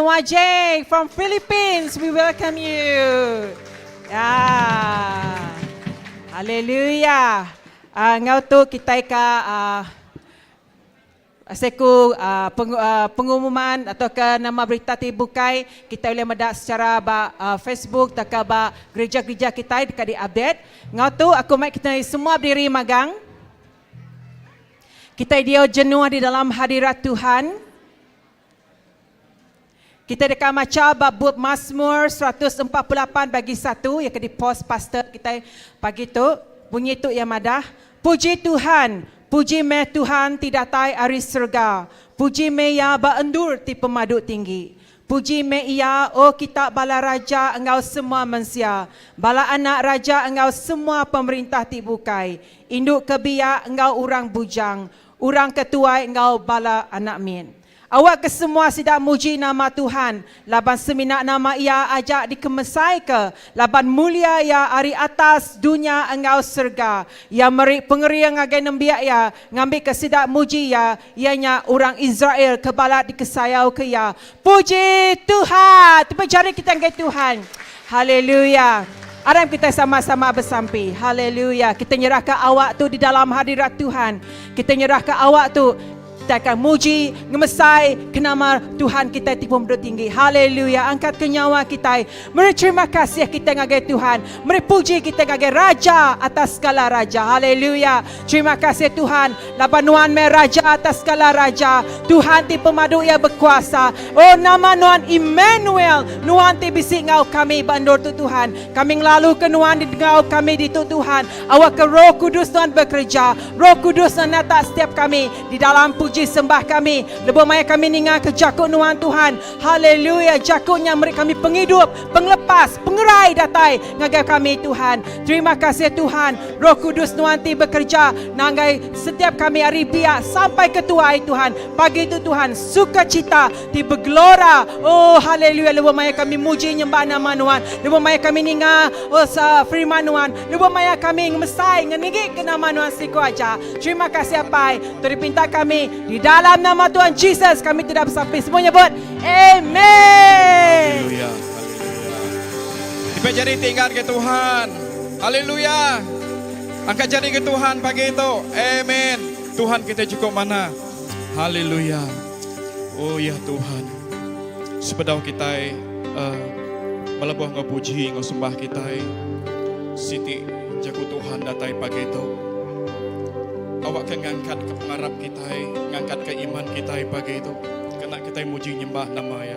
Noah Jake from Philippines. We welcome you. Ya. Haleluya. Ngau tu kita ka seku pengumuman atau ke nama berita ti bukai kita boleh medak secara ba Facebook atau ke ba gereja-gereja kita dekat di update. Ngau tu aku mai kita semua berdiri magang. Kita dia jenuh di dalam hadirat Tuhan. Kita dekat maca bab bup Mazmur 148 bagi 1 yang ke di post pastor kita pagi tu. Bunyi tu yang madah. Puji Tuhan, puji me Tuhan ti datai ari serga. Puji me ya ba endur ti pemadu tinggi. Puji me iya o kita bala raja enggau semua mensia. Bala anak raja enggau semua pemerintah ti bukai. Indu ke biak enggau orang bujang. Orang ke tuai enggau bala anak mit. Awak ke semua sida muji nama Tuhan. Laban semina nama ia ajak dikemesai ke. Laban mulia ia ari atas dunia enggau serga. Ia meri pengeriang agai nembiak ia. Ngambil ke sida muji ia. Ianya orang Israel ke balat dikesayau ke ia. Puji Tuhan. Tepuk jari kita ke Tuhan. Haleluya. Aram kita sama-sama bersampi. Haleluya. Kita nyerahkan awak tu di dalam hadirat Tuhan. Kita nyerahkan awak tu. Kita akan muji, ngemesai ke nama Tuhan kita ti pemadu tinggi. Haleluya. Angkat ke nyawa kita. Meri terima kasih kita ngagai Tuhan. Meri puji kita ngagai Raja atas segala raja. Haleluya. Terima kasih Tuhan. Laban nuan me Raja atas segala raja. Tuhan ti pemadu ia berkuasa. Oh nama nuan Emmanuel. Nuan ti bisi ngau kami bandur tu Tuhan. Kami ngelalu ke nuan di ngau kami di tu Tuhan. Awak ke Roh Kudus Tuhan bekerja. Roh Kudus nata setiap kami di dalam puji sembah kami. Lebuh maya kami ninga ke jakuk nuan Tuhan. Haleluya. Jakuknya meri kami penghidup, penglepas, pengerai datai ngagai kami Tuhan. Terima kasih Tuhan. Roh Kudus nuan ti bekerja nanggai setiap kami hari biak sampai ke tuai Tuhan. Pagi itu Tuhan sukacita ti bergelora. Oh haleluya. Lebuh maya kami muji nyembah nama nuan. Lebuh maya kami ninga oh firman nuan. Lebuh maya kami ngemesai ngeninggi ke nama nuan siku aja. Terima kasih apai. Teripinta kami di dalam nama Tuhan Jesus kami tidak bersampai. Semua nyebut Amen. Haleluya. Haleluya. Tiba jadi tinggal ke Tuhan. Haleluya. Angkat jari ke Tuhan pagi itu. Amen. Tuhan kita cukup mana. Haleluya. Oh ya Tuhan. Sepedau kita melebuh ngau puji ngau sembah kita. Siti jago Tuhan datai pagi itu. Awak ke ngangkat ke pengarap kita, ngangkat ke iman kita pagi itu. Kena kita muji nyembah nama ya.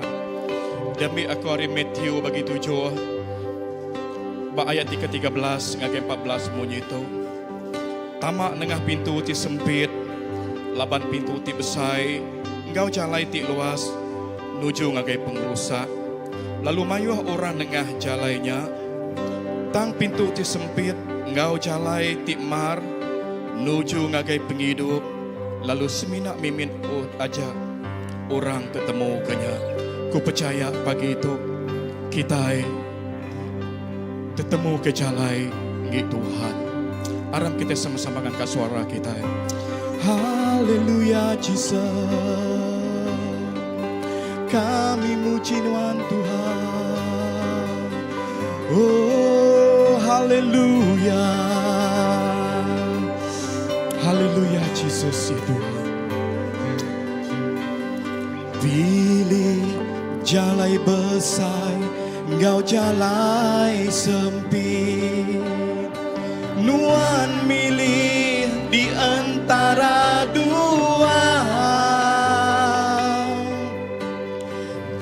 Demi aku hari Matthew bagi 7. Ba ayat 3 13 ngagai 14 munyi itu. Tamak nengah pintu ti sempit, laban pintu ti besai, enggau jalai ti luas, nuju ngagai pengerusak. Lalu mayuh orang nengah jalainya, tang pintu ti sempit, enggau jalai ti mar, nuju ngagai penghidup, lalu semina mimin aja orang ketemu kenya. Ku percaya pagi itu kita ketemu ke jalai ngi Tuhan. Aram kita sama-sama ngangkat suara kita. Haleluya Jesus. Kami muji nuan Tuhan. Oh haleluya. Haleluya Jesus ya Tuhan. Pilih jalai besar, ngau jalai sempit. Nuan milih di antara dua.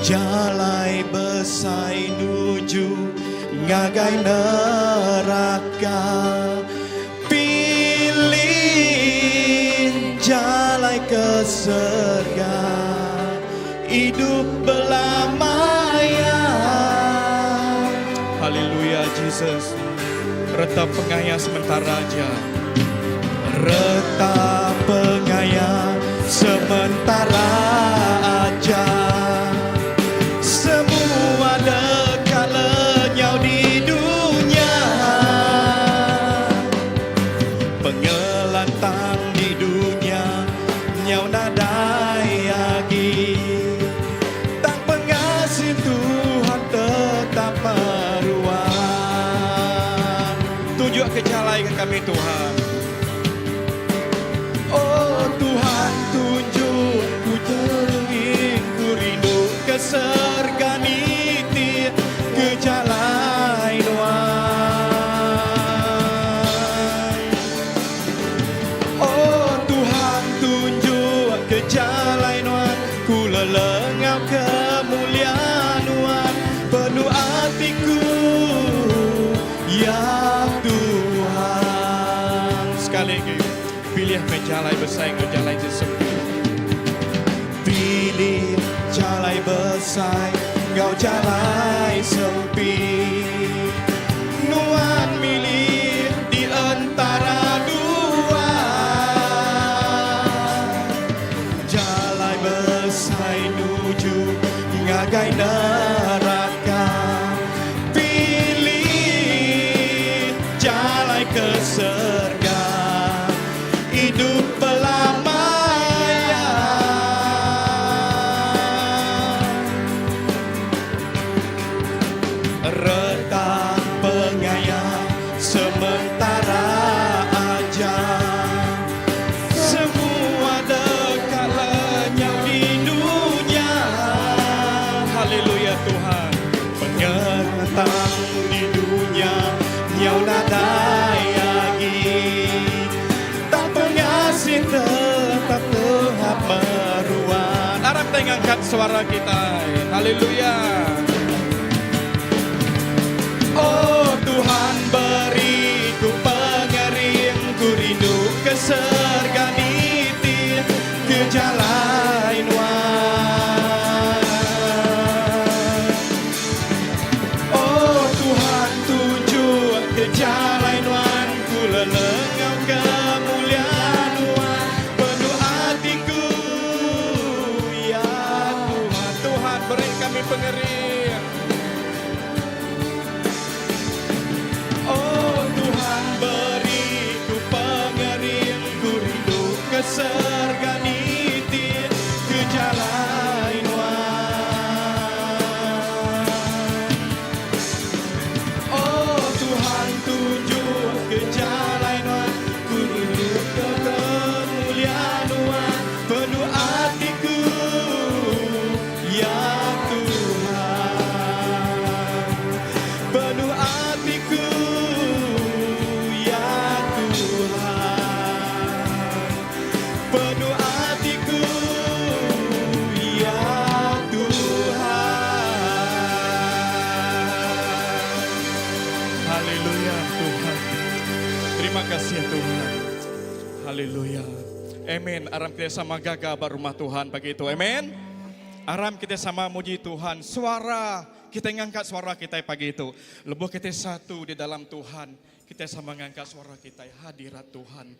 Jalai besar nuju ngagai neraka. Pilih jalai ke surga. Hidup belamaya. Haleluya Jesus. Reta pengaya sementara aja. Reta pengaya sementara aja. Semua dekat lenyau di dunia. Pengelantang di dunia nyau nadai lagi. Tang pengaya. Tunjuk ke jalai ke kami Tuhan. Oh Tuhan tunjuk ku tenging ku rindu ke serga niti ke jalai nuan. Oh Tuhan tunjuk ke jalai nuan ku lelengau kemulia nuan penuh atiku ya Tuhan. Sekali lagi pilih meh jalai besai enggau jalai ti sempit. Pilih jalai besai enggau jalai sempit. Nuan milih di entara dua. Jalai besai nuju ngagai neraka. Pilih jalai ke serga. Idup belama ya. Reta pengaya sementara aja. Semua deka lenyap di dunia. Haleluya Tuhan. Pengelantang di dunia nyau nadai agi. Tak pengasih tetap tetap meruan. Aram kita ngangkat suara kita. Haleluya. Oh Tuhan beriku pengering ku rindu ke serga niti ke jalai nuan. Oh Tuhan tunjuk ke jalai nuan ku lelengau kemuliaan nuan penuh hatiku ya Tuhan. Tuhan beri kami pengering. Oh Tuhan beriku pengering ku rindu ke serga niti ke jalai nuan. Oh Tuhan tunjuk ke jalai nuan ku rindu ke kemuliaan nuan penuh hatiku ya Tuhan. Penuh hatiku ya Tuhan. Penuh hatiku ya Tuhan. Haleluya Tuhan. Terima kasih ya Tuhan. Haleluya. Amin. Aram kita sama gaga ba rumah Tuhan pagi itu. Amin. Aram kita sama muji Tuhan. Suara kita ngangkat suara kita pagi itu. Lebuh kita satu di dalam Tuhan. Kita sama ngangkat suara kita hadirat Tuhan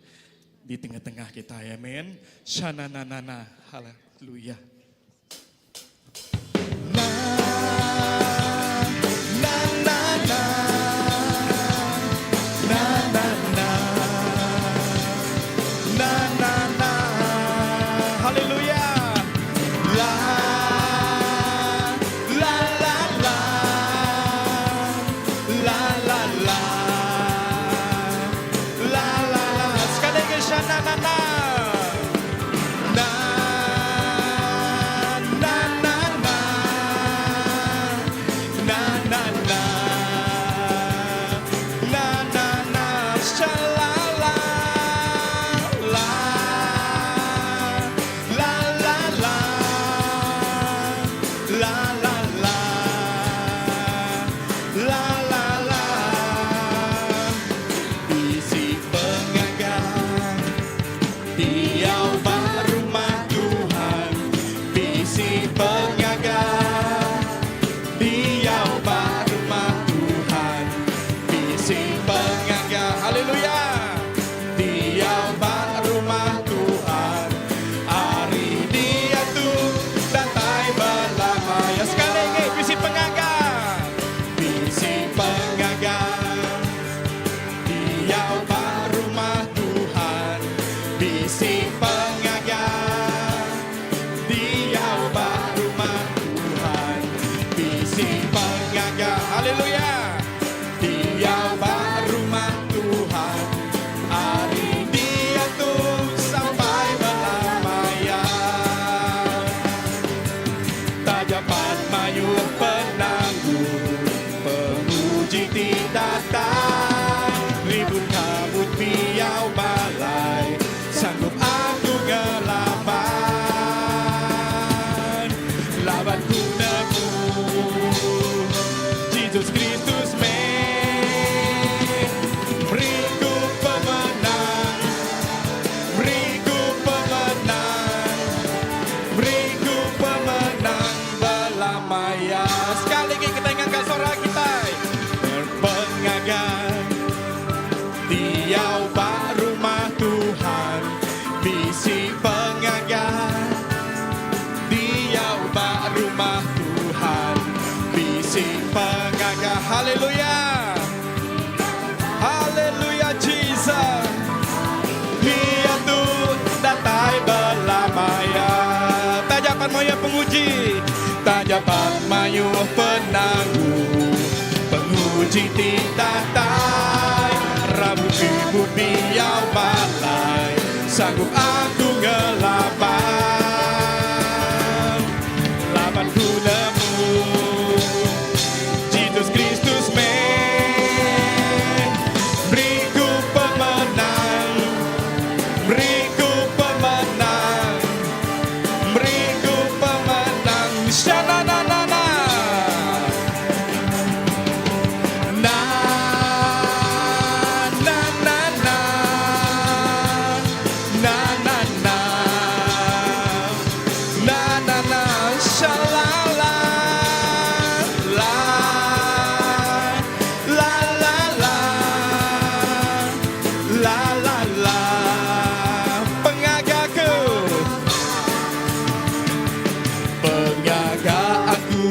di tengah-tengah kita. Amin. Shana na na na. Haleluya. Na na na na. Na na na. Na na na. Haleluya. La la la la. La la la. La la la. Sekali lagi shana na na. Na na na na. Na na na. Na na na. Sha la la. La. La la la. La la la. La la la. Bisi pengaga Diau ba rumah Tuhan. Bisi pengaga Diau ba rumah Tuhan. Bisi pengaga. Haleluya. Diau ba rumah Tuhan. Ari diatu datai belama ya. Sekali lagi bisi pengaga. Bisi pengaga Diau ba rumah Tuhan. Bisi pengaga Diau ba rumah Tuhan. Bisi pengaga. Haleluya. Diau ba rumah Tuhan. Bisi pengaga Haleluya Haleluya Jesus Diatu datai belama iya Taja pan mayuh penguji Taja pan mayuh penanggul Penguji ti datai Rabu ibu biau balai Sanggup aku ngelaban Laban ku nemu Jesus Kristus meh Beri ku pemenang Beri ku pemenang Beri ku pemenang Sha-na-na-na-na Na na na na Na na na Na na na Sha la la La La la la La la la Pengaga ku Pengaga aku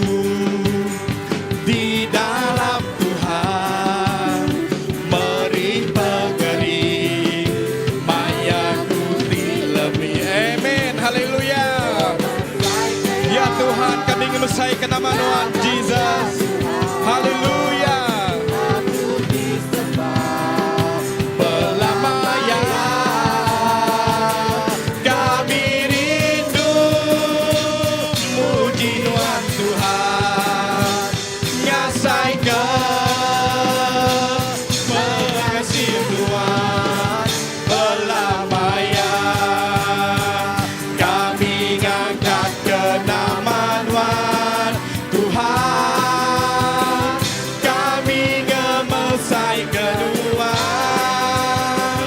Di dalam Tuhan Meri pengering Maya ku ti lemi Amen Haleluya Ya Tuhan kami ngemesai ke nama Tuhan Jesus Haleluya Belama ya Kami rindu Muji Tuhan Tuhan Ngasai ke Pengasih Tuhan Belama ya Kami ngangkat ke nama Tuhan Tuhan Kami ngemesai ke Tuhan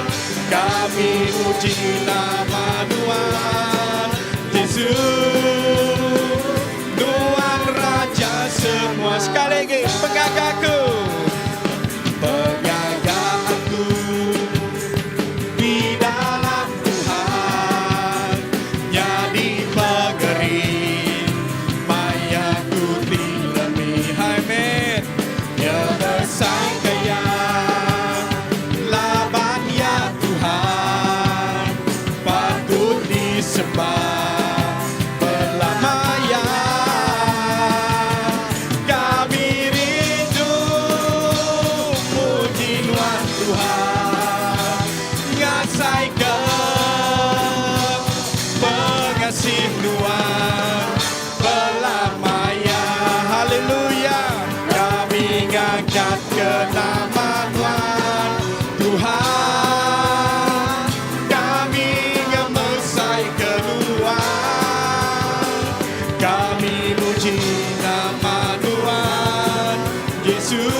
Kami muji nama Tuhan Yesus Tuhan Raja semua. Sekali lagi pengagaku Pengaga aku Di dalam Tuhan Jadi pengering Maya ku ti lemi Amin Ya besar kaya Laban ya Tuhan Patut disembah Belama ya Kami rindu Muji Tuhan Tuhan Ngasai ke Pengasih Tuhan Belama ya Haleluya Kami ngangkat ke nama Tuhan Tuhan Kami ngemesai ke Tuhan Kami muji nama Tuhan Yesus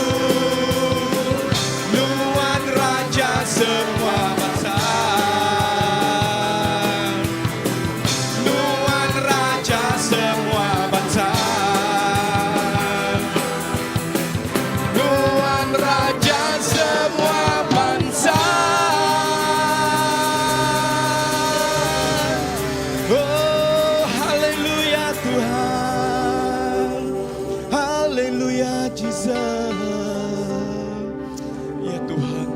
Tuhan Raja semua bangsa Tuhan Raja semua bangsa Tuhan Raja semua bangsa Oh haleluya Tuhan Haleluya Jesus Ya Tuhan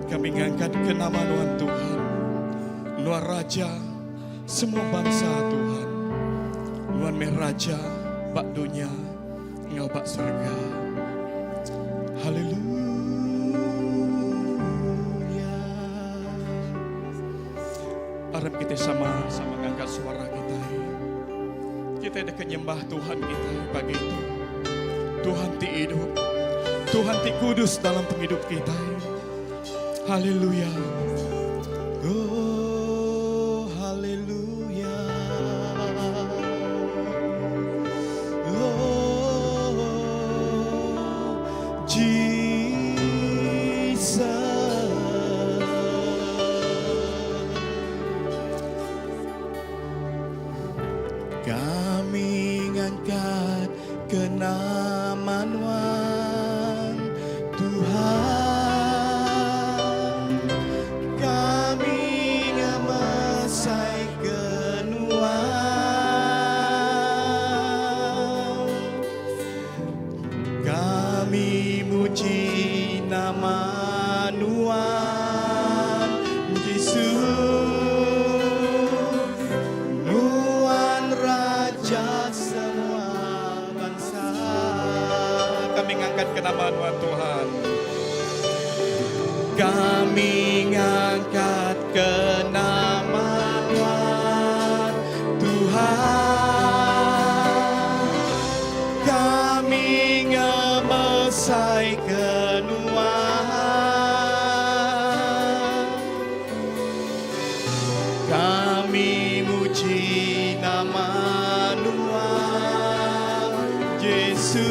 Kami ngangkat ke nama Tuhan Tuhan Nuan Raja semua bangsa Tuhan Nuan meh Raja bak dunia Ngau bak surga Haleluya Aram kita sama sama ngangkat suara kita. Kita ada nyembah Tuhan kita pagi itu. Tuhan ti hidup. Tuhan ti kudus dalam penghidup kita. Haleluya. Oh, haleluya. Oh, Jesus. Kami ngangkat ke nama Nuan Tuhan Kami ngemesai ke Nuan. Kami muji nama Nuan Jesus Nuan Raja semua bansa Kami ngangkat ke nama Nuan Tuhan Kami ngangkat ke nama Nuan Tuhan Kami ngemesai ke Nuan Kami muji nama Nuan Jesus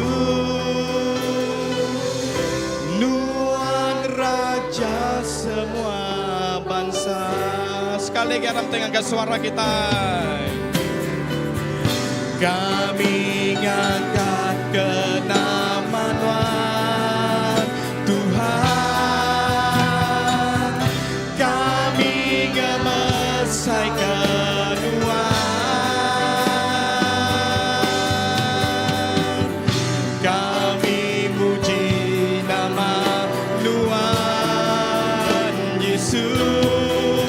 Nuan Raja semua bangsa Sekali lagi aram tengah suara kita Kami ngangkat ke nama Nuan Tuhan Kami ngemesai ke Nuan Kami muji nama Nuan Yesus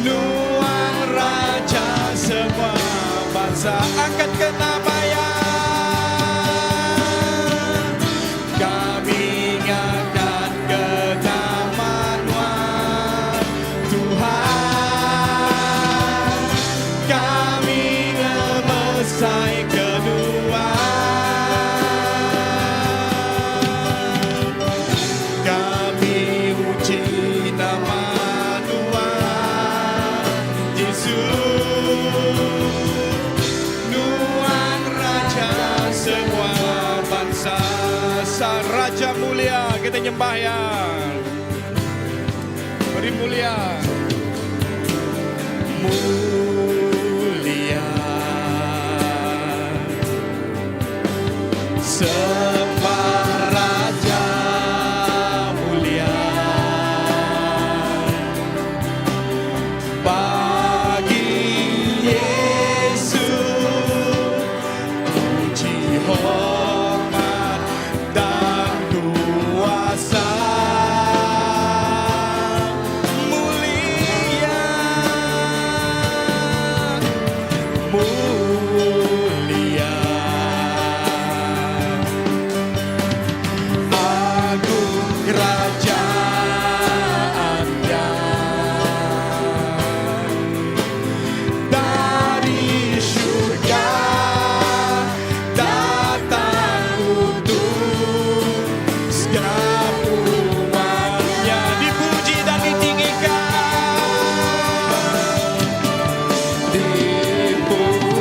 Nuan Raja semua bangsa Angkat ke nama ya Kami ngangkat ke nama Nuan Tuhan Kami ngemesai ke Nuan Kami muji nama Nuan Yesus Nuan Raja semua bangsa Sang Raja mulia kita nyembah ya Beri mulia Mulia Sembah Raja mulia Bagi Yesus Puji hormat dan kuasa Mulia Mulia Agung kerajaannya Dari syurga datang untuk segala umatnya dipuji dan ditinggikan dipuji.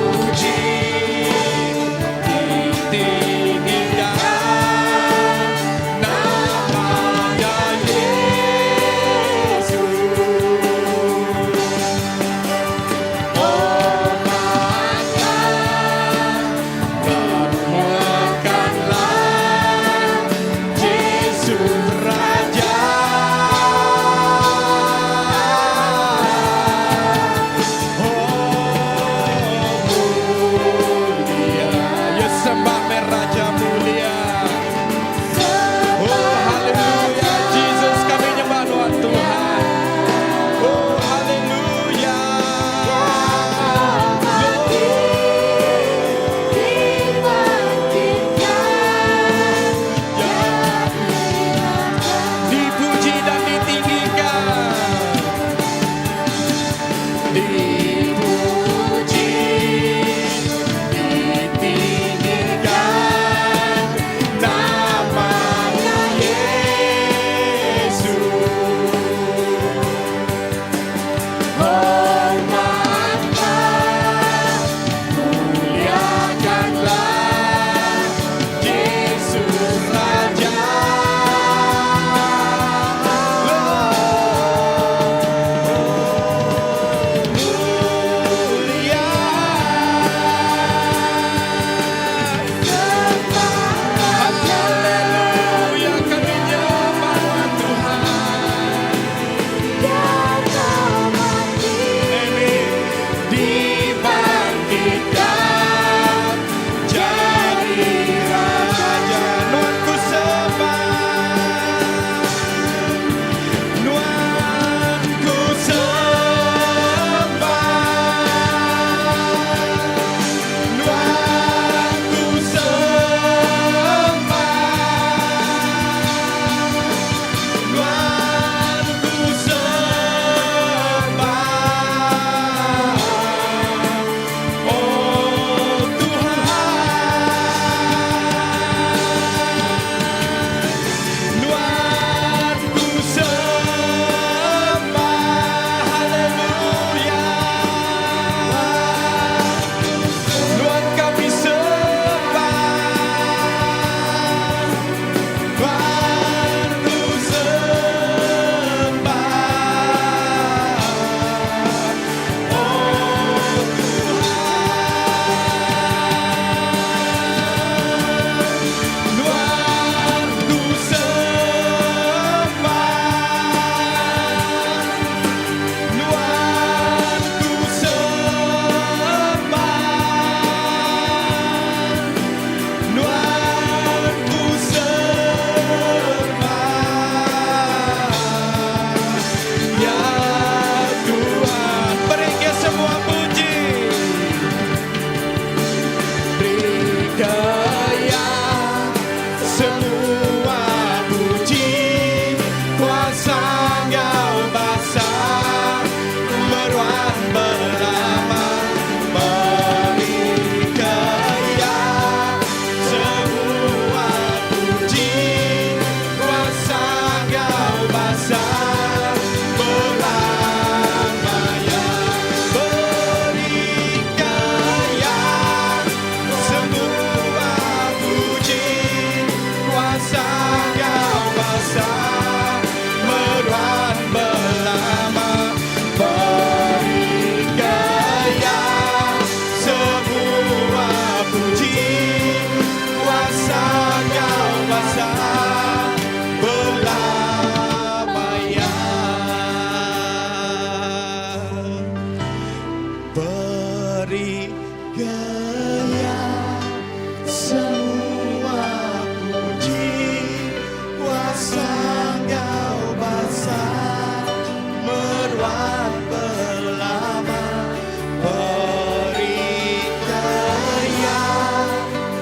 Beri gaya semua puji kuasa kau basa meruan belama. Beri gaya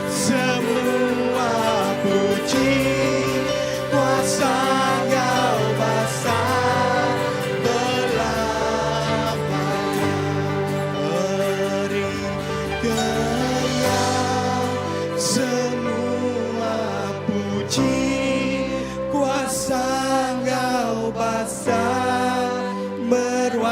semua puji kuasa kau basa belama. Beri gaya semua puji kuasa kau basa meruan.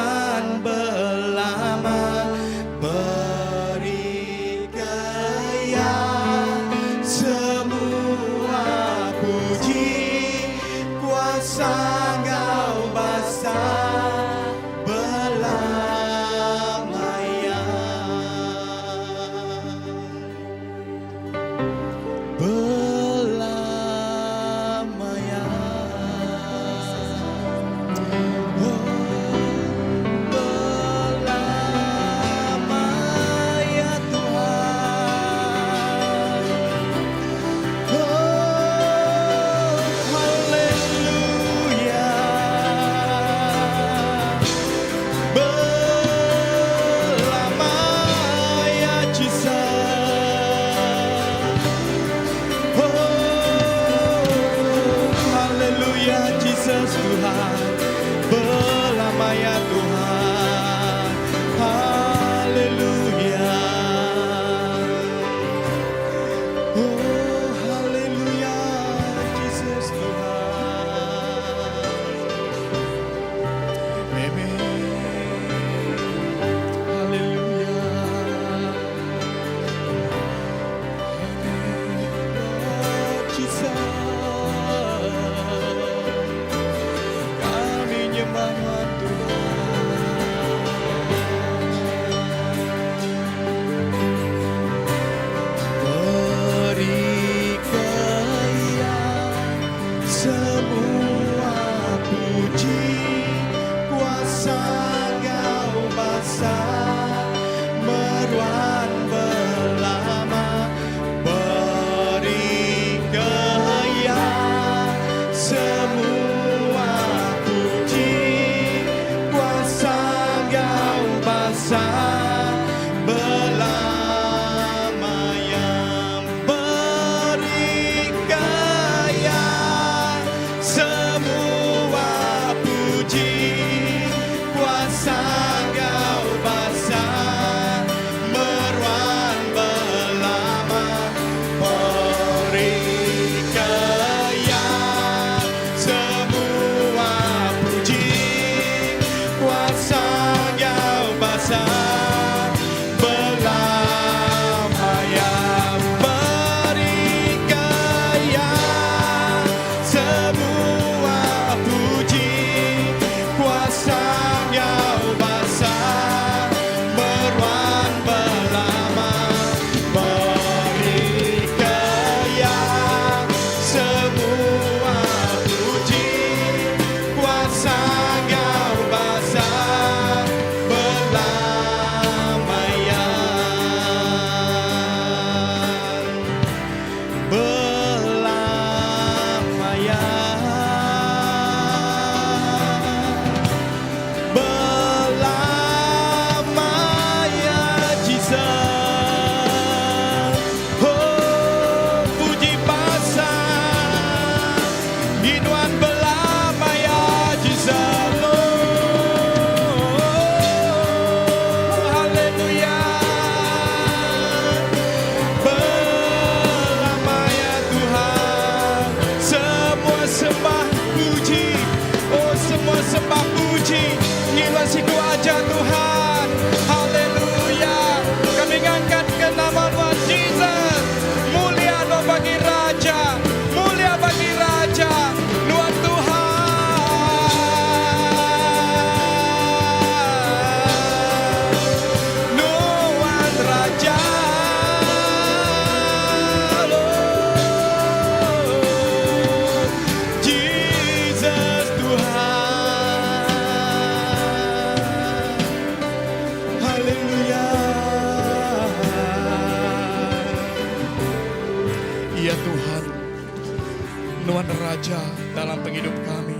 Nuan Raja dalam pengidup kami.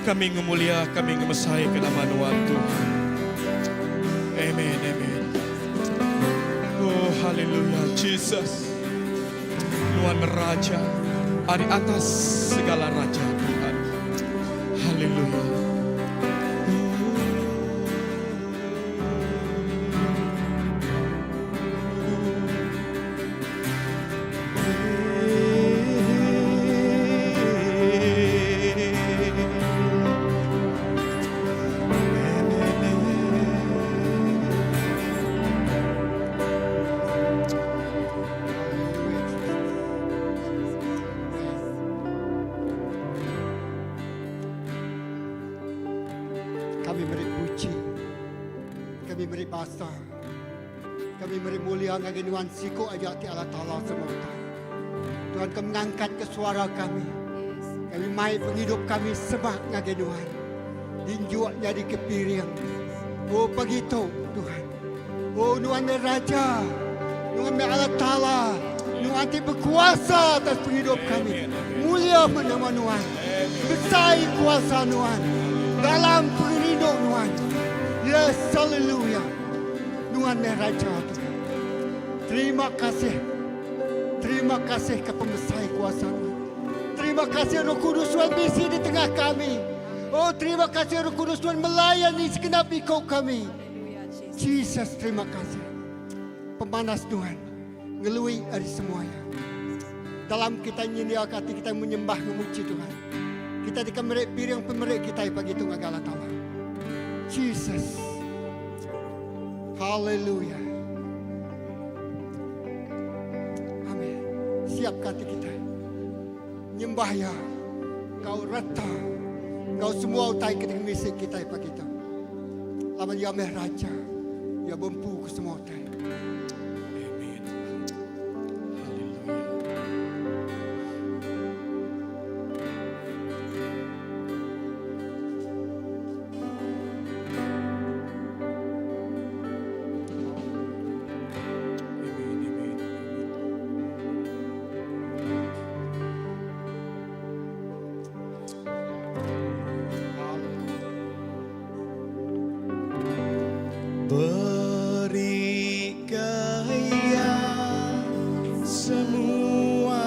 Kami ngemulia, kami ngemesai ke nama Nuan Tuhan. Amen, amen. Oh, haleluya, Jesus. Nuan Raja ari atas segala raja Tuhan. Haleluya. Kami meri puji, kami meri basa, kami meri mulia ngagai Nuan siku aja ti Allah Taala semua utai. Tuhan kami ngangkatka suara kami. Kami mai pengidup kami sebak ngagai Nuan. Dinjuk nyadi ke piring. Oh pagi tu Tuhan. Oh Nuan meh Raja. Nuan meh Allah Taala. Nuan ti bekuasa atas pengidup kami. Mulia meh nama Nuan. Besai kuasa Nuan. Dalam pengerindu Nuan. Yes, hallelujah. Nuan meh Raja Tuhan. Terima kasih. Terima kasih ke pemesai kuasa Nuan. Terima kasih Roh Kudus Tuhan bisi di tengah kami. Oh terima kasih Roh Kudus Tuhan melayani segenap iko kami. Jesus terima kasih. Pemanas Tuhan ngelui ari semua ya. Dalam kita nyendiaka ati kita menyembah ngemuji Tuhan. Kita deka meri piring pemeri kita pagi tu ngagai Allah Taala. Jesus. Hallelujah. Amin. Siap ke ati kita. Nyembah ya. Kau reta. Kau semua utai kita ngisi kita pagi tu. Laban ya meh raja. Ya bempu ke semua utai. Amen. Hallelujah. Amen. Amen. Beri ke Iya semua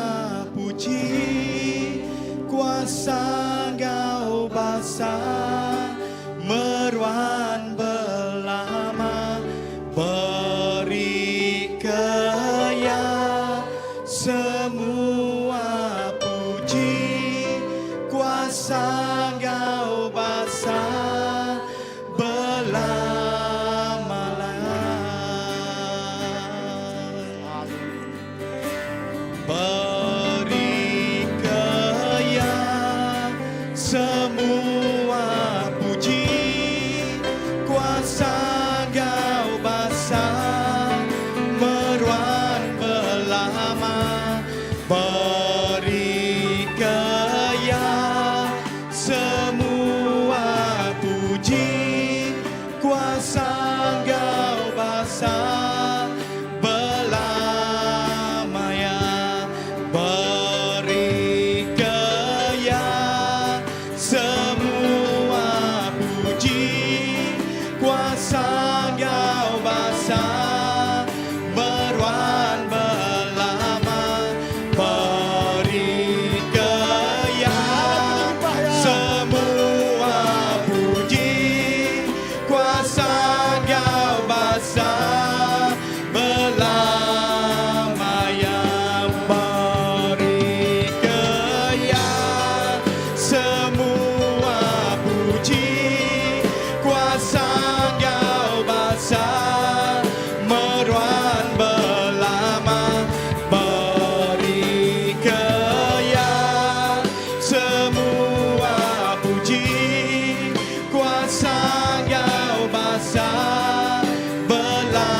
puji, kuasa enggau basa meruan belama. Beri ke Iya semua puji, kuasa enggau basa belama-lama. Beri ke Iya semua puji, kuasa enggau basa meruan belama. Beri ke Iya semua puji, kuasa enggau basa belama ya. Beri ke Iya semua puji, kuasa enggau basa meruan belama. Beri ke Iya semua puji, kuasa enggau basa belama ya. Beri ke Iya semua puji, kuasa enggau basa meruan belama. Beri ke Iya semua puji, kuasa enggau basa belama.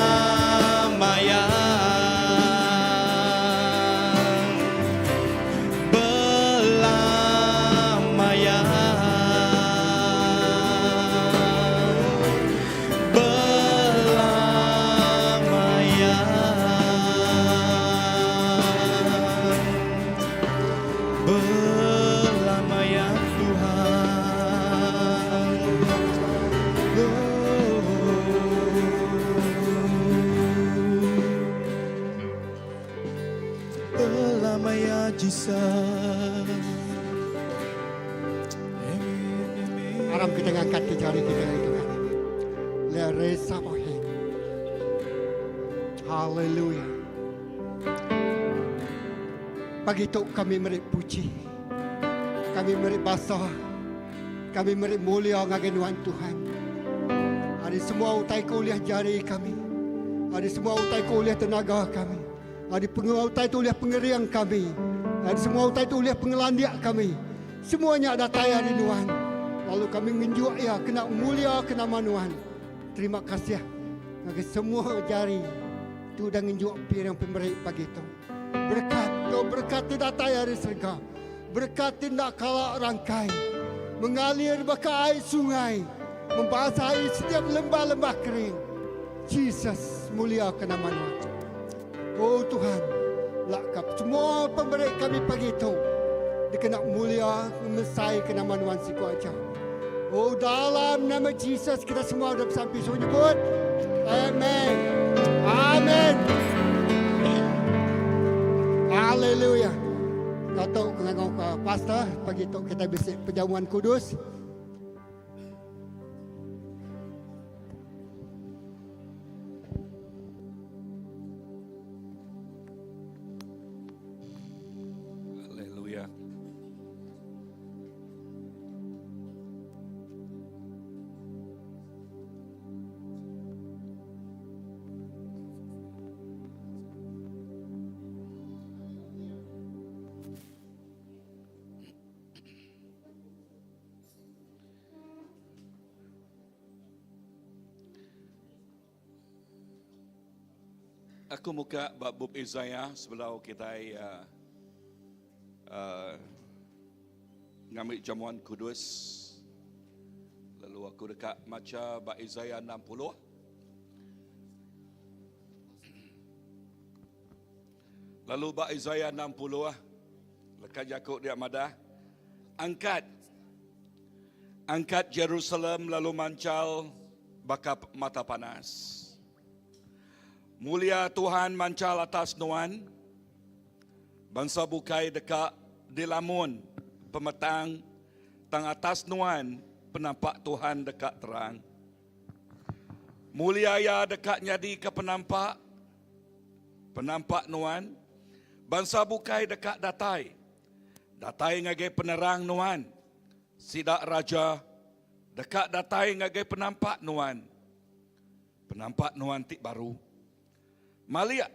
Jesus. Amen, amen. Aram kita ngangkat ke jari kita ngagai Tuhan. Let raise up our hand. Hallelujah. Pagi tu kami meri puji. Kami meri basa. Kami meri mulia ngagai nuan Tuhan. Ari semua utai ke ulih jari kami. Ari semua utai ke ulih tenaga kami. Ari penga utai tu ulih pengering kami. Ari semua utai tu ulih pengelandik kami. Semua nya datai ari nuan. Lalu kami ngenjuk iya kena mulia ke nama nuan. Terima kasih ngagai semua jari ti udah ngenjuk piring pemeri pagi tu. Berekat tu berekat ti datai ari serega. Berekat ti enda kala rangkai. Mengalir baka ai sungai. Membasahi setiap lembah-lembah kering. Jesus mulia ke nama nuan. Oh Tuhan, lak ka semua pemeri kami pagi tu dikena mulia ngemesai ke nama nuan siku aja. Oh dalam nama Jesus kita semua udah besampi suruh nyebut. Amen. Amen. Haleluya. Datuk ngangau ke pastor pagi tu kita bisi perjamuan kudus. Haleluya. Aku muka ba bup Isaiah sebedau kitai uh, uh, ngambi jamuan kudus. Lalu aku deka macha ba Isaiah 60. Lalu ba Isaiah 60 leka jaku dia madah angkat angkat Jerusalem lalu mancal baka mata panas. Mulia Tuhan mancal atas nuan. Bansa bukai deka dilamun pemetang tang atas nuan penampak Tuhan deka terang. Mulia iya deka nyadika penampak Penampak nuan, bansa bukai deka datai, datai ngagai penerang nuan. Sida raja deka datai ngagai penampak nuan, penampak nuan ti baru. Malik,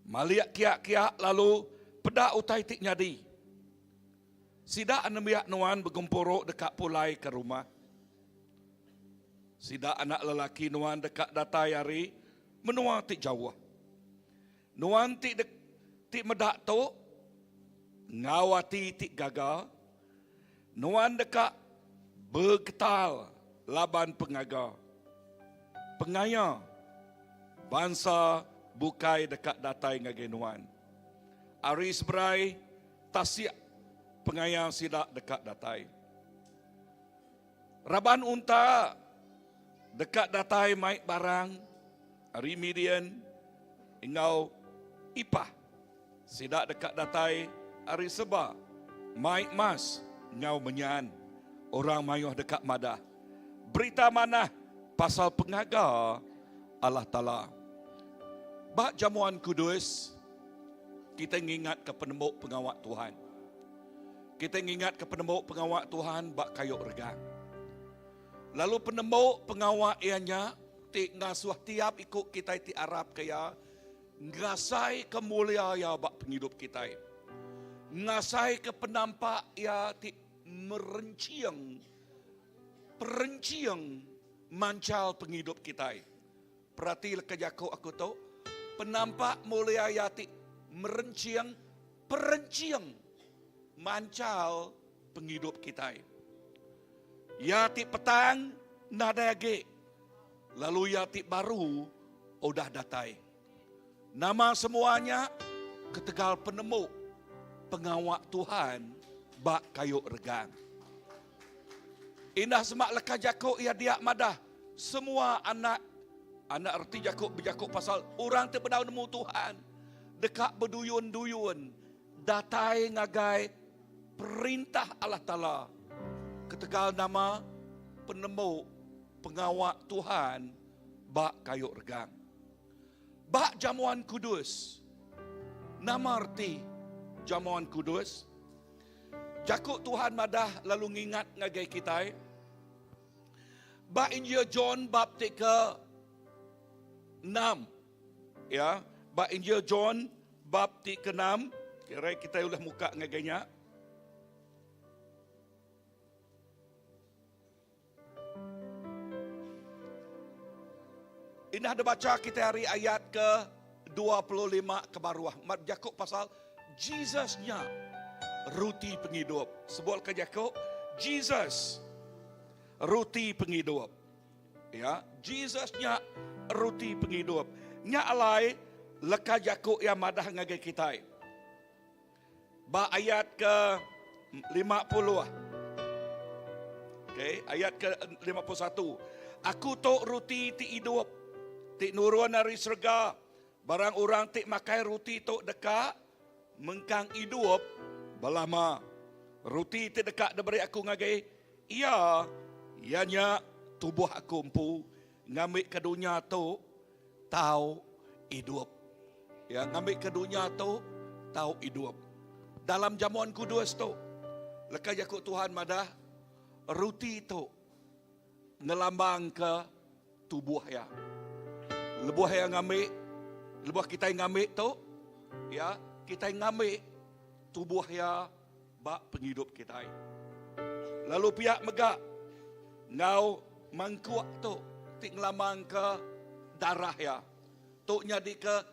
malik kiak-kiak lalu peda utai ti nyadi. Sida anembiak nuan begempuru deka pulai ke rumah. Sida anak lelaki nuan deka datai ari menua ti jauh. Nuan ti dek ti meda tu enggau ati ti gaga, nuan deka begetar laban pengaga. Pengaya bansa bukai deka datai ngagai nuan. Ari seberai tasik pengaya sida deka datai. Raban unta deka datai mai barang ari Midian enggau Ipah. Sida deka datai ari Seba mai emas enggau menyan. Orang mayuh deka madah berita manah pasal pengaga Allah Taala. Ba Jamuan Kudus, kitai ngingatka penemu pengawa Tuhan. Kitai ngingatka penemu pengawa Tuhan ba kayu regang. Lalu penemu pengawa iya nya ti ngasuh tiap iku kitai ti arapka iya ngasaika mulia iya ba pengidup kitai. Ngasaika penampak iya ti merenching, perenching manchal pengidup kitai. Perati leka jaku aku tu, penampak mulia iya ti merenching, perenching manchal pengidup kitai. Iya ti petang nadai agi, lalu iya ti baru udah datai. Nama semua nya ketegal penemu pengawa Tuhan ba kayu regang. Indah semak leka jaku iya dia madah semua anak anak reti jaku bejaku pasal orang ti bedau nemu Tuhan deka beduyun-duyun. datai ngagai perintah Allah Taala ketegal nama penemu pengawa Tuhan ba kayu regang. Ba jamuan kudus, nama reti jamuan kudus? Jaku Tuhan madah lalu ngingat ngagai kitai. Ba Injil John bab ti ke enam, ya, ba Injil John bab ti ke enam, kira kitai ulih muka ngagai nya. Indah dibacha kitai ari ayat ke 25 ke baruh. Mat bejaku pasal Jesus nya ruti pengidup. Sebut ke jaku Jesus ruti pengidup. Ya, Jesus nya ruti pengidup. Nya alai leka jaku iya madah ngagai kitai. Ba ayat ke 50. Okey, ayat ke 51. Aku tu ruti ti idup ti nurun ari serega. Barang orang ti makai ruti tu deka mengkang idup belama. Ruti ti deka diberi aku ngagai iya, iya nya tubuh aku empu ngambika dunya tu tau idup. Ya, ngambika dunya tu tau idup. Dalam jamuan kudus tu, leka jaku Tuhan madah, ruti tu ngelambangka tubuh iya. Lebuh iya ngambi, lebuh kitai ngambi tu, ya, kitai ngambi tubuh iya ba pengidup kitai. Lalu pia mega enggau mangkuk tu ti ngelambangka darah iya. Tu nyadika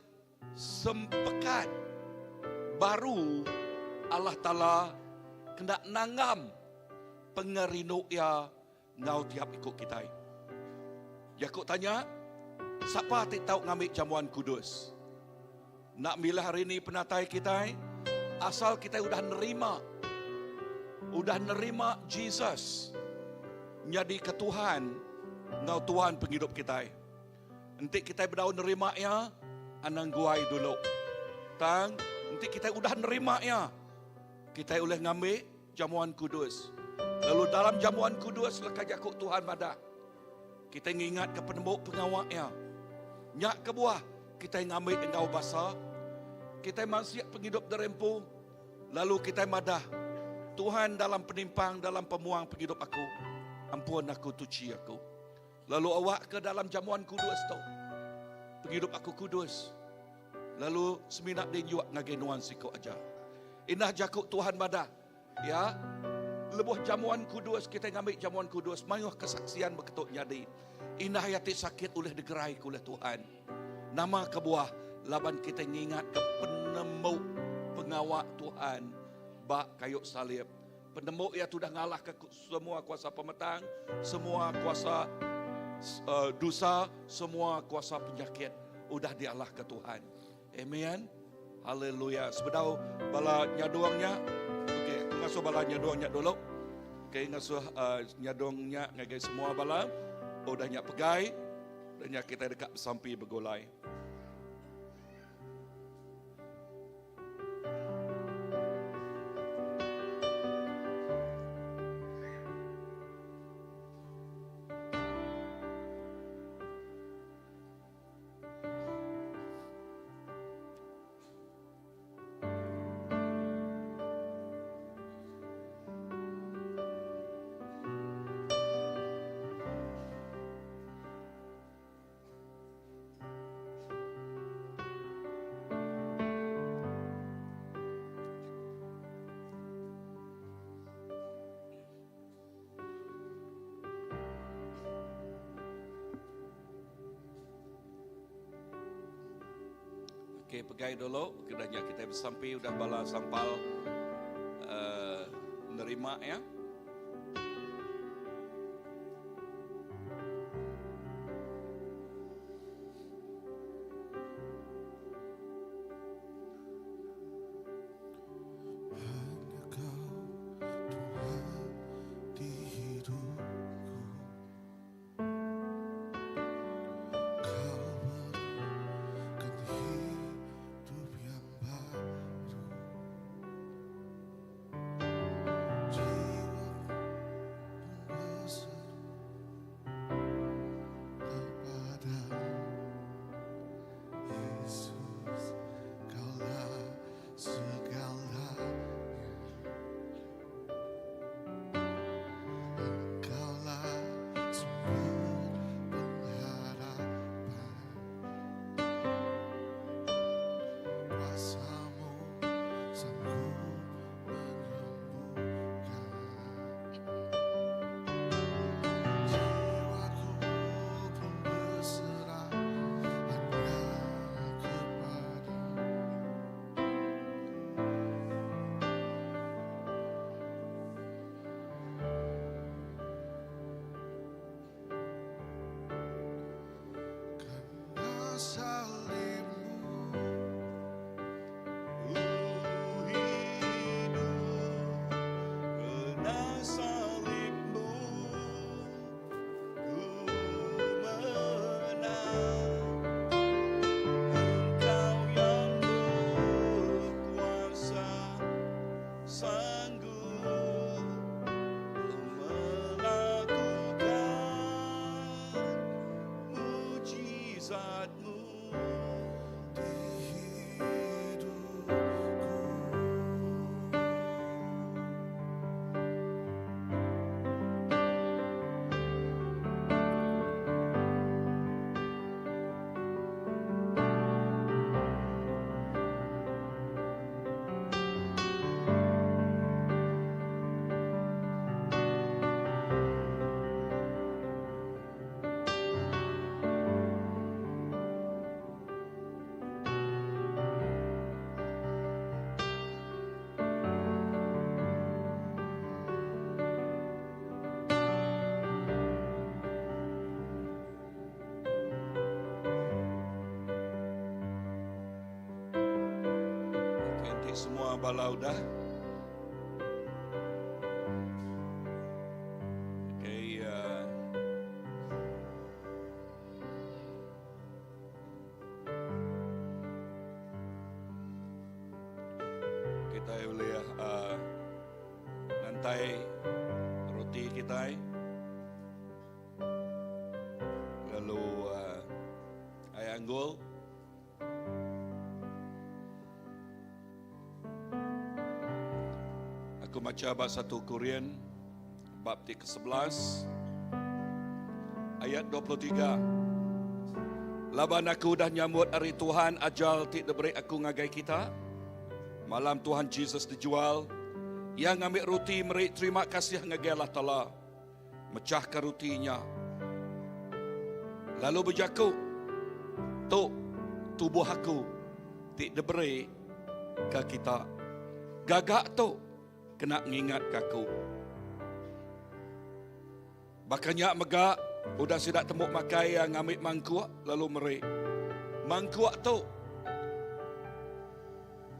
sempekat baru Allah Taala kena nanggam pengerindu Iya enggau tiap iku kitai. Jaku tanya, sapa ti tau ngambi jamuan kudus? Enda milih hari ni penatai kitai, asal kitai udah nerima udah nerima Jesus nyadika Tuhan enggau Tuan pengidup kitai. Enti kitai bedau nerima iya, anang guai dulu. Tang, enti kitai udah nerima iya, kitai ulih ngambi jamuan kudus. Lalu dalam jamuan kudus leka jaku Tuhan madah, kitai ngingatka penembu pengawa iya. Nya kebuah kitai ngambi enggau basa, kitai mansik pengidup diri empu, lalu kitai madah, Tuhan dalam penimpang dalam pemuang pengidup aku, ampun aku tuchi aku. Lalu awakka dalam jamuan kudus tu, pengidup aku kudus, lalu semina dinjuk ngagai nuan siku aja. Indah jaku Tuhan madah, ya, lebuh jamuan kudus, kitai ngambi jamuan kudus, mayuh kesaksian beketu nyadi. Indah iya ti sakit ulih degeraika ulih Tuhan. Nama kebuah? Laban kitai ngingatka penemu pengawa Tuhan ba kayu salib. Penemu iya tudah ngalahka semua kuasa pemetang, semua kuasa uh, dosa, semua kuasa penyakit udah dialahka Tuhan. Amen. Haleluya. Sebedau bala nyaduangnya, okey, aku ngasuh bala nyaduangnya dulu. Okey, ngasuh uh, nyaduangnya ngagai semua bala. Udah nya pegai, udah nya kita deka besampi begulai. Okey, pegai dulu. Udah nya kita besampi udah bala sampal uh, nerima ya. Hanya kau Tuhan di hidupku Kau berikan hidup yang baru. Mujizatmu di hidupku. Okay, enti semua bala udah. Okay, uh, kita boleh uh, nantai roti kita lalu uh, ai anggul Aku macha ba satu Korin bab ti ke-11 ayat 23. Laban aku udah nyambut ari Tuhan ajal ti diberi aku ngagai kita, malam Tuhan Jesus dijual, iya ngambi ruti meri terima kasih ngagai Allah Taala, mechahka ruti nya, lalu bejaku, Tu tubuh aku ti diberi ke kita. Gaga tu kena ngingatka aku. Baka nya mega, udah sida tembu makai iya ngambi mangkuk lalu meri. Mangkuk tu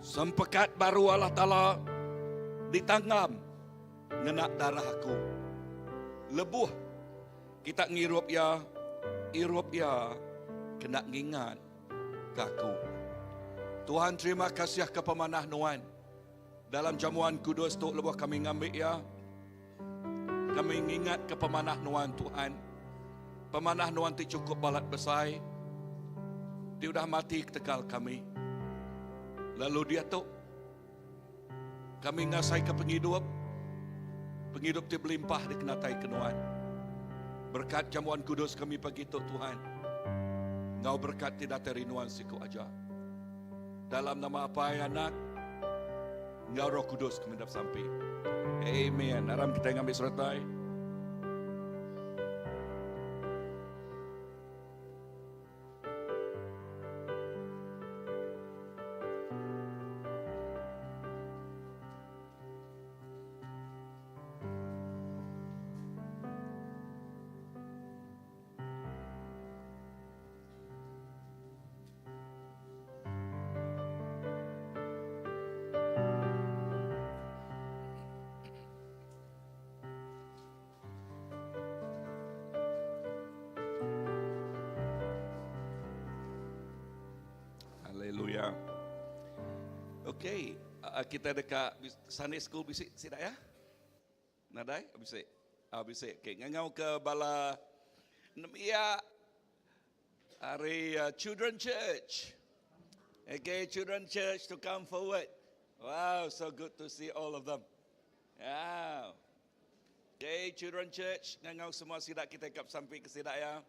sempekat baru Allah Taala ditanggam ngena darah aku. Lebuh kita ngirup iya, irup iya kena ngingat ke aku. Tuhan terima kasih ke pemanah nuan dalam jamuan kudus tu lebuh kami ngambi iya. Kami ngingat ke pemanah nuan Tuhan. Pemanah nuan ti cukup balat besai ti udah mati ketegal kami. Lalu diatu Kami ngasaika pengidup, pengidup ti belimpah dikenataika Nuan. Berekat jamuan kudus kami pagi tu Tuhan, enggau berekat ti datai ari Nuan siku aja. Dalam nama Apai, Anak, enggau Roh Kudus kami enda besampi. Amen. Aram kitai ngambi seretai. Haleluya. Okey, uh, kita deka Sunday school bisi sida ya? Nadai? Bisi. Ah bisi. Okey, ngangau ke bala nembiak ari uh, Children Church. Okay, Children Church to come forward. Wow, so good to see all of them. Wow. Okay, Children Church, ngangau semua sida kita kap sampai ke sida ya.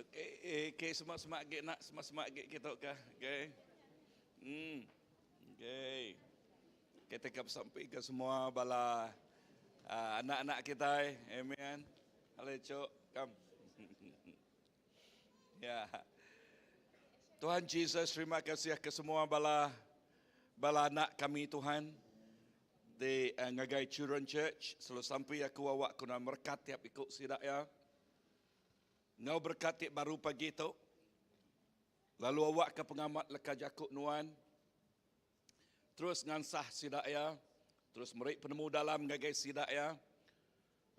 Okey, eh, okay, semak-semak gek nak, semak-semak gek kita kah. Okey. Hmm. Okey. Kita kap sampai ke semua bala uh, anak-anak kita. Eh. Amen. Halo, cok, come. Ya. Tuhan Jesus, terima kasih ke semua bala bala anak kami Tuhan di uh, ngagai Children Church selalu sampai aku awak kuna merkat tiap ikut sidak ya. Ngau berkat ti baru pagi tu. Lalu awakka pengamat leka jaku Nuan terus ngansah sida iya, terus meri penemu dalam ngagai sida iya.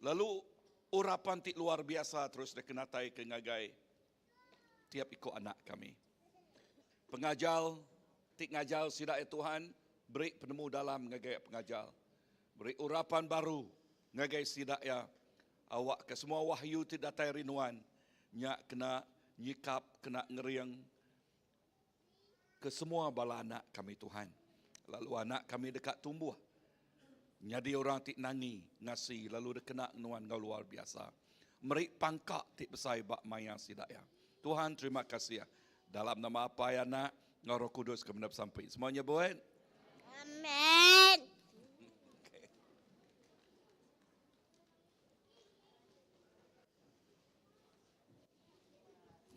Lalu urapan ti luar biasa terus dikenataika ngagai tiap iku anak kami. Pengajar ti ngajar sida iya Tuhan, beri penemu dalam ngagai pengajar. Beri urapan baru ngagai sida iya. Awakka semua wahyu ti datai ari Nuan nya kena nyikap, kena ngering ke semua bala anak kami Tuhan. Lalu anak kami deka tumbuh nyadi orang ti nangi, ngasi lalu dikena Nuan enggau luar biasa. Meri pangka ti besai ba maya sida iya. Tuhan terima kasih. Dalam nama Apai, Anak, enggau Roh Kudus ke menda besampi. Semua nyebut. Amen. Okay.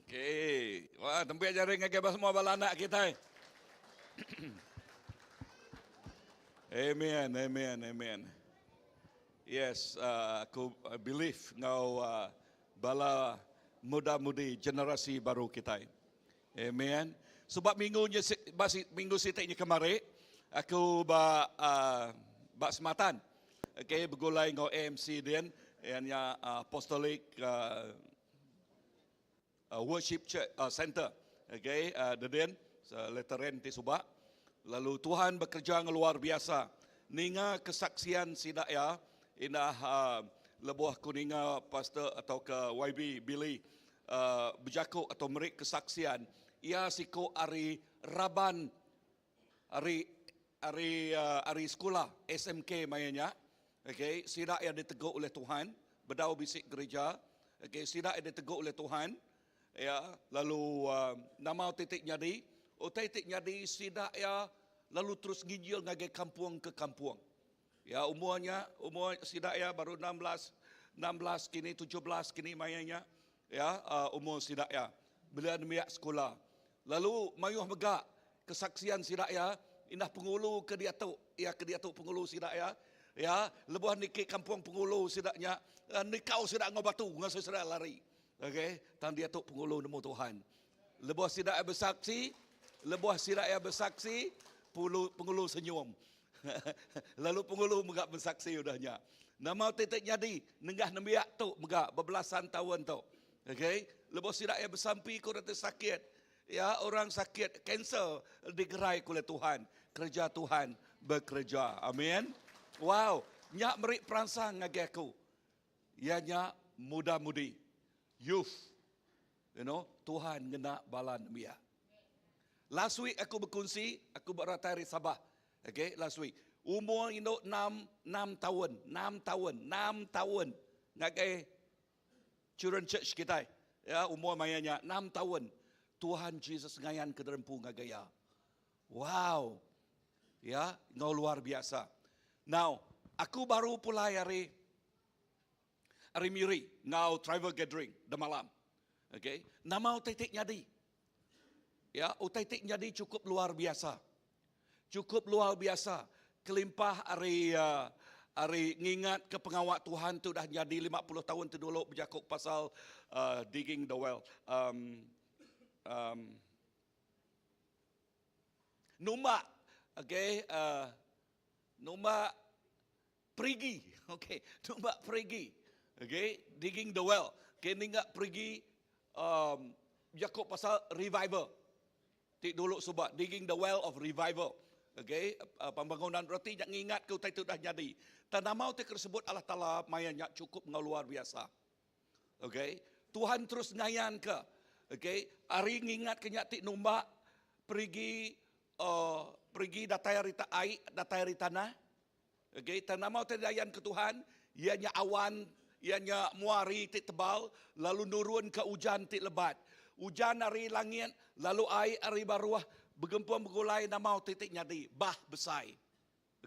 Okay. Wah, tempiak jari ngagai ba semua bala anak kita. amen, amen, amen. Yes, uh, aku believe ngau uh, bala muda-mudi generasi baru kita. Amen. Sebab minggu nya ba minggu siti nya kemari aku ba uh, ba Sematan. Okay, begulai enggau AMC din iya nya uh, Apostolic uh, uh, Worship Church uh, Center. Okay, uh, din letterin ti suba. Lalu Tuhan bekerja enggau luar biasa. Ninga kesaksian sida iya indah uh, lebuh aku ninga pastor atau ke YB Billy bejaku atau meri kesaksian iya siku ari raban ari ari ari sekula SMK maya nya okay sida iya ditegu oleh Tuhan bedau bisi gereja okay sida iya ditegu oleh Tuhan ya lalu nama utai ti nyadi utai ti nyadi sida iya lalu terus nginjil ngagai kampung ke kampung. Ya umur nya, umur sida iya baru 16, 16 kini 17 kini maya nya. Ya uh, umur sida iya. Bela nembiak sekula. Lalu mayuh mega kesaksian sida iya indah pengulu ke diatu, iya ke diatu pengulu sida iya. Ya, lebuh niki kampung pengulu sida nya, eh, nikau sida enggau batu ngasuh sida lari. Okey, tang diatu pengulu nemu Tuhan. Lebuh sida iya besaksi, lebuh sida iya besaksi, pengulu senyum. Lalu pengulu mega besaksi udah nya. Nama ti ti nyadi nengah nembiak tu mega bebelasan taun tu. Okey, lebuh sida iya besampi ke orang ti sakit, ya orang sakit kanser digerai oleh Tuhan. Kereja Tuhan bekereja. Amin. Wow, nya meri peransang ngagai aku. Iya nya muda-mudi, youth. You know, Tuhan ngena bala nembiak. Last week aku bekunsi, aku ba ratai ari Sabah. Okay, last week. Umur indu 6 6 taun, 6 taun, 6 taun ngagai Children Church kitai. Ya, umur maya nya 6 taun. Tuhan Jesus ngayan ke derempu ngagai iya. Wow. Ya, enggau luar biasa. Now, aku baru pulai ari ari Miri enggau tribal gathering demalam. Okay, nama utai ti nyadi? Ya, utai ti nyadi cukup luar biasa. Cukup luar biasa. Kelimpah ari uh, ari ngingat ke pengawa Tuhan tu dah nyadi 50 tahun tu dulu bejaku pasal uh, digging the well. Um, um, numbak, okay, uh, numbak Perigi, okay, numbak perigi, okay, digging the well. Okay, ningga perigi um, jaku pasal revival. Ti dulu suba, digging the well of revival. Okay, uh, pembangunan reti nya ngingat ke utai tu dah nyadi. Tang nama utai ke disebut Allah Taala maya nya cukup enggau luar biasa. Okay, Tuhan terus ngayan ke, okay, ari ngingat ke nya ti numbak perigi uh, perigi datai ari ta, ai datai ari tanah. Okay, tang nama utai diayan ke Tuhan, iya nya awan, iya nya mua hari ti tebal, lalu nurun ke ujan ti lebat. Ujan ari langit, lalu ai ari baruh, begempung begulai nama utai ti nyadi, bah besai.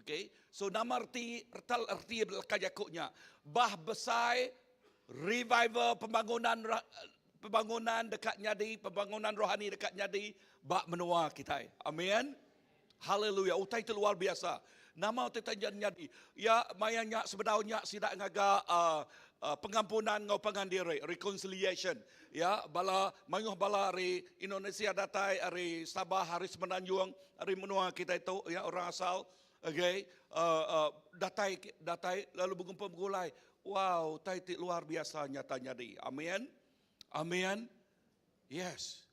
Okay, so nama reti, retal reti leka jaku nya, bah besai, revival pembangunan pembangunan deka nyadi, pembangunan rohani deka nyadi ba menua kitai. Amin. Haleluya, utai ti luar biasa. Nama ti taja nyadi? Ya maya nya sebedau nya sida ngaga uh, uh, pengampunan enggau pangan diri, reconciliation. Ya, bala mayuh bala ari Indonesia datai ari Sabah, ari Semenanjung, ari menua kitai tu ya orang asal. Okay, uh, uh, datai datai lalu begumpul begulai. Wow, tai ti luar biasa nyata nyadi. Amin. Amin. Yes.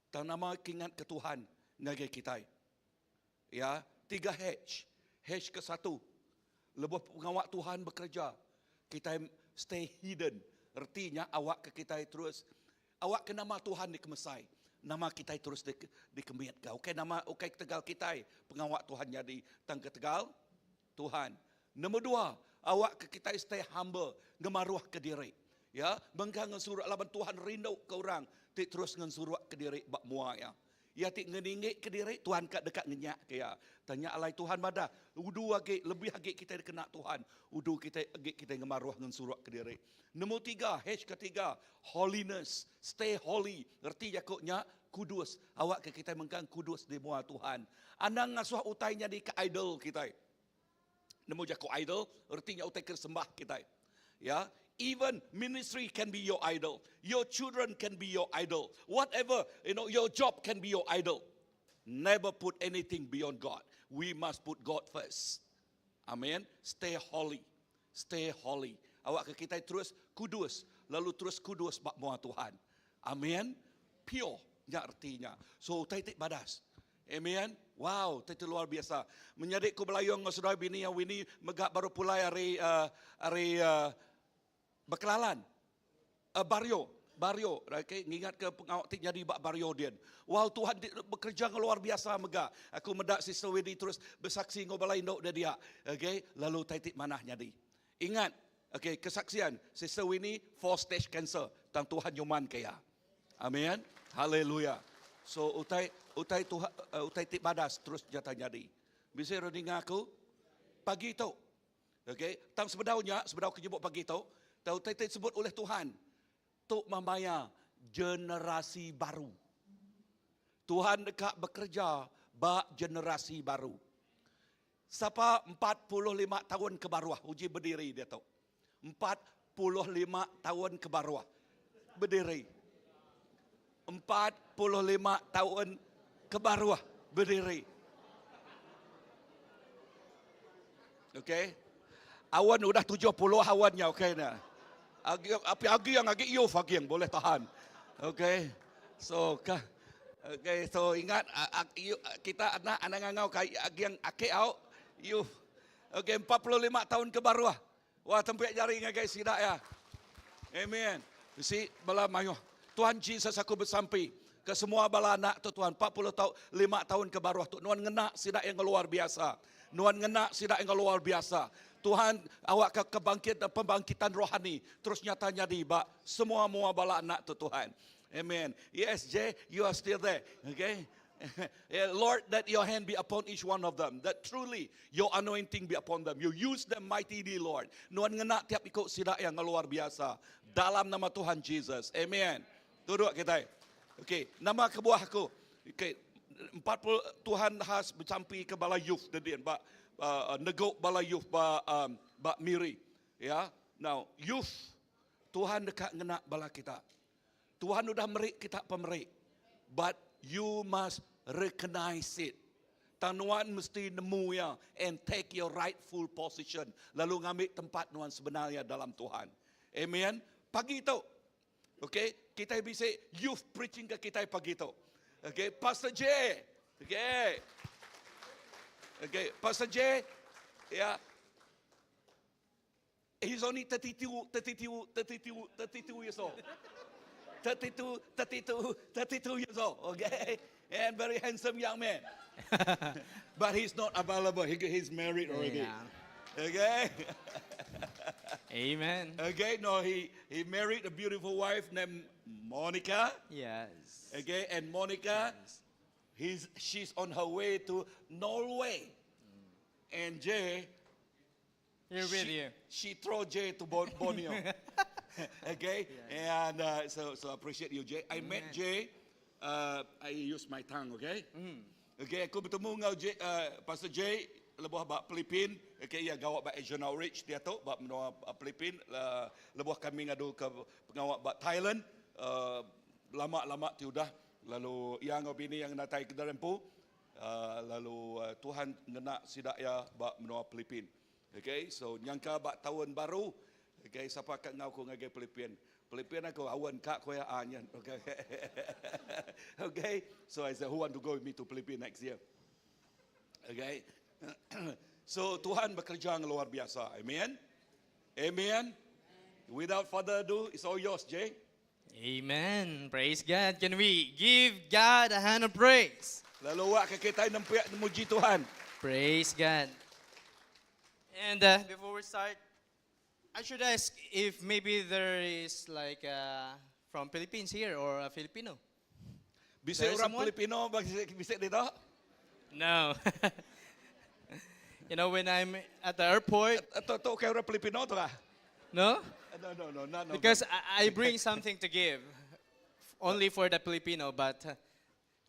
Tang nama kingat ke Tuhan ngagai kitai. Ya, 3H. H ke satu. Lebuh pengawa Tuhan bekerja, kitai stay hidden. Reti nya awak ke kitai terus awak ke nama Tuhan dikemesai. Nama kitai terus di, dikemitka. Ukai nama ukai ketegal kitai pengawa Tuhan nyadi tang ketegal Tuhan. Nombor dua, awak ke kitai stay humble, ngemaruh ke diri. Ya, mengkang ngensuruk laban Tuhan rindu ke orang ti terus ngensuruk ke diri ba mua ya. Iya ti ngeninggi ke diri, Tuhan ka deka ngenyak ke iya. Tang nya alai Tuhan madah, udu agi, lebih agi kitai dikena Tuhan, udu kitai agi kitai ngemaruh ngensuruk ke diri. Nombor tiga, H ketiga, holiness, stay holy. Reti jaku nya, kudus. Awak ke kitai mengkang kudus di mua Tuhan. Anang ngasuh utai nyadi ke idol kitai. Nemu jaku idol, reti nya utai ke sembah kitai. Ya, even ministry can be your idol. Your children can be your idol. Whatever, you know, your job can be your idol. Never put anything beyond God. We must put God first. Amen. Stay holy. Stay holy. Awak ke kita terus kudus, lalu terus kudus bak mua Tuhan. Amen. Pure nya artinya. So utai ti badas. Amen. Wow, ti luar biasa. Menyadi ku belayung enggau seduai bini yang Winnie mega baru pulai ari uh, ari uh, Bekelalan. Uh, Bario. Bario. Okay, ngingat ke pengawa ti nyadi ba Bario din. Wow, Tuhan ti bekerja enggau luar biasa mega. Aku meda Sister Winnie terus bersaksi enggau bala indu dia dia. Okay, lalu tai ti manah nyadi. Ingat, okay, kesaksian Sister Winnie four stage cancer tang Tuhan nyuman ke iya. Amin. Haleluya. So utai utai Tuhan uh, utai ti badas terus nyata nyadi. Bisi orang ninga aku pagi tu. Okey, tang sebedau nya, sebedau aku nyebut pagi tu, tau utai ti disebut oleh Tuhan. Tu mamaya generasi baru. Tuhan deka bekerja ba generasi baru. Sapa 45 tahun ke baruh uji berdiri dia tu. 45 taun ke baruh bediri. 45 taun ke baruh bediri. Okey. Awan udah 70 awan nya okey nya. Agi api agi yang agi youth agi yang boleh tahan. Okey. So ka okey so ingat kita anak anak ngangau kai agi yang ake au youth. Okey 45 taun ke baruh. Wah tempik jari ngagai sida ya. Amen. Bisi bala mayuh. Tuhan Jesus aku besampi ke semua bala anak tu Tuhan 40 tahun 5 tahun ke baruh tu nuan ngena sida yang luar biasa. Nuan ngena sida yang luar biasa. Tuhan awak ke kebangkit dan pembangkitan rohani terus nyata nyadi ba semua mua bala anak tu Tuhan. Amen. Yes, Jay, you are still there. Okay. Yeah, Lord, that your hand be upon each one of them, that truly your anointing be upon them. You use them mightily, Lord. Nuan ngena tiap ikut sida yang luar biasa. Dalam nama Tuhan Jesus. Amen. Duduk kita. Okay, nama kebuah aku. Okay, 40 Tuhan has bercampi ke bala youth tadi ba uh, neguk bala youth ba um, ba Miri. Ya. Now, youth Tuhan dekat ngena bala kita. Tuhan udah meri kita pemeri. But you must recognize it. Tang nuan mesti nemu ya and take your rightful position. Lalu ngambil tempat nuan sebenarnya dalam Tuhan. Amen. Pagi tu. Okay, kita bisa youth preaching ke kita pagi tu. Okay, Pastor J. Okay. Okay, Pastor J. Ya. He's only 32, 32, 32, 32 years old. 32, 32, 32 years old, okay? And very handsome young man. But he's not available. He, he's married already. Yeah. Okay? Amen. Okay, no, he, he married a beautiful wife named Monica. Yes. Okay, and Monica, Yes. he's, she's on her way to Norway. And Jay, Here with she, you. She throw Jay to Bon- Borneo. okay, and uh, so so I appreciate you, Jay. I met Jay. Uh, I use my tongue, okay? Mm. Okay, aku bertemu dengan Jay, uh, Pastor Jay. lebuh ba Pilipin, okay, iya gawa ba Asian Outreach diatu ba menua Pilipin lebuh kami ngadu ke pengawa ba Thailand lama-lama ti udah lalu iya enggau bini iya ngenatai ke Darempu lalu Tuhan ngena sida iya ba menua Pilipin. Okay, so nyangka ba taun baru, okay, sapa ka enggau ku ngagai Pilipin. Pilipin aku awan ka ku iya ah nyen. Okay. okay, so I said who want to go with me to Philippines next year? Okay. so Tuhan bekerja yang luar biasa. Amen. Amen. Without further ado, it's all yours, Jay. Amen. Praise God. Can we give God a hand of praise? Lalu awak ke kita nempiak memuji Tuhan. Praise God. And uh, before we start, I should ask if maybe there is like uh, from Philippines here or a Filipino. Bisa There is orang someone? Filipino bagi bisa dito? No. you know, when I'm at the airport, Ato to kay orang Filipino to ka? no? No, no, no, no, no. Because I, I bring something to give, only for the Filipino, but uh,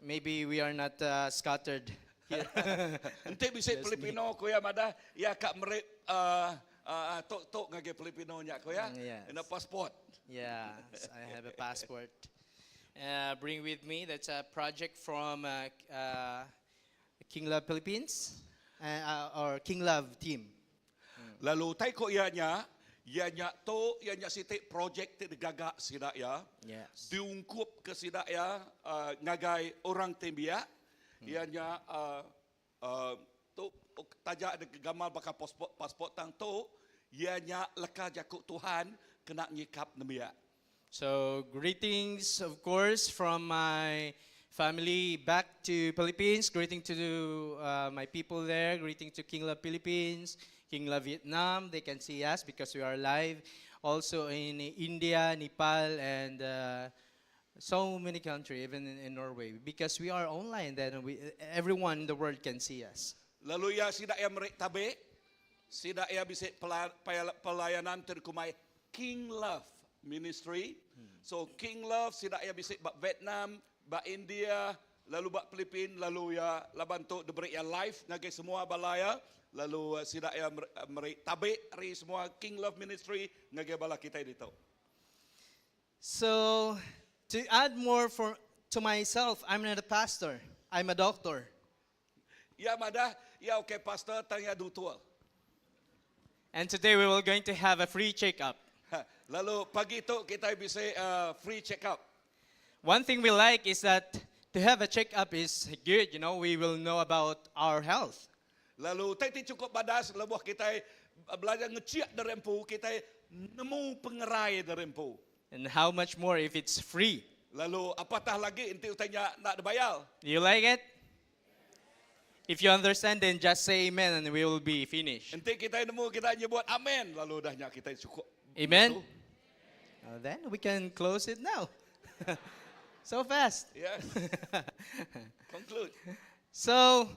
maybe we are not uh, scattered here. Enti bisa Filipino kuya mada ya kak merek uh, uh, tok tok ngagai Filipino nya kuya. Yes. Ina passport. Yes, I have a passport. Uh, bring with me. That's a project from uh, uh, King Love Philippines uh, uh, or King Love team. Lalu tai ko iya nya, iya nya to iya nya siti project ti digaga sida ya. Yes. Diungkup ke sida ya uh, ngagai orang tembia. Iya nya uh, uh, tu tajak de gamal bakal pasport pasport tang tu iya nya leka jaku Tuhan kena nyikap nembiak. So greetings, of course, from my family back to Philippines. Greeting to uh, my people there. Greeting to King Love Philippines, King Love Vietnam. They can see us because we are live. Also in India, Nepal, and uh, so many countries, even in, in Norway. Because we are online, then we, everyone in the world can see us. Lalu ya sida ya merek tabe, sida ya bisa pelayanan terkumai King Love Ministry. So King Love sida ya bisa bak Vietnam, bak India, lalu bak Filipin, lalu ya laban tu diberi ya live ngagai semua balaya, lalu uh, sida ya merek tabe ri semua King Love Ministry ngagai bala kita dito. So to add more for to myself, I'm not a pastor. I'm a doctor. Ya madah, ya okay pastor tanya dutua. And today we will going to have a free checkup. Ha, Lalu pagi tu kita bisa uh, free check up. One thing we like is that to have a checkup is good, you know, we will know about our health. Lalu tai ti cukup badas lebuh kita belajar ngeciak derempu kita nemu pengerai derempu. And how much more if it's free? Lalu apatah lagi enti utanya nak dibayar. Do you like it? If you understand, then just say amen and we will be finished. Enti kita nemu kita nyebut amen lalu dahnya kita cukup. Amen? Uh, then we can close it now. so fast. Yes. Conclude. So,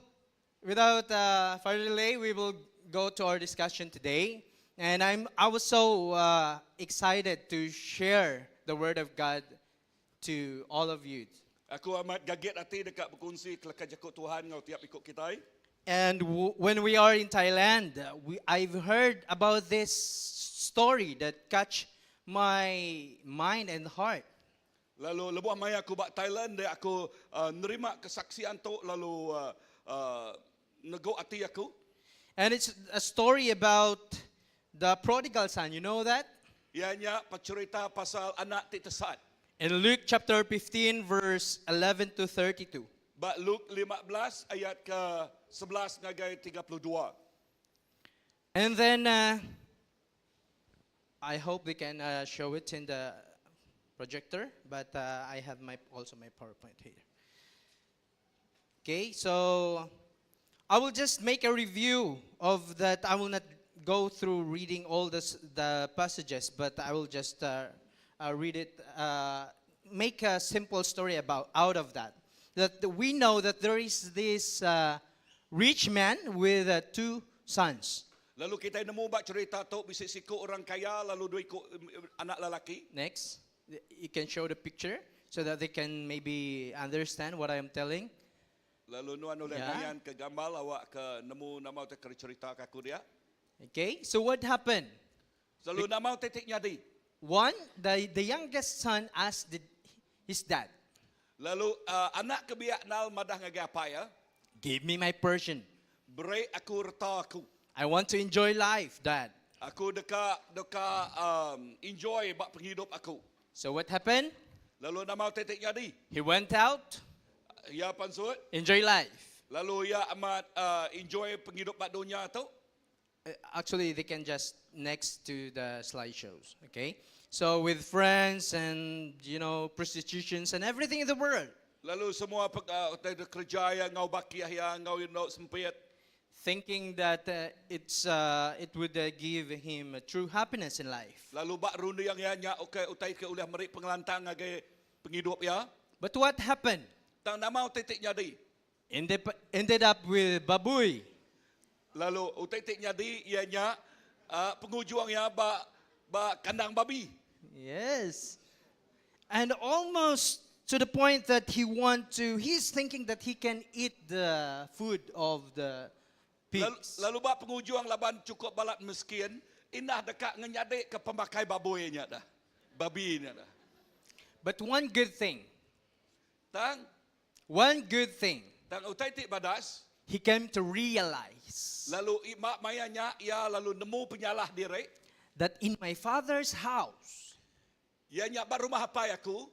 without uh, further delay, we will go to our discussion today. And I'm, I was so uh, excited to share the Word of God to all of you. Aku amat gaget hati dekat berkongsi kelakar jakut Tuhan ngau tiap ikut kita. And w- when we are in Thailand, uh, we, I've heard about this story that catch my mind and heart. Lalu lebuh maya aku bak Thailand dia aku uh, nerima kesaksian tu lalu uh, uh, nego hati aku. And it's a story about the prodigal son. You know that? Ianya cerita pasal anak ti tesat. In Luke chapter 15, verse 11 to 32. Bak Luke 15 ayat ke 11 ngagai 32. And then uh, I hope they can uh, show it in the projector, but uh, I have my also my PowerPoint here. Okay, so I will just make a review of that. I will not go through reading all this, the passages, but I will just uh, uh, read it, uh, make a simple story about out of that. That we know that there is this uh, rich man with uh, two sons. Lalu kita nemu bak cerita tu bisi siku orang kaya lalu dua ikut anak lelaki. Next, you can show the picture so that they can maybe understand what I am telling. Lalu nuan ulih Ya. ngayan ke gambal awak ke nemu nama utai ke dicerita ke aku dia. Okay, so what happened? Lalu nama utai ti nyadi. One, the, the youngest son asked the, his dad, Lalu uh, anak ke biak nal madah ngagai apai ya. Give me my portion. Beri aku reta aku. I want to enjoy life, dad. Aku deka deka um, enjoy ba penghidup aku. So what happened? Lalu nama utai ti nyadi. He went out, Iya pansut. enjoy life. Lalu iya amat uh, enjoy penghidup ba dunya tu. Uh, Actually, they can just next to the slideshows, okay? So with friends and, you know, prostitutions and everything in the world. Lalu semua pe, uh, utai kerja iya ngau bakih iya ngau indu sempit. Thinking that uh, it's, uh, it would uh, give him true happiness in life. Lalu ba runding iya nya okay, utai ke ulih meri pengelantang ngagai penghidup iya. But what happened? Tang nama utai ti nyadi. Ended, ended up with Babui. Lalu utai ti nyadi iya nya uh, pengujuang iya ba ba kandang babi. Yes. And almost to the point that he want to, he's thinking that he can eat the food of the Lalu, pigs. lalu ba pengujuang laban cukup balat miskin, indah deka ngenyadi ke pemakai babui nya dah. Babi nya dah. But one good thing, Tang one good thing, tang utai ti badas, he came to realize lalu ima maya nya ia lalu nemu penyalah diri, that in my father's house, ia nya ba rumah apai aku,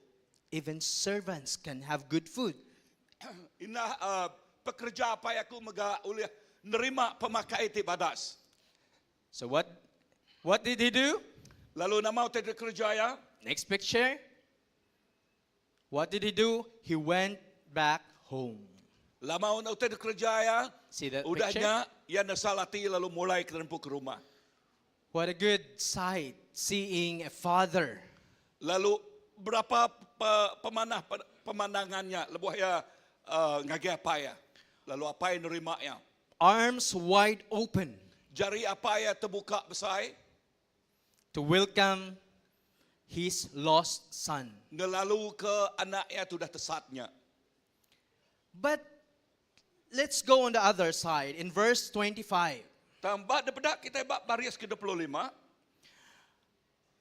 even servants can have good food. indah uh, pekerja apai aku mega ulih nerima pemakai ti badas. So what, what did he do? Lalu nama utai ti kerja ya? Next picture. What did he do? He went back home. Lama utai kerja ya, See that udah picture? nya ia nesal ati lalu mulai ke ke rumah. What a good sight seeing a father Lalu berapa pe, pemanah pemandangannya lebuh ya uh, ngagai apai ya. Lalu apai nerima ya. arms wide open Jari apai ya terbuka besar to welcome his lost son. ngelalu ke anaknya tu dah tesatnya. But let's go on the other side in verse 25. Tambah daripada kita bab baris ke-25.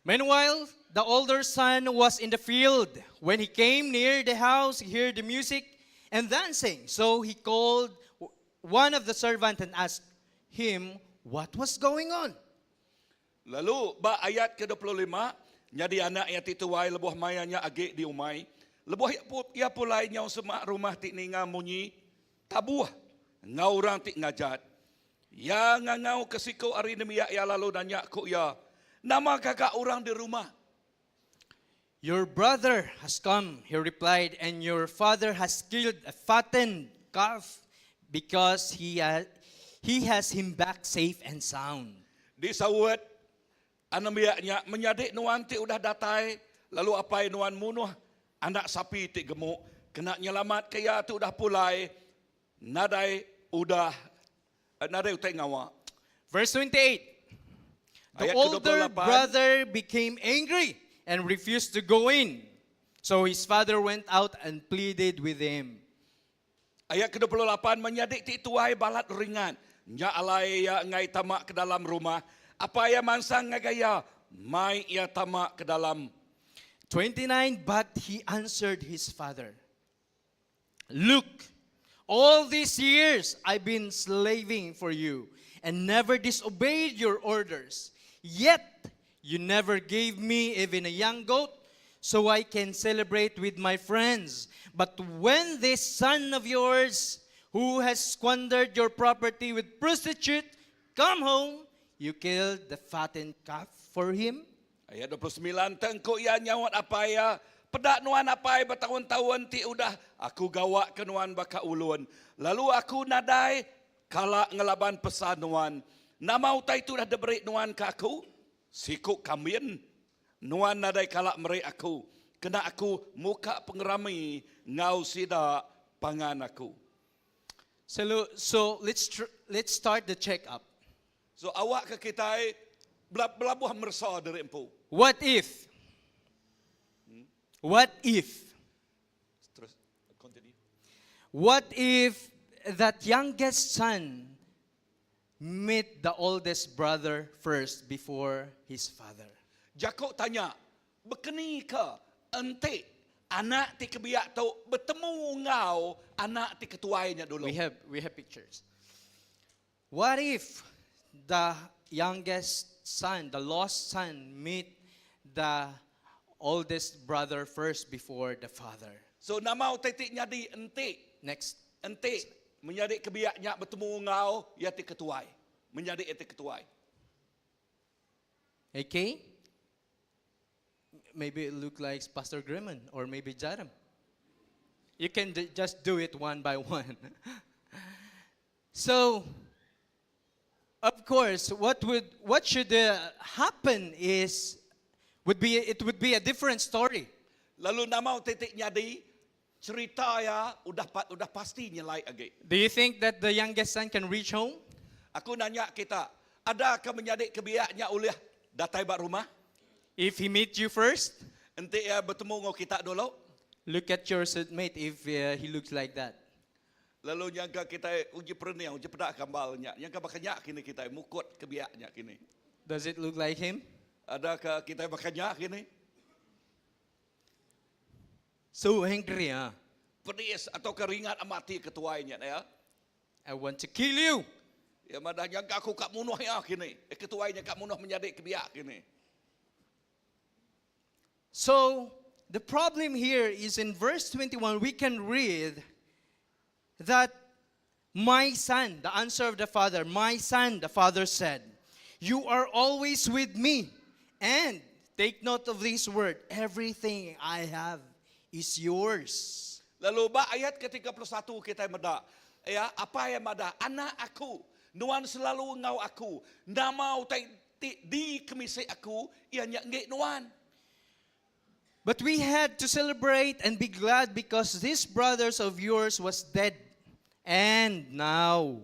Meanwhile, the older son was in the field. When he came near the house, he heard the music and dancing. So he called one of the servants and asked him what was going on. Lalu ba ayat ke-25, nyadi anak iya ti tuai lebuh maya nya agi di umai. Lebuh iya, iya pulai nyau semak rumah ti ninga munyi tabuh ngau orang ti ngajat. Ya ngangau ke siku ari nembiak iya lalu nanya ku iya, nama gaga orang di rumah? Your brother has come, he replied, and your father has killed a fattened calf because he, ha- he has him back safe and sound. Disaut anembiak nya menyadi nuan ti udah datai lalu apai nuan munuh anak sapi ti gemuk kena nyelamat ke iya ti udah pulai nadai udah eh, nadai utai ngawa. Verse 28 The Ayat older ke-28. brother became angry and refused to go in. So his father went out and pleaded with him. Ayat ke-28 menyadi ti tuai balat ringat. Nya alai iya enggai tama ke dalam rumah. Apai iya mansang ngagai iya, mai iya tama ke dalam. 29 But he answered his father, Look, all these years I've been slaving for you and never disobeyed your orders. Yet you never gave me even a young goat so I can celebrate with my friends. But when this son of yours, who has squandered your property with prostitute, come home, you killed the fattened calf for him. Ayat 29, tengku iya nyaut apai iya, peda nuan apai betaun-taun ti udah aku gawa ke nuan baka ulun. Lalu aku nadai kala ngelaban pesan nuan. Nama utai tu udah diberi nuan ke aku? Siku kambin. Nuan nadai kala meri aku. Kena aku muka pengerami ngau sida pangan aku. So, so let's, tr- let's start the checkup. So awak ke kitai belabuh meresa diri empu. What if? What if? Terus continue. What if that youngest son meet the oldest brother first before his father? Jaku tanya, Bekeni ke enti anak ti ke biak tu betemu enggau anak ti ke tuai nya dulu? We have we have pictures. What if the youngest son, the lost son meet the oldest brother first before the father? So nama utai ti nyadi enti Next. enti menyadi ke biak nya betemu enggau iya ti ke tuai? Menyadi iya ti ke tuai. Okay? Maybe it look like Pastor Grimmon or maybe Jaram. You can d- just do it one by one. so, of course, what would what should uh, happen is would be it would be a different story. Lalu nama utai ti nyadi cherita iya udah udah pasti nyelai agi. Do you think that the youngest son can reach home? Aku nanya kita, ada ke menyadi ke biak nya ulih datai ba rumah? If he meet you first, Enti iya betemu enggau kita dulu, look at your seatmate if uh, he looks like that. Lalu nyangka kitai uji perening, uji peda kambal nya. Nyangka baka nya kini kitai mukut ke biak nya kini. Does it look like him? Ada ke kitai baka nya kini? So angry, huh? Pedis atau ke ringat amat ati ke tuai nya ya. I want to kill you. Ya madah nyangka aku ka munuh iya kini. Eh ketuai nya ka munuh menyadi ke biak kini. So the problem here is in verse 21 we can read that my son, the answer of the father, my son, the father said, you are always with me. And take note of this word, everything I have is yours. Lalu ba ayat ke 31 kitai meda, ya apai iya madah, Anak aku, nuan selalu enggau aku, nama utai ti dikemisi aku iya nya enggi nuan. But we had to celebrate and be glad because this brothers of yours was dead and now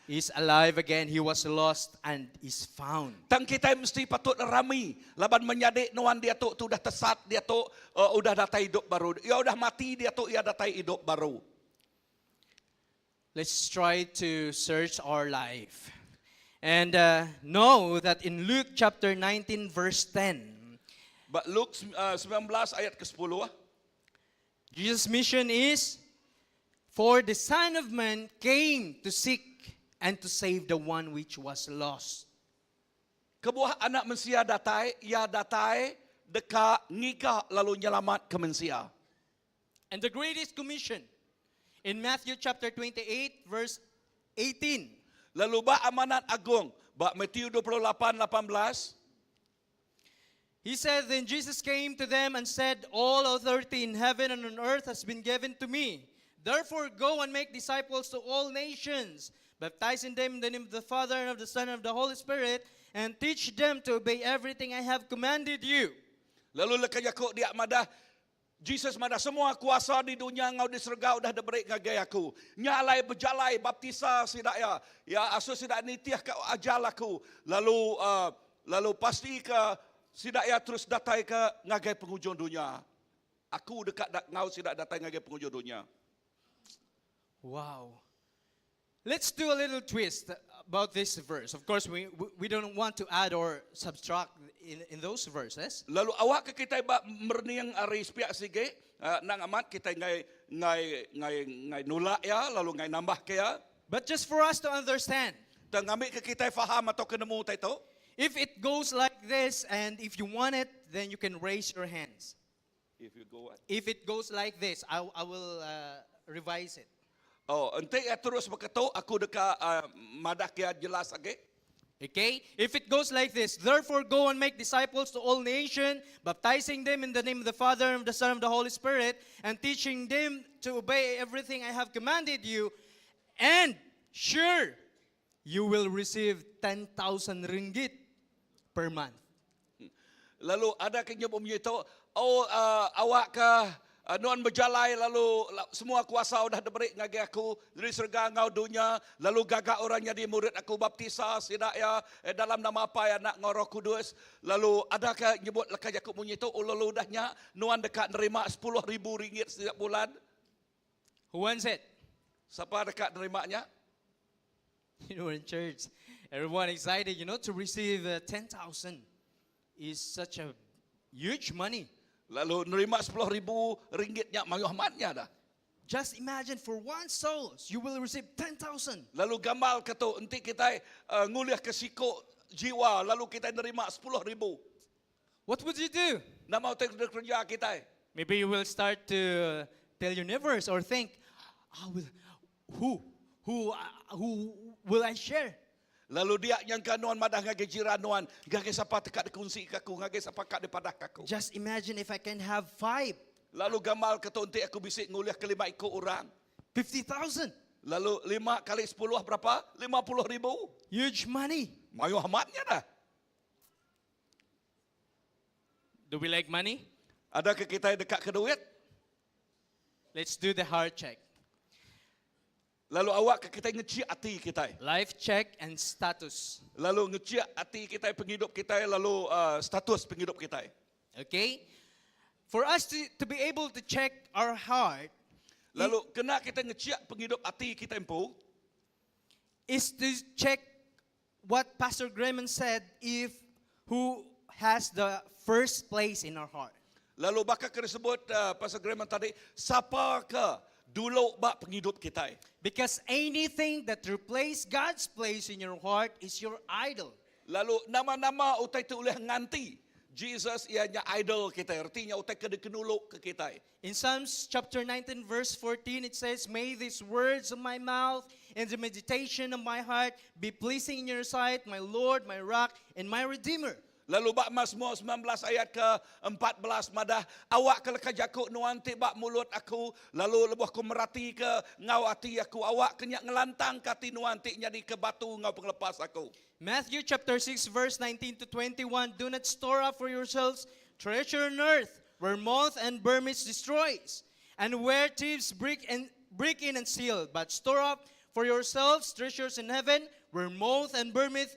is alive again. He was lost and is found. Tang kitai mesti patut rami laban menyadi nuan diatu tu udah tesat diatu udah datai idup baru. Iya udah mati diatu iya datai idup baru. Let's try to search our life and know that in Luke chapter 19 verse 10. Ba Luke 19 ayat ke sepuluh. Jesus mission is for the Son of Man came to seek and to save the one which was lost. Kebuah Anak Mensia datai, iya datai deka ngiga lalu nyelamatka mensia. And the greatest commission in Matthew chapter 28 verse 18. Lalu ba amanat agung ba Matthew 28 18. He said, Then Jesus came to them and said, All authority in heaven and on earth has been given to me. Therefore go and make disciples to all nations, baptizing them in the name of the Father and of the Son and of the Holy Spirit, and teach them to obey everything I have commanded you. Lalu leka jaku dia madah, Jesus madah, Semua kuasa di dunya enggau di serega udah diberi ngagai aku. Nya alai bejalai baptisa sida iya, iya asuh sida nitihka ajar aku, lalu lalu pastika sida iya terus datai ke ngagai pengujung dunya. Aku deka enggau sida datai ngagai pengujung dunya. Wow. Let's do a little twist about this verse. Of course, we, we don't want to add or subtract in, in those verses. Lalu awakka kitai ba merening ari sepiak sigi, endang amat kitai enggai enggai enggai enggai nulak iya lalu enggai nambahka iya. But just for us to understand. Tang ngambika kitai faham atau ke nemu utai tu. If it goes like this and if you want it, then you can raise your hands. If you go what? If it goes like this, I, I will uh, revise it. Oh, enti iya terus baka tu, aku deka uh, madah ke iya jelas agi. Okay? If it goes like this, therefore go and make disciples to all nations, baptizing them in the name of the Father and of the Son and of the Holy Spirit, and teaching them to obey everything I have commanded you, and sure, you will receive 10,000 ringgit per month. Lalu ada ke nyebut munyi tu, Oh, awakka nuan bejalai lalu semua kuasa udah diberi ngagai aku dari serega enggau dunya, lalu gaga orang nyadi murid aku, baptisa sida iya dalam nama Apai, Anak enggau Roh Kudus. Lalu ada ke nyebut leka jaku munyi tu, oh lalu udah nya nuan deka nerima 10,000 ringgit setiap bulan. Who wants it? Sapa deka nerima nya? You know, in church, everyone excited, you know, to receive uh, 10,000 is such a huge money. Lalu nerima 10,000 ringgit nya mayuh amat nya dah. Just imagine for one soul, you will receive 10,000. Lalu gambar ke tu enti kita uh, ngulih ke siko jiwa lalu kita nerima 10,000. What would you do? Nama utai kerja kita? Maybe you will start to tell your neighbors or think, I will, who, who, uh, who will I share? Lalu dia nyangka nuan madah ngagai jiran nuan, ngagai sapa teka dikunsi ke aku, ngagai sapa ka dipadah ke aku. Just imagine if I can have five, Lalu gamal ke tu enti aku bisi ngulih ke lima iku orang. 50,000. Lalu lima kali sepuluh berapa? 50,000. Huge money. Mayuh amatnya dah. Do we like money? Ada ke kita dekat ke duit? Let's do the heart check. Lalu awak ke kita ngeciak ati kita. Life check and status. Lalu ngeciak ati kita penghidup kita lalu uh, status penghidup kita. Okay? For us to, to be able to check our heart Lalu kena kita ngeciak penghidup ati kita empu is to check what Pastor Graham said if who has the first place in our heart. Lalu bakal kena sebut uh, Pastor Graham tadi, siapa ke dulu bak penghidup kita. Because anything that replaces God's place in your heart is your idol. Lalu nama-nama utai tu oleh nganti. Jesus ianya idol kita. Artinya utai kena kenuluk ke kita. In Psalms chapter 19, verse 14, it says, May these words of my mouth and the meditation of my heart be pleasing in your sight, my Lord, my rock, and my redeemer. Lalu bak Mazmur 19 ayat ke 14 madah awak ke leka jakuk nuan ti bak mulut aku lalu lebuh aku merati ke ngau ati aku awak kenyak ngelantang ke ati nuan ti nyadi ke batu ngau penglepas aku. Matthew chapter 6, verse 19 to 21, Do not store up for yourselves treasure on earth, where moth and vermin destroys, and where thieves break, and, break in and steal. But store up for yourselves treasures in heaven, where moth and vermin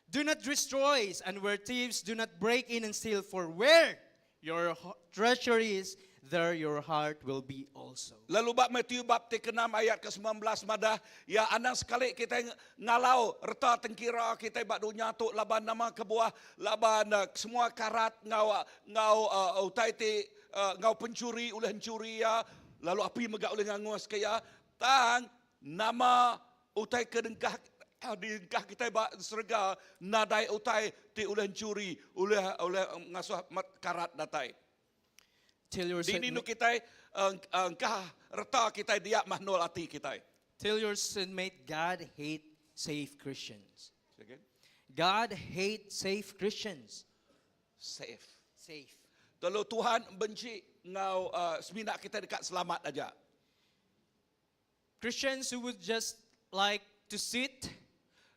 do not destroy, and where thieves do not break in and steal. For where your treasure is, there your heart will be also. Lalu bab Matthew bab ti ke-6 ayat ke-19 madah ya anang sekali kita ngalau reta tengkira kita bak dunya tu laban nama kebuah laban uh, semua karat ngau ngau uh, utai ti uh, ngau pencuri oleh pencuri ya lalu api megak oleh ngangus ke ya tang nama utai ke dengkah di dengkah kita bak serega nadai utai ti oleh pencuri oleh oleh ngasuh karat datai. Tell your, Dini nu kita engkah reta kita dia mahnul ati kita. tell your mate, God hate safe Christians. God hate safe Christians. Safe. Safe. Kalau Tuhan benci ngau uh, semina kita dekat selamat aja. Christians who would just like to sit,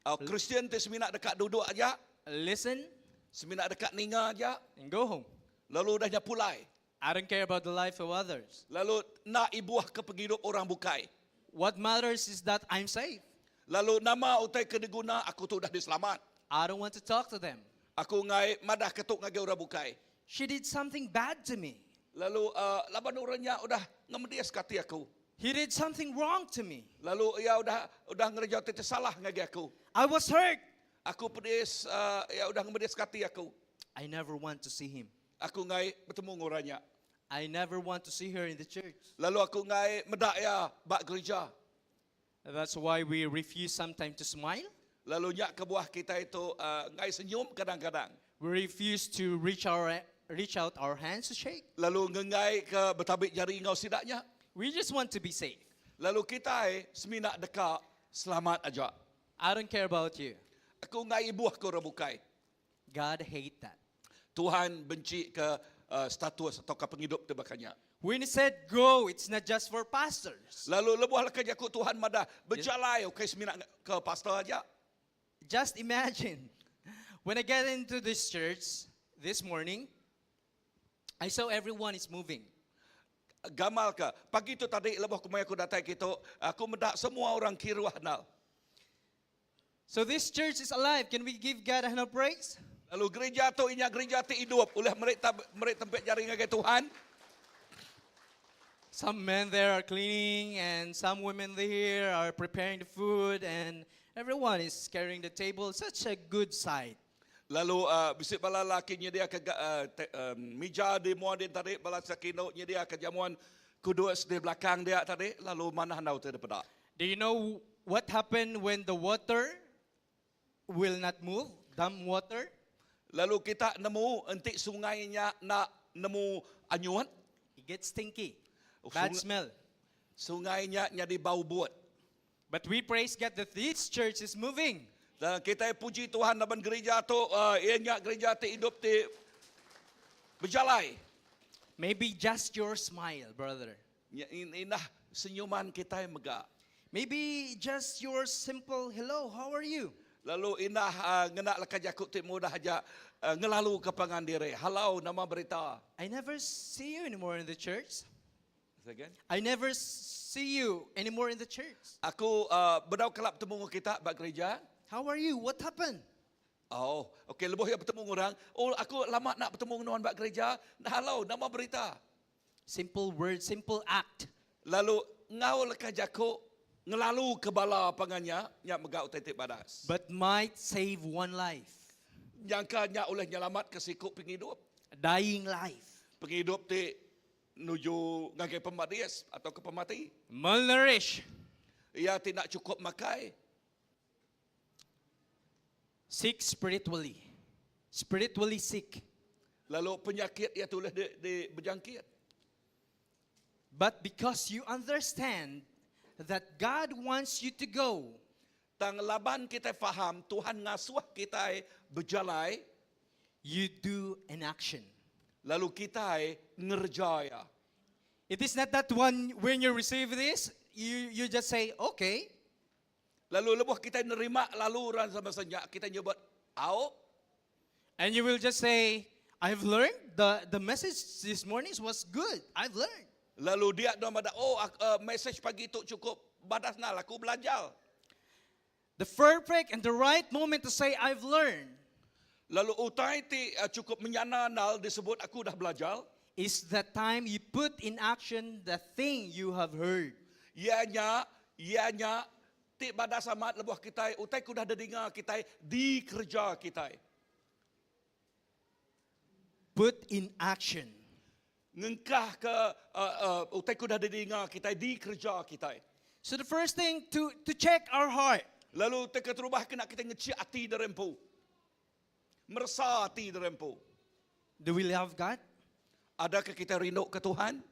Uh, Kristian tu semina dekat duduk aja, listen, semina dekat ninga aja, and go home. lalu udahnya pulai. I don't care about the life of others. Lalu nak ibuah ke penghidup orang bukai. What matters is that I'm safe. Lalu nama utai kena aku tu dah diselamat. I don't want to talk to them. Aku ngai madah ketuk ngagai orang bukai. She did something bad to me. Lalu uh, laban orangnya udah ngemedias kati aku. He did something wrong to me. Lalu ia udah udah ngerja utai salah ngagai aku. I was hurt. Aku pedis uh, ya udah ngemedias kati aku. I never want to see him. Aku ngai bertemu ngorangnya. I never want to see her in the church. Lalu aku ngai medak ya bak gereja. That's why we refuse sometimes to smile. Lalu nyak kebuah kita itu uh, ngai senyum kadang-kadang. We refuse to reach, our, reach out our hands to shake. Lalu ngengai ke bertabik jari ngau sidaknya. We just want to be safe. Lalu kita eh seminak dekat selamat aja. I don't care about you. Aku ngai ibu aku rebukai. God hate that. Tuhan benci ke uh, status atau ke penghidup tu bakanya. When he said go, it's not just for pastors. Lalu lebuh lah kerja aku Tuhan madah berjalai okey seminak ke pastor aja. Just imagine, when I get into this church this morning, I saw everyone is moving. Gamal ke pagi tu tadi lebuh aku mai aku datang gitu aku medak semua orang kiruah nal. So this church is alive. Can we give God a hand of praise? Lalu gereja tu inya gereja ti hidup oleh mereka mereka tempat jari ngagai Tuhan. Some men there are cleaning and some women there are preparing the food and everyone is carrying the table. Such a good sight. Lalu uh, bisi bala laki nyedia ke uh, te, uh, mija di mua din tadi, bala sakino nyedia ke jamuan kudus di belakang dia tadi, lalu manah nau ti dipeda. Do you know what happened when the water will not move? Dam water? Lalu kita nemu enti sungai nya enda nemu anyut. It gets stinky. Bad smell. Sungai nya nyadi bau but. But we praise God that this church is moving. Dan kitai puji Tuhan laban gerija tu iya nya gerija ti idup ti bejalai. Maybe just your smile, brother. Nya indah senyuman kitai mega. Maybe just your simple hello, how are you? Lalu indah ngena leka jaku ti mudah aja ngelaluka pangan diri. Halau nama berita? I never see you anymore in the church. Say again. I never see you anymore in the church. Aku uh, bedau kelap temu enggau kita ba gereja. How are you? What happened? Oh, okey lebuh iya betemu enggau orang, oh aku lama enda betemu enggau nuan ba gereja. Halau nama berita? Simple word, simple act. Lalu enggau leka jaku ngelaluka bala pangan nya, nya mega utai ti badas. But might save one life. Nyangka nya ulih nyelamatka siku pengidup. A dying life. Pengidup ti nuju ngagai pemadis atauka pemati. Malnourished. Iya ti enda chukup makai. Sick spiritually. Spiritually sick. Lalu penyakit iya tulih di, di bejangkit. But because you understand that God wants you to go. Tang laban kitai faham Tuhan ngasuh kitai bejalai. You do an action. Lalu kitai ngereja iya. It is not that one when you receive this, you you just say okay. Lalu lebuh kitai nerima lalu orang sama senya kitai nyebut au. And you will just say, I've learned the the message this morning was good. I've learned. Lalu dia dua madah oh uh, message pagi tu cukup badas nal aku belajar. The perfect and the right moment to say I've learned. Lalu utai ti uh, cukup menyana nal disebut aku dah belajar. Is the time you put in action the thing you have heard. Iya nya, iya nya ti badas amat lebuh kitai utai ke udah didinga kitai dikereja kitai. Put in action. Ngengkahka utai ke udah didinga kitai dikereja kitai. So the first thing to to check our heart. Lalu ti keterubah kena kitai ngechik ati diri empu. Meresa ati diri empu. Do we love God? Adakah kitai rindu ke Tuhan?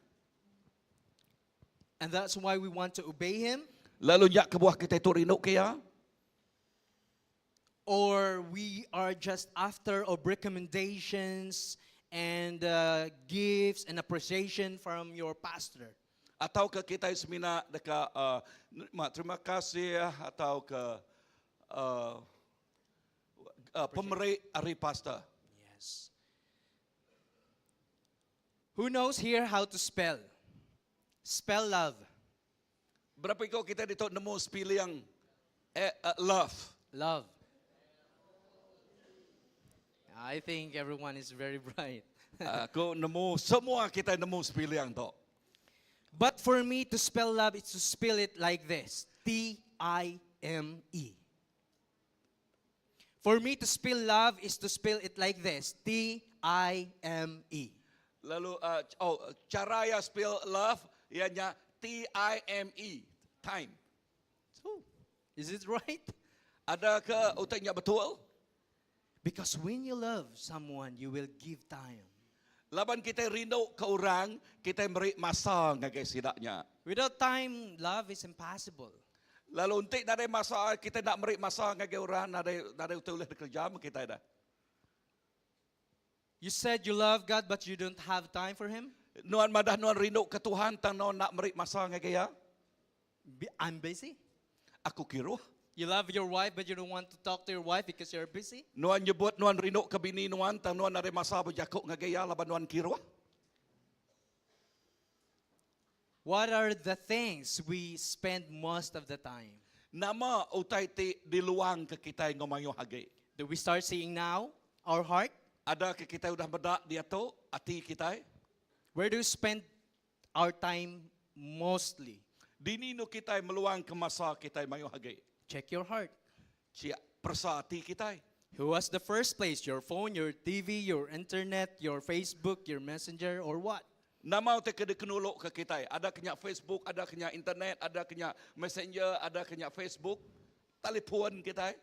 And that's why we want to obey Him? Lalu nya kebuah kitai tu rindu ke Iya? Or we are just after of recommendations and gifts and appreciation from your pastor? Atau ke kitai semina deka nerima terima kasih atau ke uh, pemeri ari pastor? Yes. Who knows here how to spell? Spell love. Berapa iko kita ditu nemu spelling eh, love? Love. I think everyone is very bright. Aku nemu semua kita nemu spelling tu. But for me to spell love, it's to spell it like this. T I M E. For me to spell love is to spell it like this. T I M E. Lalu uh, oh cara ya spell love iya nya T I M E, time. So, is it right? Ada ke utai nya betul? Because when you love someone, you will give time. Laban kitai rindu ke orang, kitai meri masa ngagai sida nya. Without time, love is impossible. Lalu enti nadai masa, kitai enda meri masa ngagai orang, nadai nadai utai ulih dikereja meh kitai dah. You said you love God but you don't have time for Him? Nuan madah nuan rindu ke Tuhan tang nuan enda meri masa ngagai Iya? I'm busy. Aku kiruh. You love your wife but you don't want to talk to your wife because you're busy? Nuan nyebut nuan rindu ke bini nuan tang nuan nadai masa bejaku ngagai iya laban nuan kiruh? What are the things we spend most of the time? Nama utai ti diluangka kitai enggau mayuh agi? Do we start seeing now our heart? Ada ke kitai udah meda diatu ati kitai? Where do we spend our time? mostly? Dini endur kitai meluang ke masa kitai mayuh agi? Check your heart. Ciak peresa ati kitai. Who was the first place? Your phone, your TV, your internet, your Facebook, your messenger, or what? Nama utai ke dikenuluk ke kitai? Ada ke nya Facebook, ada ke nya internet, ada ke nya messenger, ada ke nya Facebook, talipun kitai.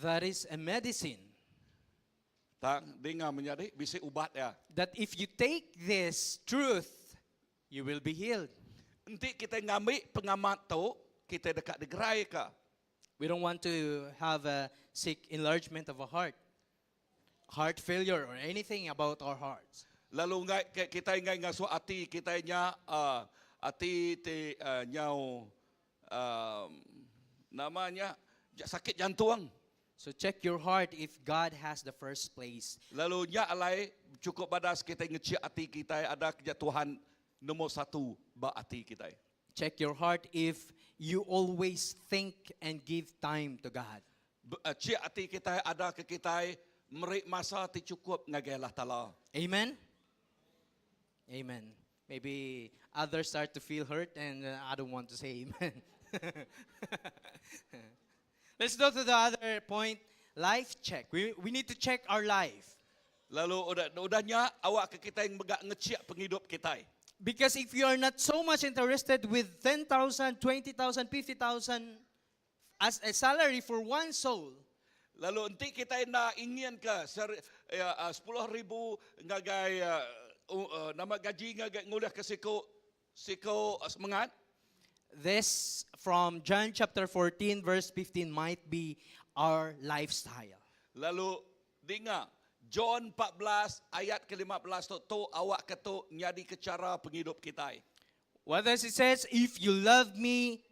That is a medicine. Tang, dinga menyadi, bisi ubat iya. That if you take this truth, you will be healed. Enti kitai ngambi pengamat tu, kitai deka digeraika. We don't want to have a sick enlargement of a heart, heart failure or anything about our hearts. Lalu enggai ke kitai enggai ngasuh ati kitai nya uh, ati ti uh, nyau uh, nama nya sakit jantung. So check your heart if God has the first place. Lalu nya alai chukup badas kitai ngechik ati kitai ada keja Tuhan nombor satu ba ati kitai. Check your heart if you always think and give time to God. Chik ati kitai ada ke kitai meri masa ti chukup ngagai Allah Taala. Amen. Amen. Maybe others start to feel hurt and uh, I don't want to say amen. Let's go to the other point, life check. We, we need to check our life. Lalu udah, udah nya awak ke kitai mega ngechik pengidup kitai. Because if you are not so much interested with 10,000, 20,000, 50,000 as a salary for one soul, Lalu enti kitai enda ingin ke ser, ya, 10,000 ngagai uh, nama gaji ngagai ngulih ke siku siku semengat. This from John chapter 14 verse 15 might be our lifestyle. Lalu dinga John 14 ayat ke-15 tu tu awak ke tu nyadi ke cara pengidup kitai. What does it says? If you love me,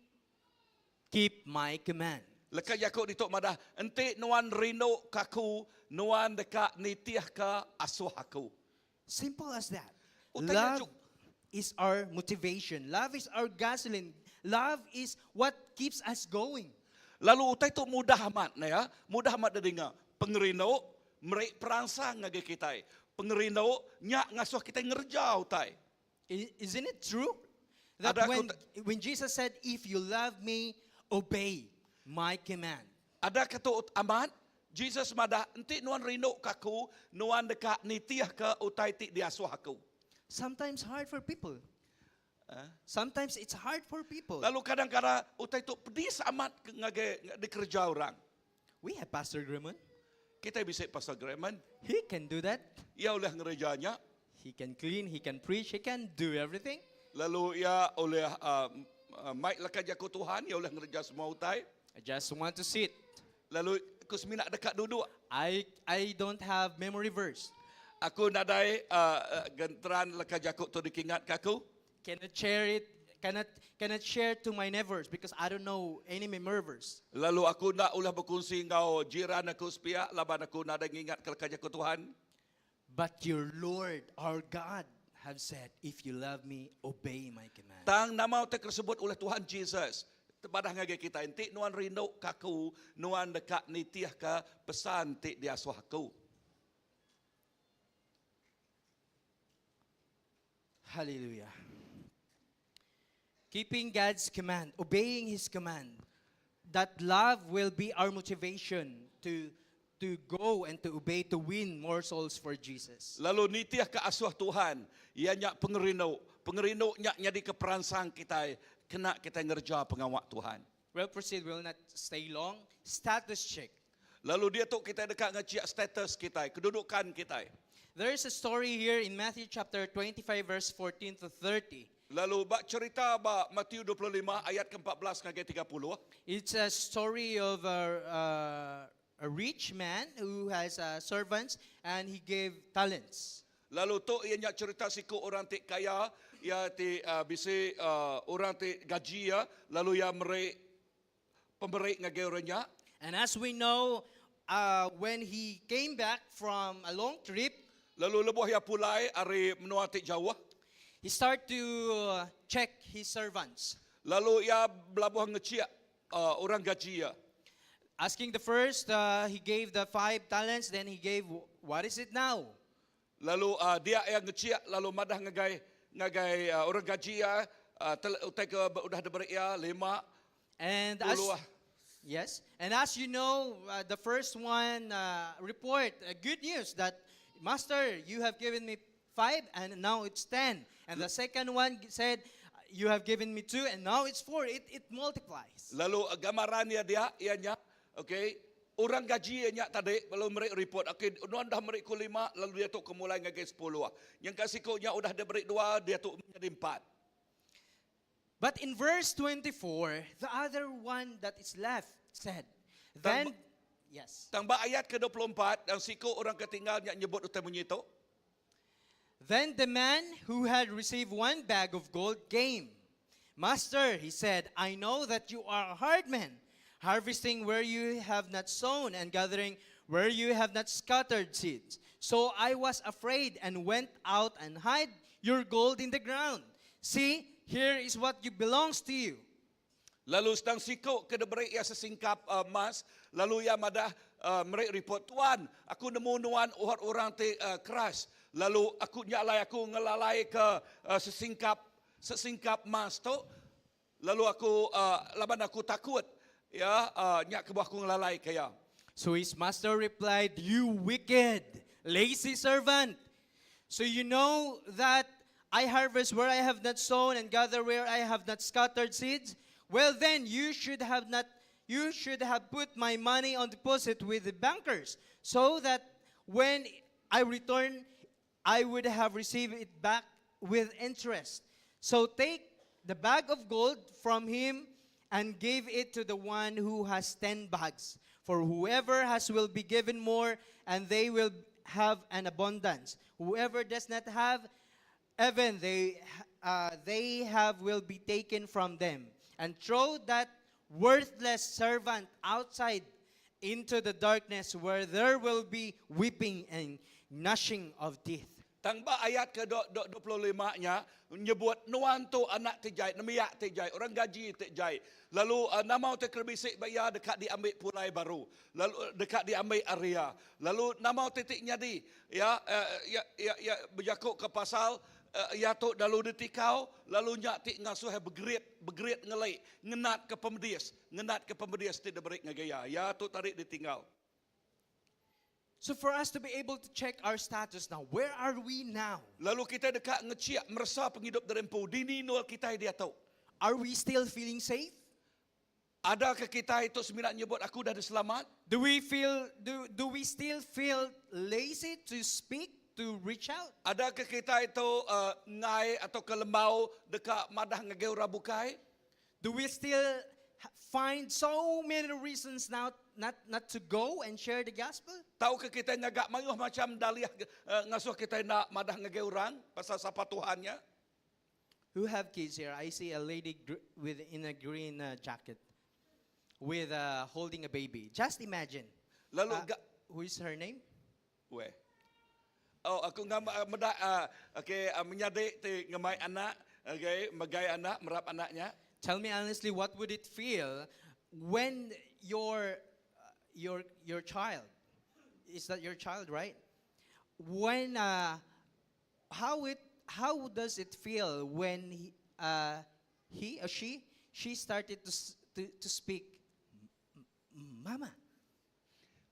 keep my command. Leka jaku ditu madah enti nuan rindu ke aku nuan deka nitih ke asuh aku. Simple as that. Utai nya Love chuk- is our motivation. Love is our gasoline. Love is what keeps us going. Lalu utai tu mudah amat ne ya, mudah amat didinga. Pengerindu meri peransang ngagai kitai. Pengerindu nya ngasuh kitai ngereja utai. Isn't it true? That Ada aku when, te- when Jesus said, If you love me, obey my command. Ada ke tu amat? Jesus madah, enti nuan rindu ke aku, nuan deka nitihka utai ti diasuh aku. Sometimes hard for people. Sometimes it's hard for people. Lalu kadang-kadang utai tu pedis amat ke ngagai dikereja orang. We have Pastor Gremon. Kitai bisi Pastor Gremon. He can do that. Iya ulih ngereja nya. He can clean, he can preach, he can do everything. Lalu iya ulih uh, mai leka jaku Tuhan, iya ulih ngereja semua utai. I just want to sit. Lalu aku semina deka duduk. I I don't have memory verse. Aku nadai uh, genteran leka jaku tu dikingat ke aku. Cannot share it, cannot cannot share to my neighbors because I don't know any memory verse. Lalu aku enda ulih bekunsi enggau jiran aku sepiak laban aku nadai ngingat ke leka jaku Tuhan. But your Lord, our God, have said, if you love me, obey my command. Tang nama utai ke disebut ulih Tuhan Jesus madah ngagai kitai enti nuan rindu ke aku, nuan deka nitihka pesan ti diasuh aku. Hallelujah. Keeping God's command, obeying His command, that love will be our motivation to, to go and to obey, to win more souls for Jesus. Lalu nitihka asuh Tuhan, iya nya pengerindu. Pengerindu nya nyadika peransang kitai kena kitai ngereja pengawa Tuhan. We'll proceed, we'll not stay long. Status check. Lalu diatu kitai deka ngechik status kitai, kedudukan kitai. There is a story here in Matthew chapter 25 verse 14 to 30. Lalu ba cherita ba Matthew 25 ayat ke 14 ngagai 30. It's a story of a, a, a rich man who has uh, servants and he gave talents. Lalu tu iya nya cherita siku orang ti kaya, iya ti uh, bisi uh, orang ti gaji iya, lalu iya meri pemeri ngagai orang nya. And as we know, uh, when he came back from a long trip, Lalu lebuh iya pulai ari menua ti jauh, he start to uh, check his servants. Lalu iya belabuh ngechik uh, orang gaji iya. Asking the first, uh, he gave the five talents, then he gave, what is it now? Lalu uh, dia iya ngechik lalu madah ngagai. ngagai orang gaji iya utai ke udah diberi iya lima And as puluh. yes, and as you know, uh, the first one uh, report uh, good news that master, you have given me five, and now it's ten. And the second one said, you have given me two, and now it's four. It it multiplies. Lalu gambaran iya dia iya nya okay orang gaji iya nya tadi lalu meri report okay nuan dah meri ku lima lalu diatu ke mulai ngagai sepuluh. Nyangka siku nya udah diberi dua diatu nyadi empat. But in verse 24, the other one that is left said, Tang Then, yes. Tang ba ayat ke 24, yang siku orang ke tinggal nya nyebut utai munyi tu. Then the man who had received one bag of gold came. Master, he said, I know that you are a hard man, harvesting where you have not sown and gathering where you have not scattered seeds. So I was afraid and went out and hid your gold in the ground. See, here is what you belongs to you. Lalu sedang siku ke diberi iya sesingkap uh, emas, lalu iya madah uh, meri report, Tuan, aku nemu nuan orang ti uh, keras. Lalu aku nya alai aku ngelalai ke uh, sesingkap sesingkap emas tu. Lalu aku uh, laban aku takut ya uh, nya kebuah aku ngelalai ke iya. So his master replied, You wicked, lazy servant. So you know that I harvest where I have not sown and gather where I have not scattered seeds? Well then you should have not you should have put my money on deposit with the bankers, so that when I return I would have received it back with interest. So take the bag of gold from him and give it to the one who has ten bags. For whoever has will be given more, and they will have an abundance. Whoever does not have, even they, uh, they have will be taken from them. And throw that worthless servant outside into the darkness where there will be weeping and gnashing of teeth. Tang ba ayat ke 25 nya nyebut nuan tu anak ti jai, nembiak ti jai, orang gaji ti jai. Lalu uh, nama ti kerbisik ba iya deka diambil pulai baru. Lalu eh, deka diambil ari iya. Lalu nama ti ti nyadi ya uh, ya ya, ya bejaku ke pasal uh, ya tu lalu ditikau lalu nya ti ngasuh begerit begerit ngelai ngenat ke pemedis ngenat ke pemedis ti diberi ngagai iya. Ya tu tadi ditinggal. So for us to be able to check our status now, where are we now? Lalu kita deka ngeciak meresa pengidup diri empu dini nul kita diatu. Are we still feeling safe? Adakah kita itu semina nyebut aku dah diselamat? Do we feel do, do we still feel lazy to speak, to reach out? Adakah kita itu uh, ngai atau kelembau deka madah ngagai orang bukai? Do we still find so many reasons now not, not to go and share the gospel? Tau ke kita ngagak mayuh macam daliah uh, ngasuh kita nak madah ngagai orang pasal siapa Tuhannya? Who have kids here? I see a lady gr- with in a green uh, jacket with uh, holding a baby. Just imagine. Lalu Uh, ga, who is her name? Weh. Oh, aku ngam meda uh, okay, uh, menyadi ti ngemai anak, okay, megai anak, merap anaknya. Tell me honestly, what would it feel when your your your child is that your child, right? When uh, how it how does it feel when he, uh, he or she she started to to, to speak, "Mama"?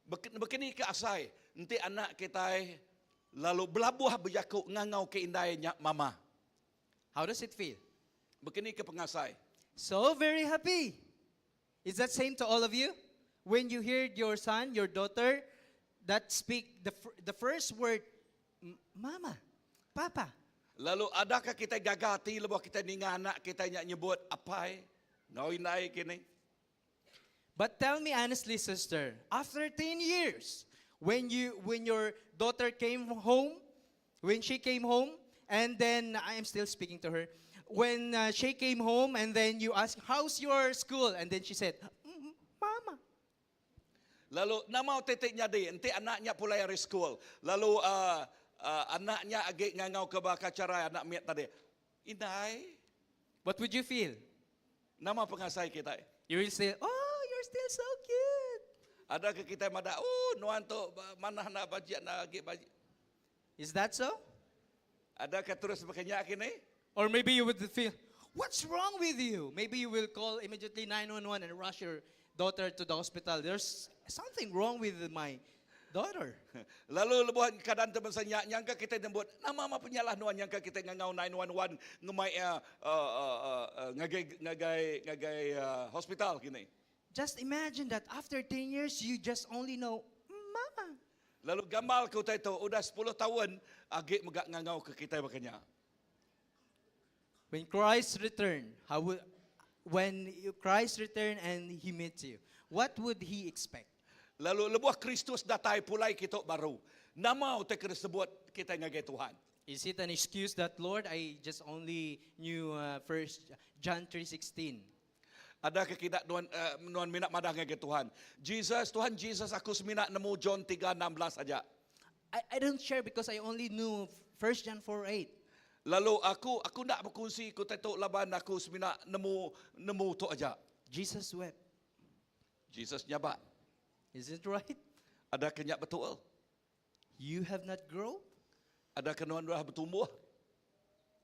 Bekeni ke asai, enti anak kita lalu belabuh bejaku ngangau ke indai nya mama. How does it feel? Bekeni ke pengasai. So very happy. Is that same to all of you? When you hear your son, your daughter, that speak the, the first word, mama, papa. Lalu adakah kita gaga hati lebuh kita ninga anak kita nya nyebut apai, ngau indai kini? But tell me honestly, sister, after 10 years, when you when your daughter came home, when she came home, and then I am still speaking to her. When uh, she came home and then you ask, "How's your school?" and then she said, "Mama." Lalu nama titik nyadi, enti anaknya pulai dari school. Lalu uh, uh, anaknya agi ngangau ke bakal cara anak miat tadi. Indai, What would you feel? nama pengasai kita. You will say, "Oh, you're still so cute." Ada ke kita mada, oh nuan tu mana nak bajiak nak agi bajiak. Is that so? Ada ke terus berkenyak kini? Or maybe you would feel, what's wrong with you? Maybe you will call immediately 911 and rush your daughter to the hospital. There's something wrong with my daughter. Lalu lebuh keadaan tu bansa nya nyangka kita nyebut nama nama penyalah nuan nyangka kita ngangau 911 ngemai uh, uh, uh, uh, ngagai ngagai ngagai uh, hospital kini. Just imagine that after 10 years, you just only know mama. Lalu gamal ke utai tu udah 10 tahun agi mega ngangau ke kita bakanya. When Christ returned, how would, when Christ returned and he meets you, what would he expect? Lalu lebuh Kristus datai pulai kita baru. Nama utai ke disebut kita ngagai Tuhan. Is it an excuse that Lord, I just only knew uh, first John 3:16? Ada ke kita nuan uh, nuan minat madah ngagai Tuhan. Jesus, Tuhan Jesus aku semina nemu John 3:16 saja. I, I don't share because I only knew 1 John 4:8. Lalu aku aku nak berkongsi ku tetuk laban aku semina nemu nemu tu aja. Jesus wept. Jesus nyabak. Is it right? Ada kenyak betul. You have not grown? Ada kenuan dah bertumbuh.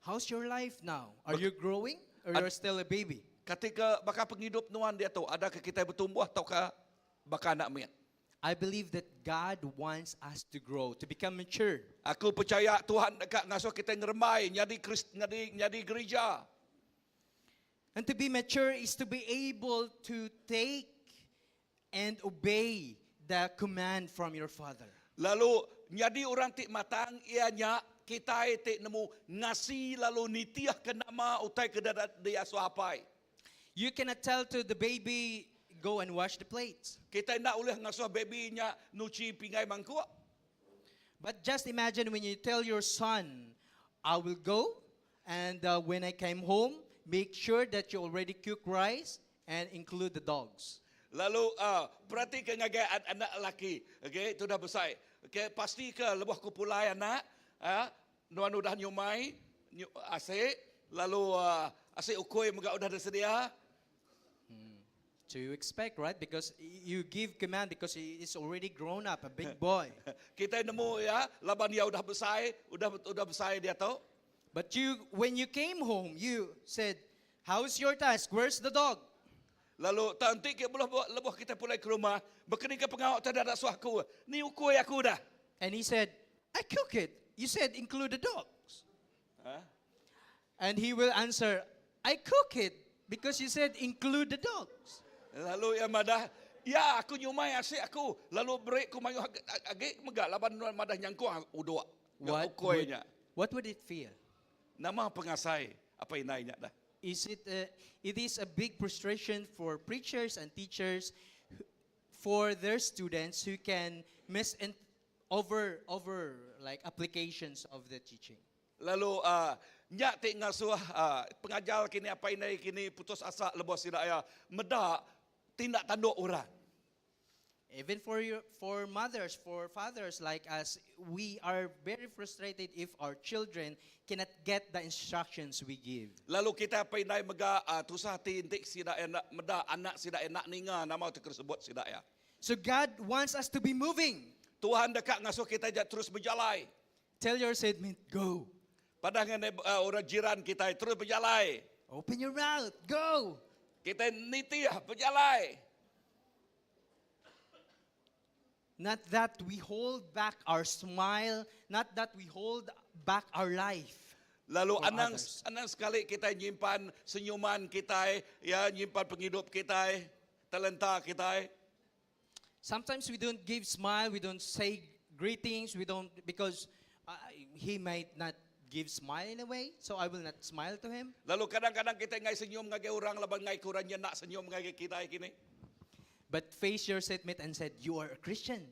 How's your life now? Are you growing or you're still a baby? Ketika bakal penghidup nuan dia tu, ada ke kita bertumbuh atau ke bakal anak miat? I believe that God wants us to grow, to become mature. Aku percaya Tuhan dekat ngasuh kita ngeremai, nyadi Krist, nyadi nyadi gereja. And to be mature is to be able to take and obey the command from your father. Lalu nyadi orang ti matang ianya kita ti nemu ngasi lalu nitiah ke nama utai ke dia apai. You cannot tell to the baby, go and wash the plates. Kita nak boleh ngasuh baby nya nuci pinggai mangkuk. But just imagine when you tell your son, I will go, and uh, when I came home, make sure that you already cook rice and include the dogs. Lalu uh, perhatikan ngagai anak lelaki, okey, itu dah besar. Okey, pasti ke lebuh ku pulai anak, ah, nuan udah nyumai, nyu, asik, lalu uh, asik ukui mega udah tersedia. So you expect, right? Because you give command because he is already grown up, a big boy. Kita nemu ya, laban dia udah besar, udah udah besar dia tu. But you, when you came home, you said, How's your task? Where's the dog? Lalu tak nanti ke lebuh, lebuh kita pulai ke rumah, berkeni ke pengawak terhadap suaku. Ni ukui aku dah. And he said, I cook it. You said include the dogs. Ha? And he will answer, I cook it because you said include the dogs. Lalu yang madah, ya aku nyumai asyik aku. Lalu break ku mayu agi mega laban nuan madah nyangku uduk. What would, Ukuinya. what would it feel? Nama pengasai apa inainya dah. Is it a, it is a big frustration for preachers and teachers for their students who can miss and over over like applications of the teaching. Lalu uh, nyak ti ngasuh uh, pengajar kini apa inai kini putus asa lebuh sida ya medak tindak tanduk orang. Even for your, for mothers, for fathers like us, we are very frustrated if our children cannot get the instructions we give. Lalu kita apa inai mega uh, tusah hati intik sida ya nak medak anak sida ya nak ninga nama ti tersebut sida ya. So God wants us to be moving. Tuhan dekat ngasuh kita terus berjalai. Tell your statement, go. Padahal dengan uh, orang jiran kita terus berjalai. Open your mouth, go. Kita nitiah berjalai. Not that we hold back our smile, not that we hold back our life. Lalu For anang others. anang sekali kita nyimpan senyuman kita, ya nyimpan penghidup kita, talenta kita. Sometimes we don't give smile, we don't say greetings, we don't because uh, he might not give smile in a way, so I will not smile to him. Lalu kadang-kadang kita ngai senyum ngagai orang laban ngai kurangnya nak senyum ngagai kita kini. But face your statement and said, You are a Christian.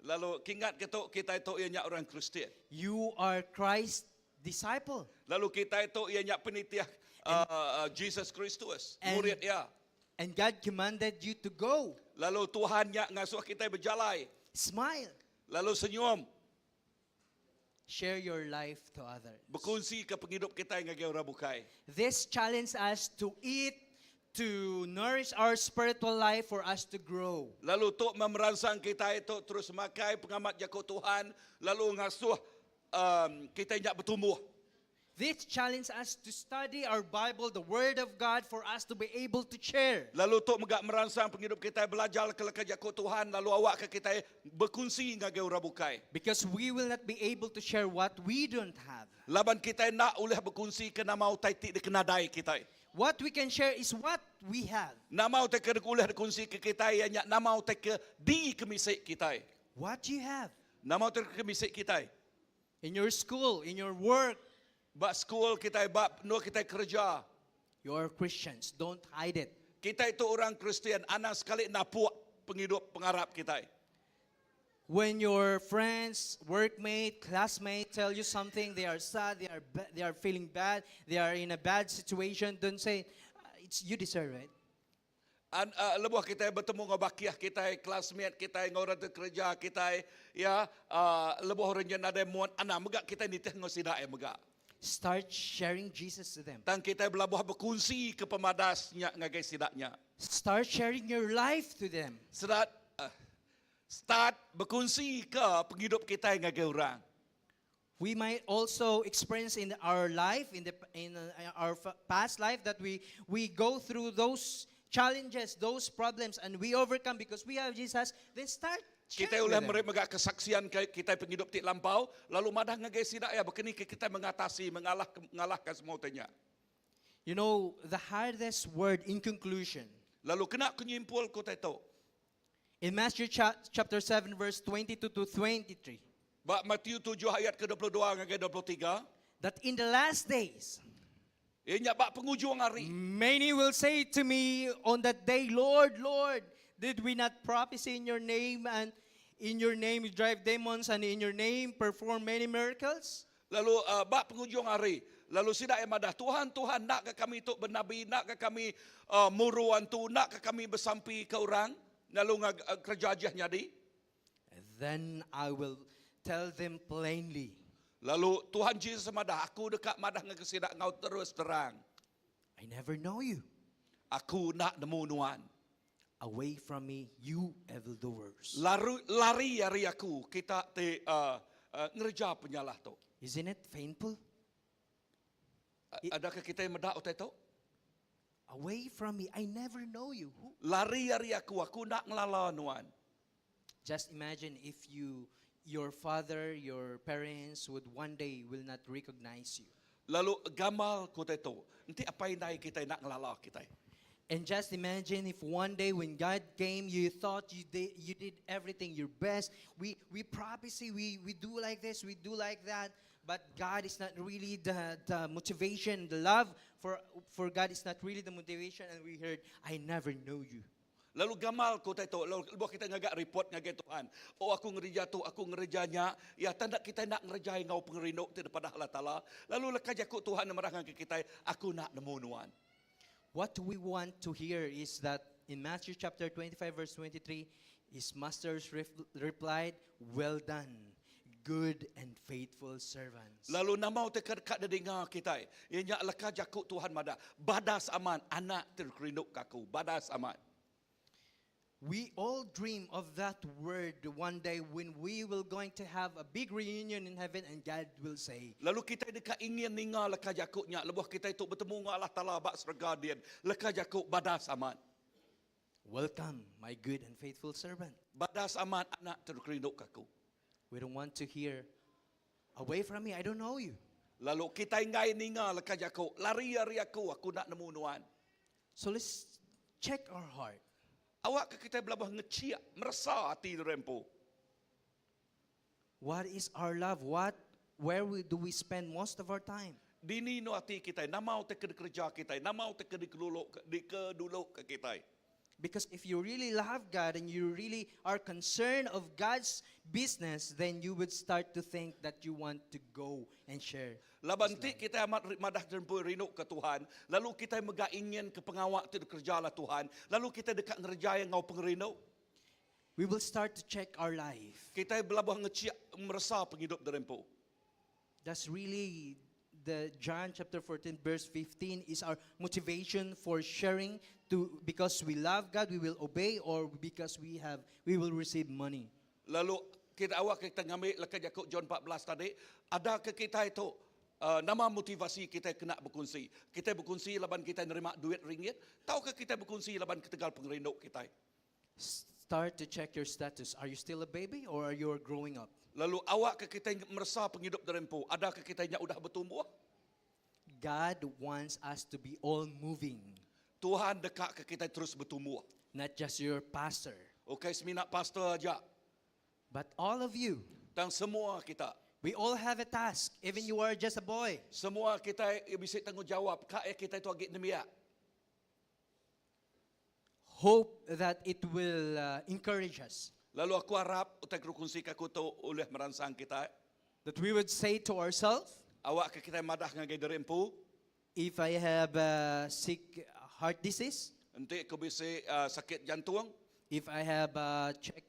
Lalu kingat ketuk kita itu ianya orang Kristian. You are Christ's disciple. Lalu kita itu ianya penitiah uh, uh, Jesus Kristus, And- murid dia. And God commanded you to go. Lalu Tuhan nya ngasuh kita berjalai. Smile. Lalu senyum, Share your life to others. berkongsi ke penghidup kita ngagai orang bukai. This challenge us to eat, to nourish our spiritual life for us to grow. Lalu tok memerangsang kita itu terus makai pengamat jakut Tuhan, lalu ngasuh um, kita nyak bertumbuh. This challenge us to study our Bible, the Word of God, for us to be able to share. Lalu tu mega meransang pengidup kita belajar ke leka jaku Tuhan lalu awak ke kita berkongsi ngagai orang bukai. Because we will not be able to share what we don't have. Laban kita nak ulih berkongsi ke nama utai ti dikenadai kita. What we can share is what we have. Nama utai ke ulih dikongsi ke kita iya nya nama utai ke di kemisik kita. What you have Nama utai ke kemisik kita. in your school, in your work. Ba school kita, ba nu kita kerja. You are Christians. Don't hide it. Kita itu orang Kristian, anak sekali napuk penghidup pengarap kita. When your friends, workmate, classmate tell you something, they are sad, they are ba- they are feeling bad, they are in a bad situation. Don't say, "Ah, "It's you deserve it." An, uh, lebuh kita bertemu dengan bakiah kita, classmate kita, dengan orang kerja kita, ya, uh, lebuh orang yang ada muat anak megak kita nitih dengan sidak ya megak. Start sharing Jesus to them. Tang kita belabuh berkongsi ke pemadasnya ngagai sidaknya. Start sharing your life to them. Start uh, start berkongsi ke penghidup kita ngagai orang. We might also experience in our life, in the in uh, our f- past life, that we we go through those challenges, those problems, and we overcome because we have Jesus. Then start Kita sharing boleh with them. meri megak kesaksian ke kita penghidup ti lampau, lalu madah ngagai sidak ya berkeni ke kita mengatasi, mengalah mengalahkan semua tanya. You know, the hardest word in conclusion, Lalu kena kenyimpul ku tu. in Matthew cha- chapter 7, verse 22 to 23, Bak Matius 7 ayat ke-22 ngagai 23, that in the last days, ianya bak penghujung hari. many will say to me on that day, Lord, Lord, did we not prophesy in your name and in your name drive demons and in your name perform many miracles? Lalu uh, bak penghujung hari, lalu sidak yang madah, Tuhan, Tuhan, nak ke kami tu bernabi, nak ke kami uh, muruan tu, nak ke kami bersampi ke orang, lalu ngag, uh, kerja aja nyadi. Then I will tell them plainly, Lalu Tuhan Jesus madah, aku dekat madah ngag sidak ngau terus terang. I never know you. Aku nak nemu nuan. Away from me, you evildoers. Laru, lari hari aku, kita te uh, uh, ngerja penyalah tu. Isn't it painful? Adakah kita yang medak utai tu? Away from me, I never know you. Who? Lari hari aku, aku nak ngelala nuan. Just imagine if you, your father, your parents would one day will not recognize you. Lalu gamal ku tu. Nanti apa yang naik kita nak ngelala kita. And just imagine if one day when God came, you thought you did, you did everything your best. We, we prophesy, we, we do like this, we do like that. But God is not really the, the motivation, the love for, for God is not really the motivation. And we heard, I never know you. Lalu gamal ku tu, lalu buat kita ngagak report ngagai Tuhan. Oh aku ngerja tu, aku ngerjanya. Ya tanda kita nak ngerjai ngau pengerindu tu daripada Allah Taala. Lalu lekas jakuk Tuhan merang ke kita, aku nak nemu nuan. What we want to hear is that in Matthew chapter 25, verse 23, his masters ref- replied, Well done, good and faithful servants. Lalu nama te kat dengar kita. Ianya lekas jakuk Tuhan madah. Badas aman anak terkerinduk kaku. Badas aman. We all dream of that word one day when we will going to have a big reunion in heaven and God will say, Lalu kita dekat ingin ninga leka jakuknya. Lebuh kita itu bertemu dengan Allah Ta'ala bak serga dia. Leka jakuk badas amat. Welcome, my good and faithful servant. Badas amat anak terkerinduk kaku. We don't want to hear, away from me, I don't know you. Lalu kita ingai ninga leka jakuk. Lari ari aku, aku nak nemu nuan. So let's check our heart. Awak ke kita belabah ngeciak, merasa hati rempu. What is our love? What, where we, do we spend most of our time? Dini no hati kita, nama te ke kerja kita, nama te ke dikeluluk, dikeduluk ke kita. Because if you really love God and you really are concerned of God's business, then you would start to think that you want to go and share. Laban ti kita amat madah jempu rindu ke Tuhan, lalu kita mega ingin ke pengawak tu kerja lah Tuhan, lalu kita dekat ngerja yang ngau pengerindu. We will start to check our life. Kita belabah ngeciak merasa penghidup derempu. That's really the John chapter 14 verse 15 is our motivation for sharing to because we love God we will obey or because we have we will receive money. Lalu kita awak kita ngambil lekat Jakub John 14 tadi, ada ke kita itu Nama motivasi kitai kena bekunsi? Kitai bekunsi laban kitai nerima duit ringgit tauka kitai bekunsi laban ketegal pengerindu kitai? Start to check your status. Are you still a baby or are you growing up? Lalu awakka kitai meresa pengidup diri empu, adaka kitai nya udah betumbuh? God wants us to be all moving. Tuhan dekaka kitai terus betumbuh. Not just your pastor. Ukai semina pastor aja. But all of you. Tang semua kita. We all have a task, even you are just a boy. Semua kitai bisi tanggungjawap, ka iya kitai tu agi nembiak. Hope that it will encourage us. Lalu aku arap utai ke dikunsika aku tu ulih meransang kitai. That we would say to ourselves. Awakka kitai madah ngagai diri empu. If I have a sick heart disease. Enti aku bisi sakit jantung. If I have a check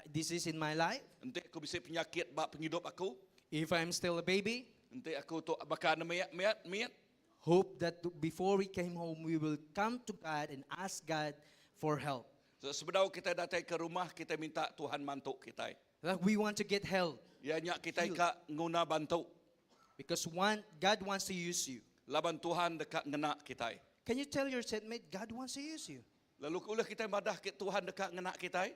disease in my life. Enti aku bisi penyakit ba pengidup aku. If I'm still a baby. Enti aku tu baka nembiak mit mit. Hope that before we came home we will come to God and ask God for help. Sebedau kitai datai ke rumah kitai minta Tuhan mantu kitai. That we want to get help. Iya nya kitai ka nguna bantu. Because one, God wants to use you. Laban Tuhan deka ngena kitai. Can you tell your setmate, God wants to use you? Lalu ke ulih kitai madah ke Tuhan deka ngena kitai?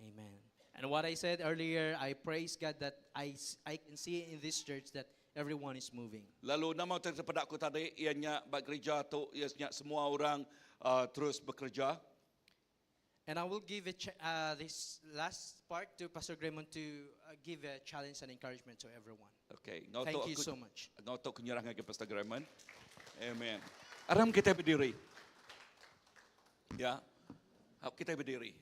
Amen. And what I said earlier, I praise God that I, I can see in this church that everyone is moving. Lalu nama utai ke peda aku tadi iya nya ba gerija tu iya nya semua orang uh, terus bekereja. And I will give a uh, this last part to Pastor Gremon to uh, give a challenge and encouragement to everyone. Okay, ngau Thank tu you aku so much. ngau tu aku nyerah ngagai Pastor Gremon. Amen. Aram kitai bediri. Ya. Hap kitai bediri.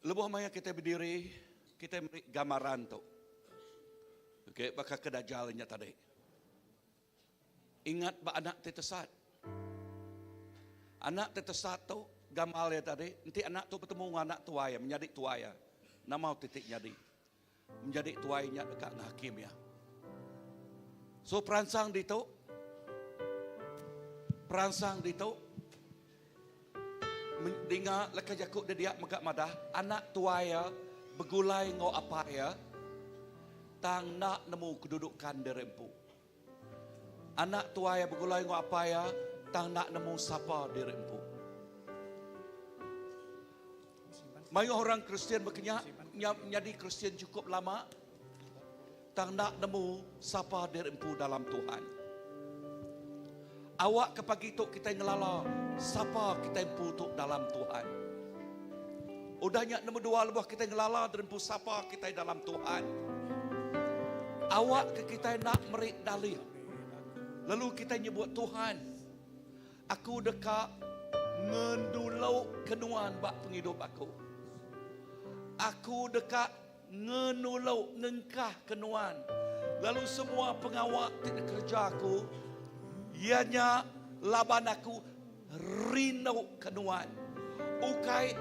Lebuh maya kitai bediri, kitai meri gambaran tu. Okey, baka ke dajal nya tadi. Ingat ba anak ti tesat. Anak ti tesat tu, gamal iya tadi, enti anak tu betemu enggau anak tuai iya, menyadi tuai iya, nama utai ti nyadi? Menyadi tuai nya deka ngehakim iya. So peransang ditu, peransang ditu, dinga leka jaku dia mega madah anak tuai iya begulai enggau apai iya tang enda nemu kedudukan diri empu. Anak tuai iya begulai enggau apai iya tang enda nemu sapa diri empu. Mayuh orang Kristian bekenya nyadi Kristian chukup lama tang enda nemu sapa diri empu dalam Tuhan. Awakka pagi tu kitai ngelala sapa kitai empu tu dalam Tuhan. Udah nya nombor dua lebuh kitai ngelala diri empu sapa kitai dalam Tuhan. Awakka kitai enda meri dalih. Lalu kitai nyebut Tuhan, aku deka ngendulo ke nuan ba pengidup aku. Aku deka Ngenulu ngengkah ke nuan lalu semua pengawa ti dikereja aku iya nya laban aku rindu ke nuan, ukai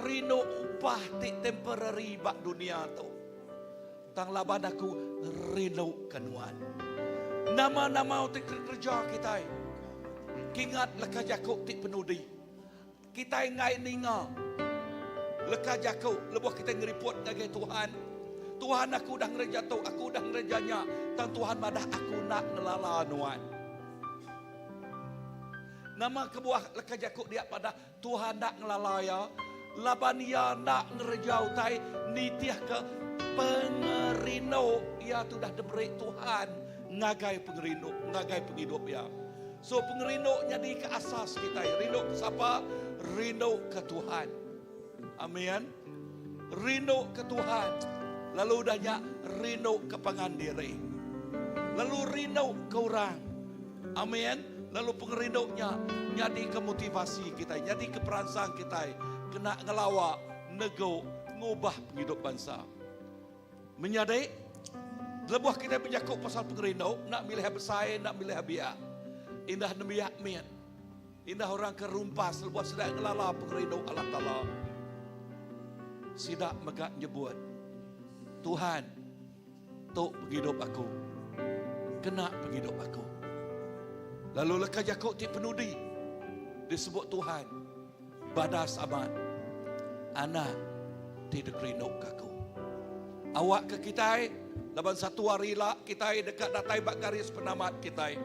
rindu upah ti temporary ba dunia tu, tang laban aku rindu ke nuan. Nama-nama ti dikereja kitai, kingat leka jaku ti penudi. Kitai enggai ninga leka jaku lebuh kitai ngeripot ngagai Tuhan, Tuhan aku udah ngereja tu, aku udah ngereja nya, tang Tuhan madah aku enda ngelala nuan. Nama kebuah leka jaku dia padah Tuhan enda ngelala iya? Laban iya enda ngereja utai nitihka pengerindu iya ti udah diberi Tuhan ngagai pengerindu ngagai pengidup iya. So pengerindu nyadi ke asas kitai. Rindu ke sapa? Rindu ke Tuhan. Amin. Rindu ke Tuhan. Lalu udah nya rindu ke pangan diri. Lalu rindu ke orang. Amin. Lalu pengerindu nya nyadi ke motivasi kitai, nyadi ke peransang kitai kena ngelawa, negu, ngubah pengidup bansa. Menyadi, lebuh kitai bejaku pasal pengerindu, enda milih besai, enda milih biak, indah nembiak mit, indah orang ke rumpas lebuh sida ngelala pengerindu Allah Taala, sida mega nyebut, Tuhan, tu pengidup aku. Kena pengidup aku. Lalu leka jaku ti penudi disebut Tuhan, Badas amat anak ti dikerinduka Aku. Awakka kitai, laban satu hari ila kitai deka datai ba garis penamat kitai.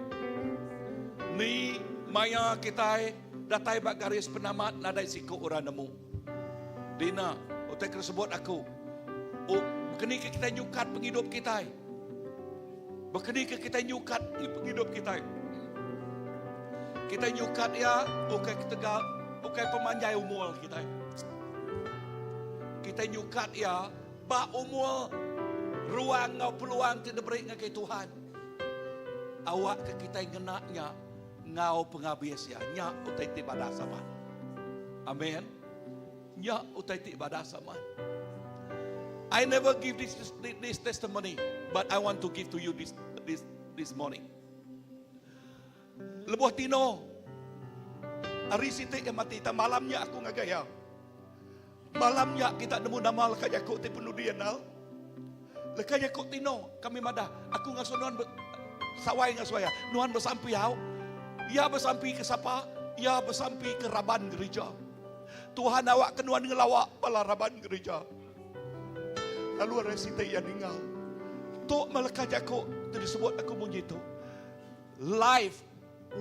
Ni maya kitai datai ba garis penamat nadai siku orang nemu. Dina, utai ke disebut aku, oh, bekeni ke kitai nyukat pengidup kitai. Bekeni ke kitai nyukat pengidup kitai. Kitai nyukat iya ukai ketegal ukai pemanjai umur kitai. Kitai nyukat iya ba umur ruang enggau peluang ti diberi ngagai Tuhan. Awakka kitai ngena nya enggau pengabis iya. Nya utai ti badas amat. Amen. Nya utai ti badas amat. I never give this this testimony, but I want to give to you this this this morning. Lebuh Tino hari siti ke mati ta malam nya aku ngagai iya. Malam nya kita nemu nama leka jaku ti penudi anal. Leka jaku Tino kami madah aku ngasuh nuan sawai ngasuh iya nuan besampi au. Iya besampi ke sapa? Iya besampi ke raban gerija. Tuhan awak ke nuan ngelawa bala raban gerija. Lalu ari siti iya ninga. Tu meh leka jaku ti disebut aku munyi tu. Life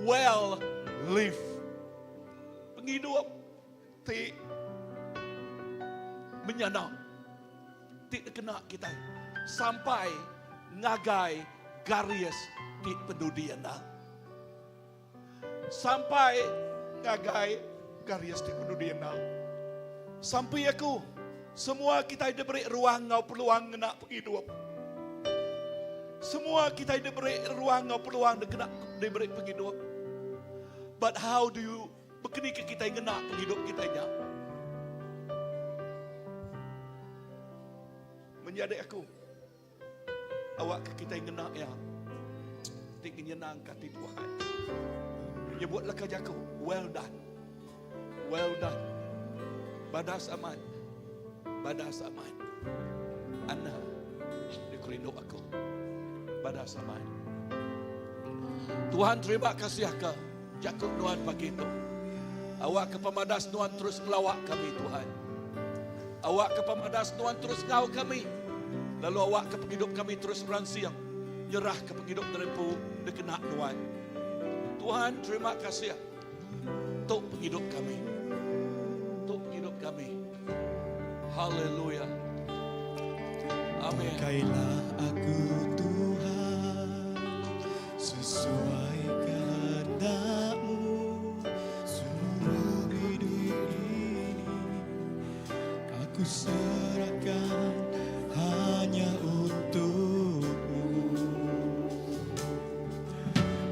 well lived. Pengidup ti menyana ti dikena kitai sampai ngagai garis ti penudi enda. Sampai ngagai garis ti penudi enda. Sampi aku, semua kitai diberi ruang enggau peluang ngena pengidup. Semua kitai diberi ruang enggau peluang dikena diberi pengidup. But how do you bekeni ke kitai ngena pengidup kitai nya? Menyadi aku, Awakka kitai ngena iya ti ngenyenangka ati Tuhan. Nyebut leka jaku, well done. Well done. Badas amat. Badas amat. Anak dikerindu aku. Badas amat. Tuhan terima kasih ke jaku Nuan pagi tu. Awakka pemadas Nuan terus ngelawa kami Tuhan. Awakka pemadas Nuan terus enggau kami. Lalu awakka pengidup kami terus meransing nyerahka pengidup nerempu dikena Nuan. Tuhan terima kasih tu pengidup kami. Tu pengidup kami. Haleluya. Amin. Pakailah aku Tuhan sesuai kehendakmu seluruh hidup ini aku serahkan hanya untukmu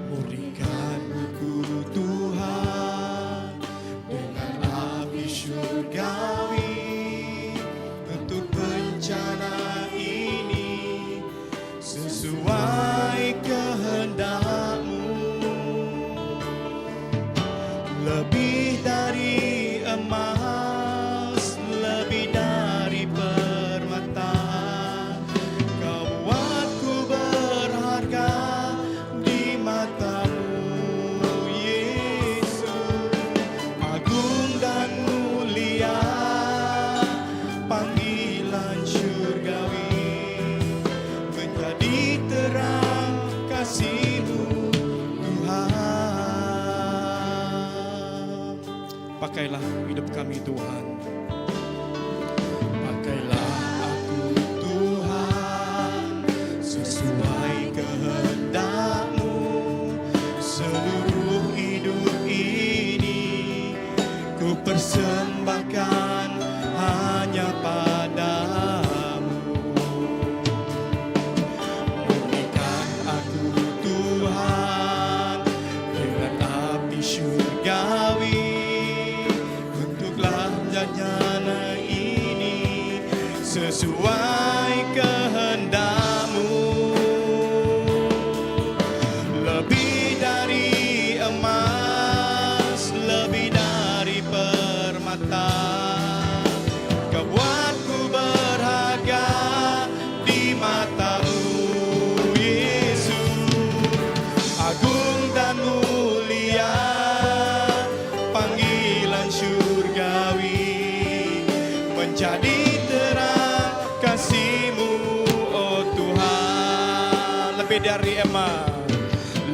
Murnikan aku Tuhan dengan api syurgawi untuk bencana ini. Lebih dari emas.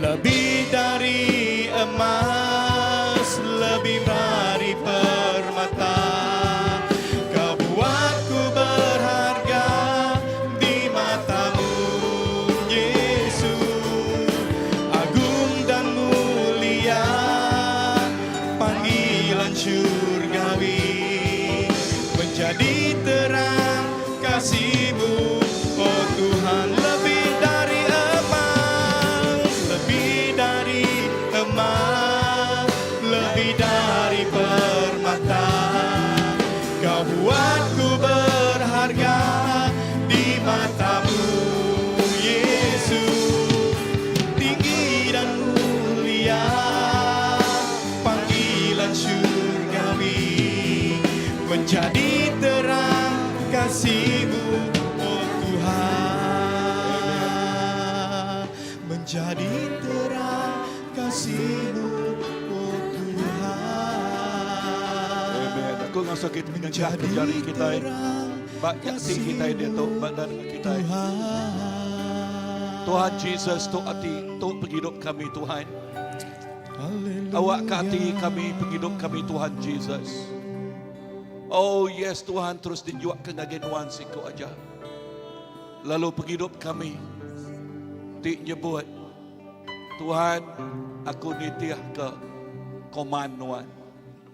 Lebih dari emas, lebih dari permata. Kau buatku berharga di matamu, Yesus. Agung dan mulia panggilan syurgawi menjadi terang kasihmu, oh Tuhan lebih dari emas, lebih dari emas, lebih dari permata. Kau buatku berharga di matamu, Yesus. Tinggi dan mulia panggilan syurgawi menjadi terang kasihmu, oh Tuhan. Menjadi terang kasihmu, oh Tuhan. Amen. Aku ngasuh kita ngangkat Menjadi jari kita. terang Bak hati kita dia tu, badan kita. Tuhan. Tuhan Jesus tu ati tu penghidup kami Tuhan. Haleluya. Awak ke ati kami penghidup kami Tuhan Jesus. Oh yes Tuhan terus dijuak ke ngagai nuan siku aja. Lalu penghidup kami ti nyebut Tuhan aku nitih ke koman nuan,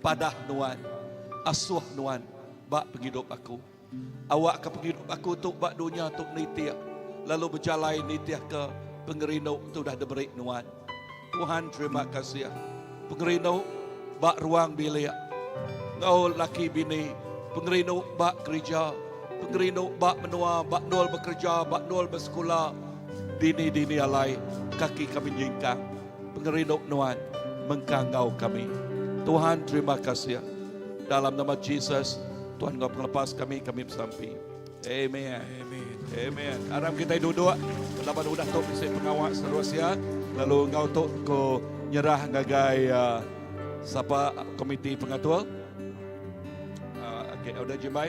padah nuan, asuh nuan bak penghidup aku. Awak ke penghidup aku tu bak dunia tu nitih lalu berjalai nitih ke pengerindu tu dah diberi nuan. Tuhan terima kasih. Pengerindu bak ruang bilik. Ngau laki bini, pengerindu bak gereja, pengerindu bak menua, bak nol bekerja, bak nol bersekolah. Dini-dini alai kaki kami nyingkang. Pengerindu nuan mengkang ngau kami. Tuhan terima kasih. Dalam nama Jesus, Tuhan ngau penglepas kami, kami bersampi. Amen. Amen. Amen. Aram kita duduk. Laban udah tu bisi pengawak seterusnya. Lalu ngau tu ko nyerah ngagai siapa komiti pengatur. Okay, udah jembai.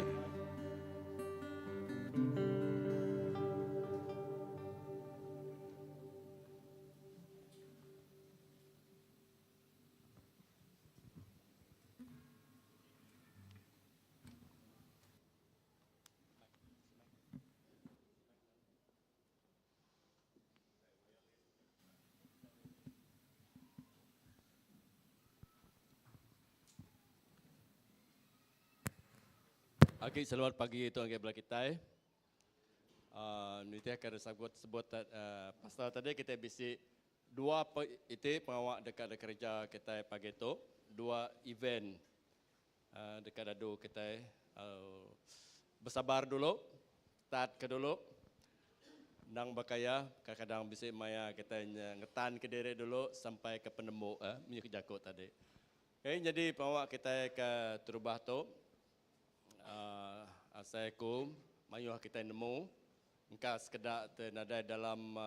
Okey, selamat pagi tuan ke bela kitai. Nitih ke sebut sebut pasal tadi kita bisi dua iti pengawak dekat de kerja kitai pagi tu, dua event dekat dadu kitai. Bersabar dulu, tat ke dulu. Nang bakaya kadang-kadang bisi maya kitai ngetan ke diri dulu sampai ke penemu munyi ke jaku tadi. Okey, jadi pengawak kitai ke terubah tu. Asai aku mayuh kitai nemu engka sekeda te nadai dalam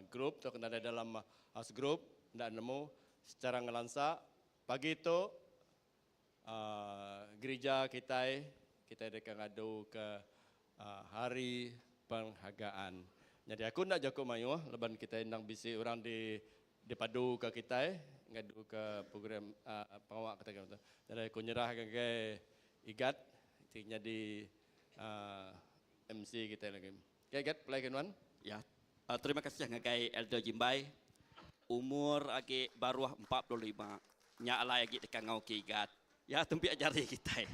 group tauka nadai dalam house group enda nemu secara ngelansa pagi tu gerija kitai kitai deka ngadu ke hari penghargaan. Nyadi aku enda jaku mayuh laban kitai endang bisi orang di dipadu ke kitai ngadu ke program pengawa kitai tu. Nyadi aku nyerah ngagai Igat ti nyadi MC kitai lagi. Okay Igat, pulai ke nuan. Ya. Terima kasih ngagai Elder Jimbai. Umur agi baruh 45. Nya alai agi deka ngau ke Igat. Ya tempi jari kitai.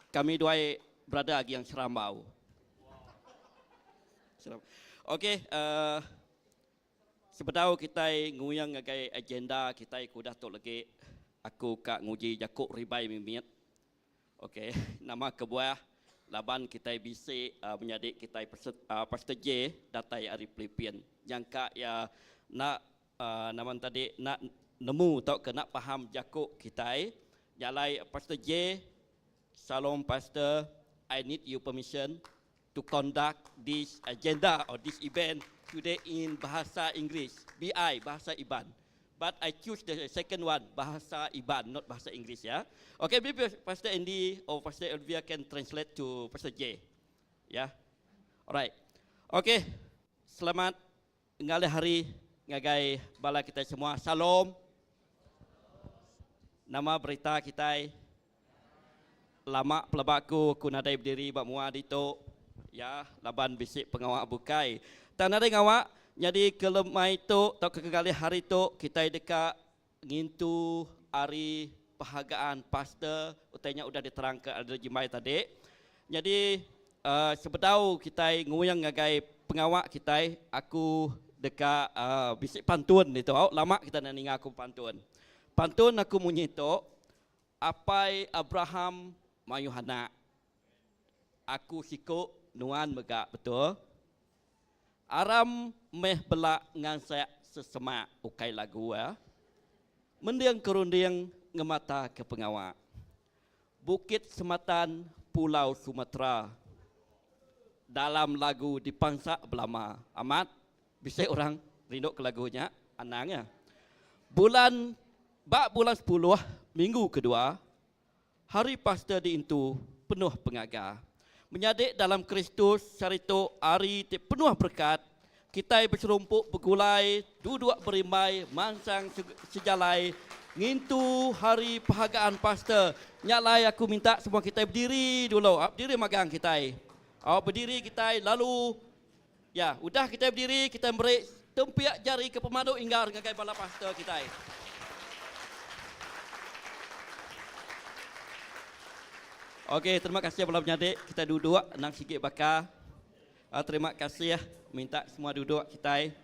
Kami duai brother agi yang serambau. Seram. Okey, sebedau kitai nguyang ngagai agenda kitai ke udah tu legi, aku ka nguji jaku ribai mimit. Okey, nama kebuah laban kitai bisi menyadi kitai Pastor J datai ari Filipin. Nyangka iya enda nama ne tadi enda nemu tauka enda faham jaku kitai. Nya alai Pastor J, Shalom Pastor, I need your permission to conduct this agenda or this event today in Bahasa Inggeris, BI, Bahasa Iban. But I choose the second one, Bahasa Iban, not Bahasa Inggeris, ya. Okay, maybe Pastor Andy or Pastor Elvia can translate to Pastor J. Yeah. Alright. Okey, selamat ngalih hari ngagai bala kitai semua. Shalom. Nama berita kitai? Lama pelaba aku, aku nadai bediri ba mua ditu. Ya, laban bisi pengawa bukai. Tang nadai ngawa, nyadi ke lemai tu tauka ke ngalih hari tu kitai deka ngintu ari penghargaan pastor utai nya udah diterangka Elder Jimbai tadi. Nyadi uh, sebedau kitai nguyang ngagai pengawa kitai, aku deka uh, bisi pantun ditu. Au, lama kita enda ninga aku pantun. Pantun aku munyi tu, Apai Abraham mayuh anak. Aku siku nuan mega betul. Aram meh bela ngansak sesemak ukai lagu ya. Mending ke runding ngemata ke pengawa. Bukit Sematan Pulau Sumatera dalam lagu dipansa belama. Amat bisi orang rindu ke lagu nya anang ya. Bulan ba bulan sepuluh minggu kedua Hari Pastor diintu penuh pengaga. Menyadi dalam Kristus sehari tu hari ti penuh berekat, kitai beserumpu begulai, duduk berimbai, mansang sejalai ngintu Hari Penghargaan Pastor. Nya alai aku minta semua kitai bediri dulu, bediri magang kitai. Bediri kitai lalu ya, udah kitai bediri kitai meri tempiak jari ke pemadu inggar ngagai bala pastor kitai. Okey, terima kasih bala menyadi kita duduk nang sigi baka. Uh, terima kasih minta semua duduk kitai.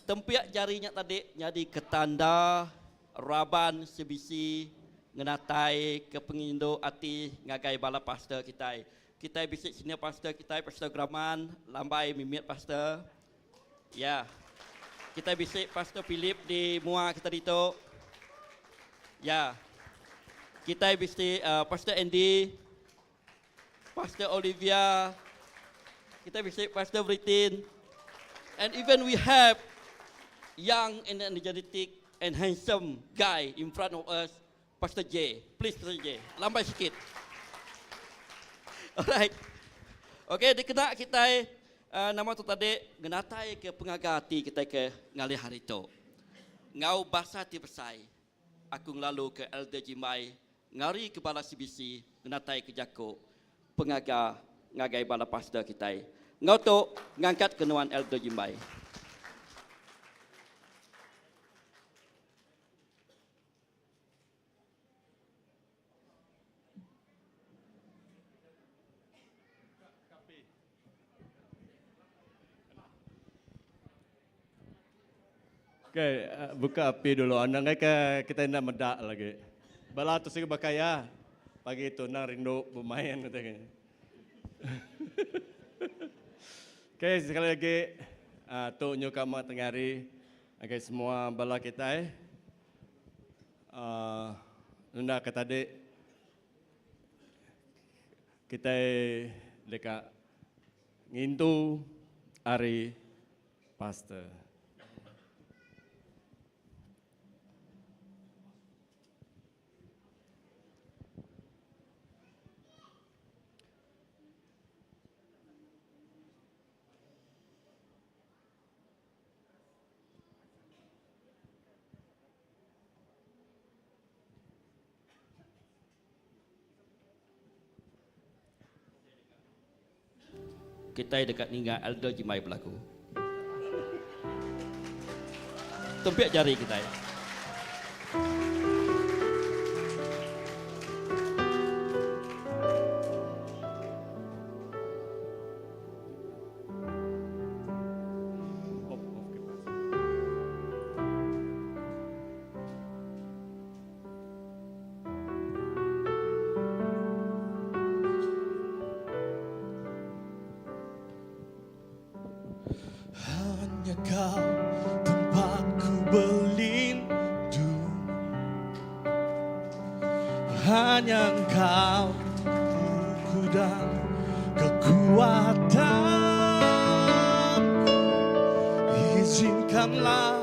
Tempiak jari nya tadi nyadi ketanda raban CBC ngenatai ke pengindu ati ngagai bala pastor kitai. Kitai bisi senior pastor kitai, Pastor Graman, Lambai Mimit Pastor. Ya. Kitai bisi Pastor Philip di mua kita ditu. Ya. Kitai bisi uh, Pastor Andy, Pastor Olivia, kita bisi Pastor Britin. And even we have young and energetic and handsome guy in front of us, Pastor J. Please Pastor J. Lambai sikit. Alright. Okay, dikena kita uh, nama tu tadi ngenatai ke pengaga ati kita ke ngalih hari tu. Ngau bahasa ti besai, aku ngelalu ke Elder Jimbai ngari ke bala CBC ngenatai ke jaku pengaga ngagai bala pastor kita. Ngau tu ngangkat ke nuan Elder Jimbai. Okay, eh, buka api dulu. Anda ngai ke kita nak medak lagi. Bala tu sih bakaya. Pagi tu nang rindu bermain katanya. Okay, sekali lagi uh, tu nyuka mak tengah hari. Ngagai semua bala kitai uhh nunda ke tadi kitai deka ngintu ari pastor. Kitai deka ninga Elder Jimai belagu. Tempiak jari kitai. Hanya kau tempatku berlindung Hanya engkau ku dan kekuatanku Izinkanlah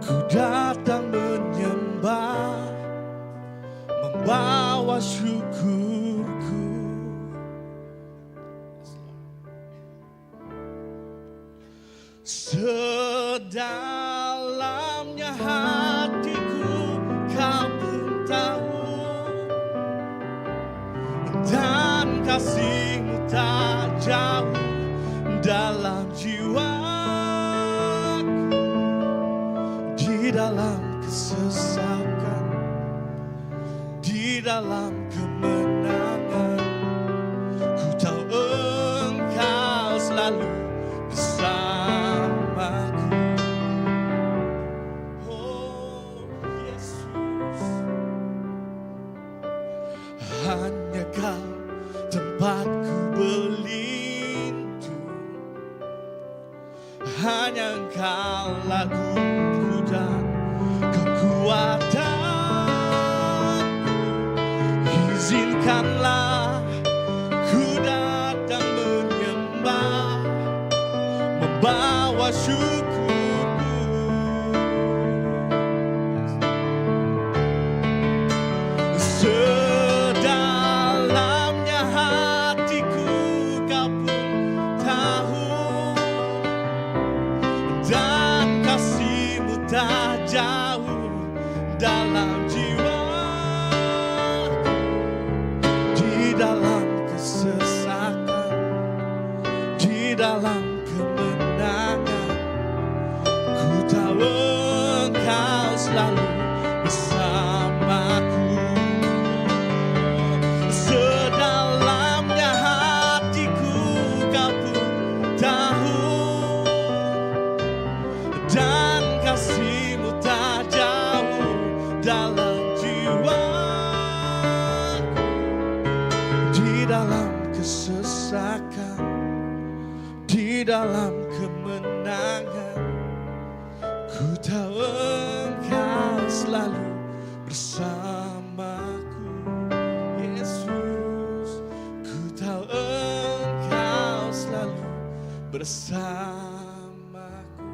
ku datang menyembah Membawa syukurku. Sedalamnya hatiku kau pun tahu Dan kasihmu tak jauh dalam jiwaku Di dalam kesesakan Di dalam kemenangan Ku tahu engkau selalu bersamaku Oh Yesus Hanya kau tempatku berlindung Hanya engkau laguku dan kekuatanku Izinkanlah ku datang menyembah Membawa syukurku Sedalamnya hatiku kau pun tahu Dan kasihmu tak jauh dalam jiwaku Di dalam kesesakan, di dalam kemenangan Ku tahu engkau selalu bersamaku Sedalamnya hatiku kau pun tahu Dan kasihmu tak jauh dalam jiwaku Di dalam kesesakan, di dalam kemenangan Ku tahu engkau selalu bersamaku Yesus Ku tahu engkau selalu bersamaku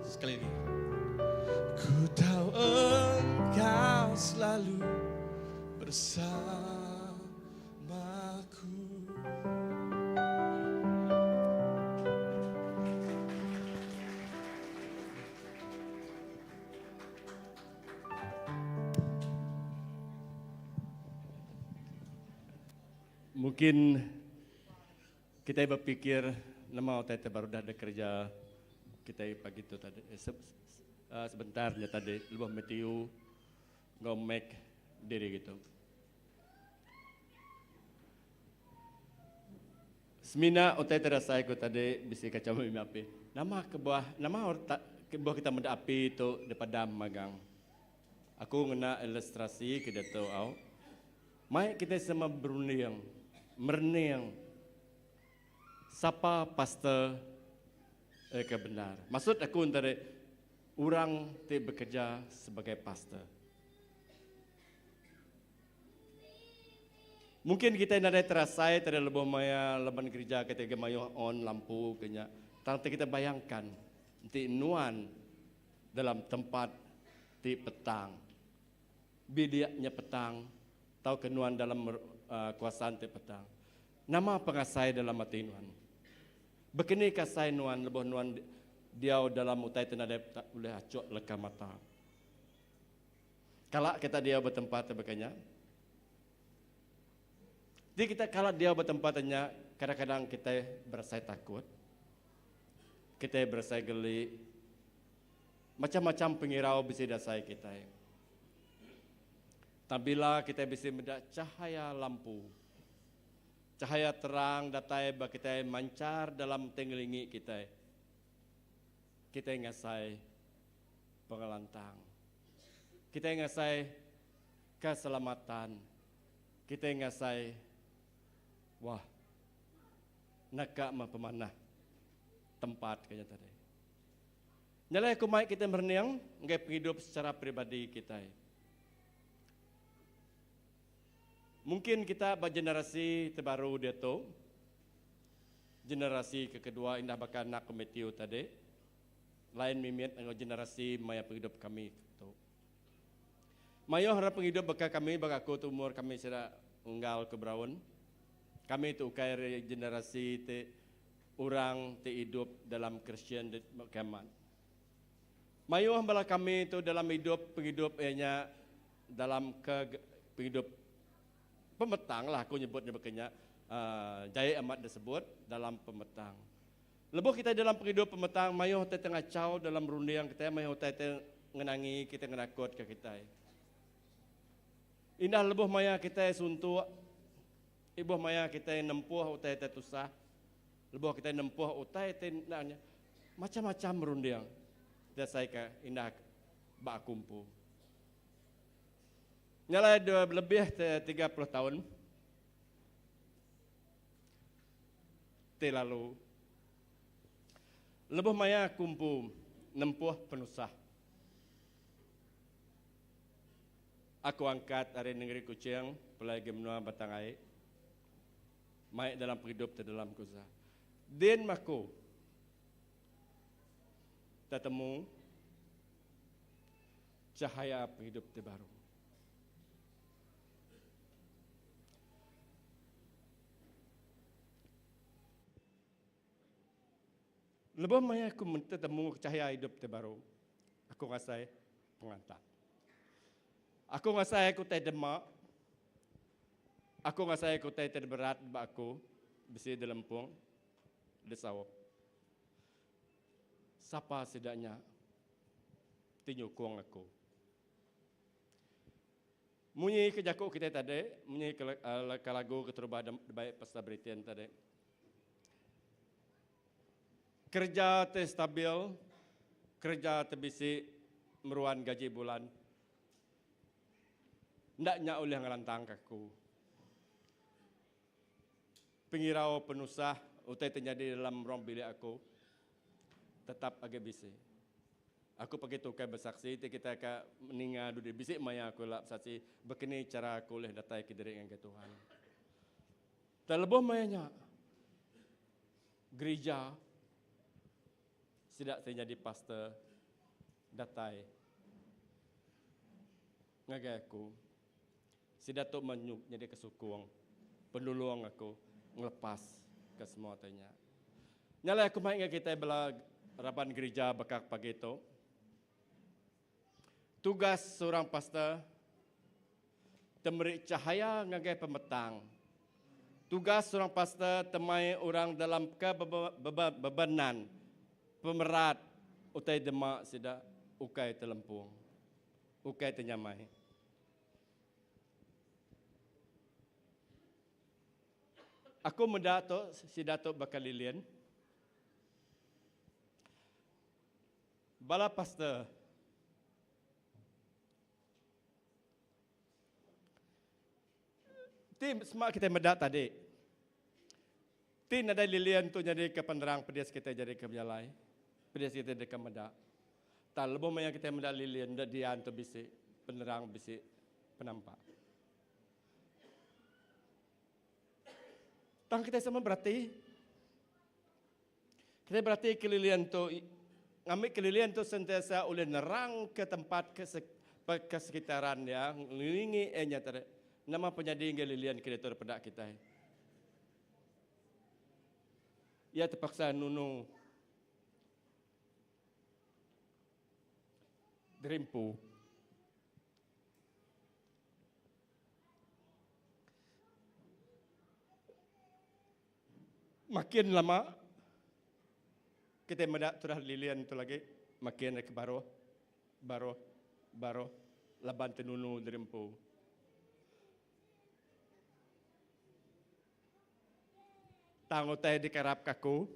Sekali lagi Ku tahu engkau selalu bersamaku Mungkin kitai bepikir nama utai ti baru udah dikereja kitai pagi tu tadi sebentar nya tadi lebuh Matthew enggau Mac diri kitu. Semina utai ti rasai ku tadi bisi kachau mimi api. Nama kebuah nama kebuah kita meda api tu dipadam magang. Aku ngena ilustrasi ke diatu au. Mai kitai sama berunding, merening sapa pastor ke bendar. Maksud aku entara orang ti bekerja sebagai pastor. Mungkin kitai nadai terasai tadi lebuh maya laban gerija kitai agi mayuh on lampu ke nya. Tang ti kitai bayangkan enti nuan dalam tempat ti petang. Bilik nya petang tauka nuan dalam kuasaan ti petang. Nama pengasai dalam ati nuan? Bekeni kasai nuan lebuh nuan diau dalam utai ti nadai ulih achuk leka mata? Kala kita diau ba tempat ti baka nya. Ti kita kala diau ba tempat nya, kadang-kadang kitai berasai takut. Kitai berasai geli. Macam-macam pengirau bisi dasai kitai. Tang bila kitai bisi meda cahaya lampu, cahaya terang datai ba kitai manchar dalam ti ngelingi kitai, kitai ngasai pengelantang. Kitai ngasai keselamatan. Kitai ngasai wah naka meh pemanah tempat ke nya tadi. Nya alai aku mai kitai merening ngagai pengidup secara peribadi kitai. Mungkin kita ba generasi ti baru diatu, generasi ke kedua indah baka anak ku Matthew tadi, Lain mimit enggau generasi maya pengidup kami tu. Mayuh orang pengidup baka kami baka aku tu umur kami sida unggal ke beraun. Kami tu ukai ari generasi ti Orang ti idup dalam Kristian kiamat. Mayuh bala kami tu dalam idup pengidup iya nya dalam ke pengidup pemetang lah aku nyebut nya baka nya uhh jai amat disebut dalam pemetang. Lebuh kitai dalam pengidup pemetang mayuh utai ti ngachau dalam runding kitai mayuh utai ti ngenangi kitai ngenakutka kitai. Indah lebuh maya kitai suntuk Ibuh maya kitai nempuh utai ti tusah, lebuh kitai nempuh utai ti enda nya, macham-macham runding ti asaika indah ba aku empu. Nya alai lebih 30 taun ti lalu, lebuh maya aku empu nempuh penusah, Aku angkat ari nengeri Kuching pulai agi menua Batang Ai mai dalam pengidup ti dalam ku Zah. Din maku tetemu cahaya pengidup ti baru. Lebuh maya aku tetemu cahaya idup ti baru, aku ngasai pengantak. Aku ngasai aku tai dema. Aku ngasai aku tai ti berat ba aku bisi dilempung, disaup. Sapa sida nya ti nyukung aku? Munyi ke jaku kitai tadi, munyi ke leka lagu keterubah dibai Pastor Britain tadi. Kereja ti stabil, kereja ti bisi meruan gaji bulan enda nya ulih ngelantangka aku. Pengirau penusah utai ti nyadi dalam ruang bilik aku tetap agi bisi. Aku pagi tu ukai besaksi ti kitai ka ninga dudi bisi maya aku ila besaksi bekeni chara aku ulih datai kediri ngagai Tuhan. Tang lebuh maya nya gerija sida ti nyadi pastor datai ngagai aku. Sida tu meh nyadika sukung penulung aku ngelepas ke semua ti nya. Nya alai aku mai ngagai kitai bala raban gerija baka pagi tu. Tugas seorang pastor te meri cahaya ngagai pemetang. Tugas seorang pastor te mai orang dalam ke bebenan pemerat utai dema sida ukai telempung, ukai te nyamai. Aku meda tu sida tu baka lilin. Bala pastor ti sema kitai meda tadi ti nadai lilin tu nyadika penerang pedis kitai jadi ke bejalai pedis kitai deka meda. Tang lebuh maya kitai meda lilin enda dian tu bisi penerang bisi penampak. Tang kitai sama berati kitai berati ke lilin tu ngambi ke lilin tu sentiasa ulih nerang ke tempat ke ke sekitaran iya ngelingi iya nya tadi. Nama penyadi enggau lilin ke diatu peda kitai. Iya tepaksa nunu Derimpu. Makin lama kitai meda turah lilin tu lagi makin ke baruh baruh baruh laban tenunu derimpu. Tang utai dikarapka aku,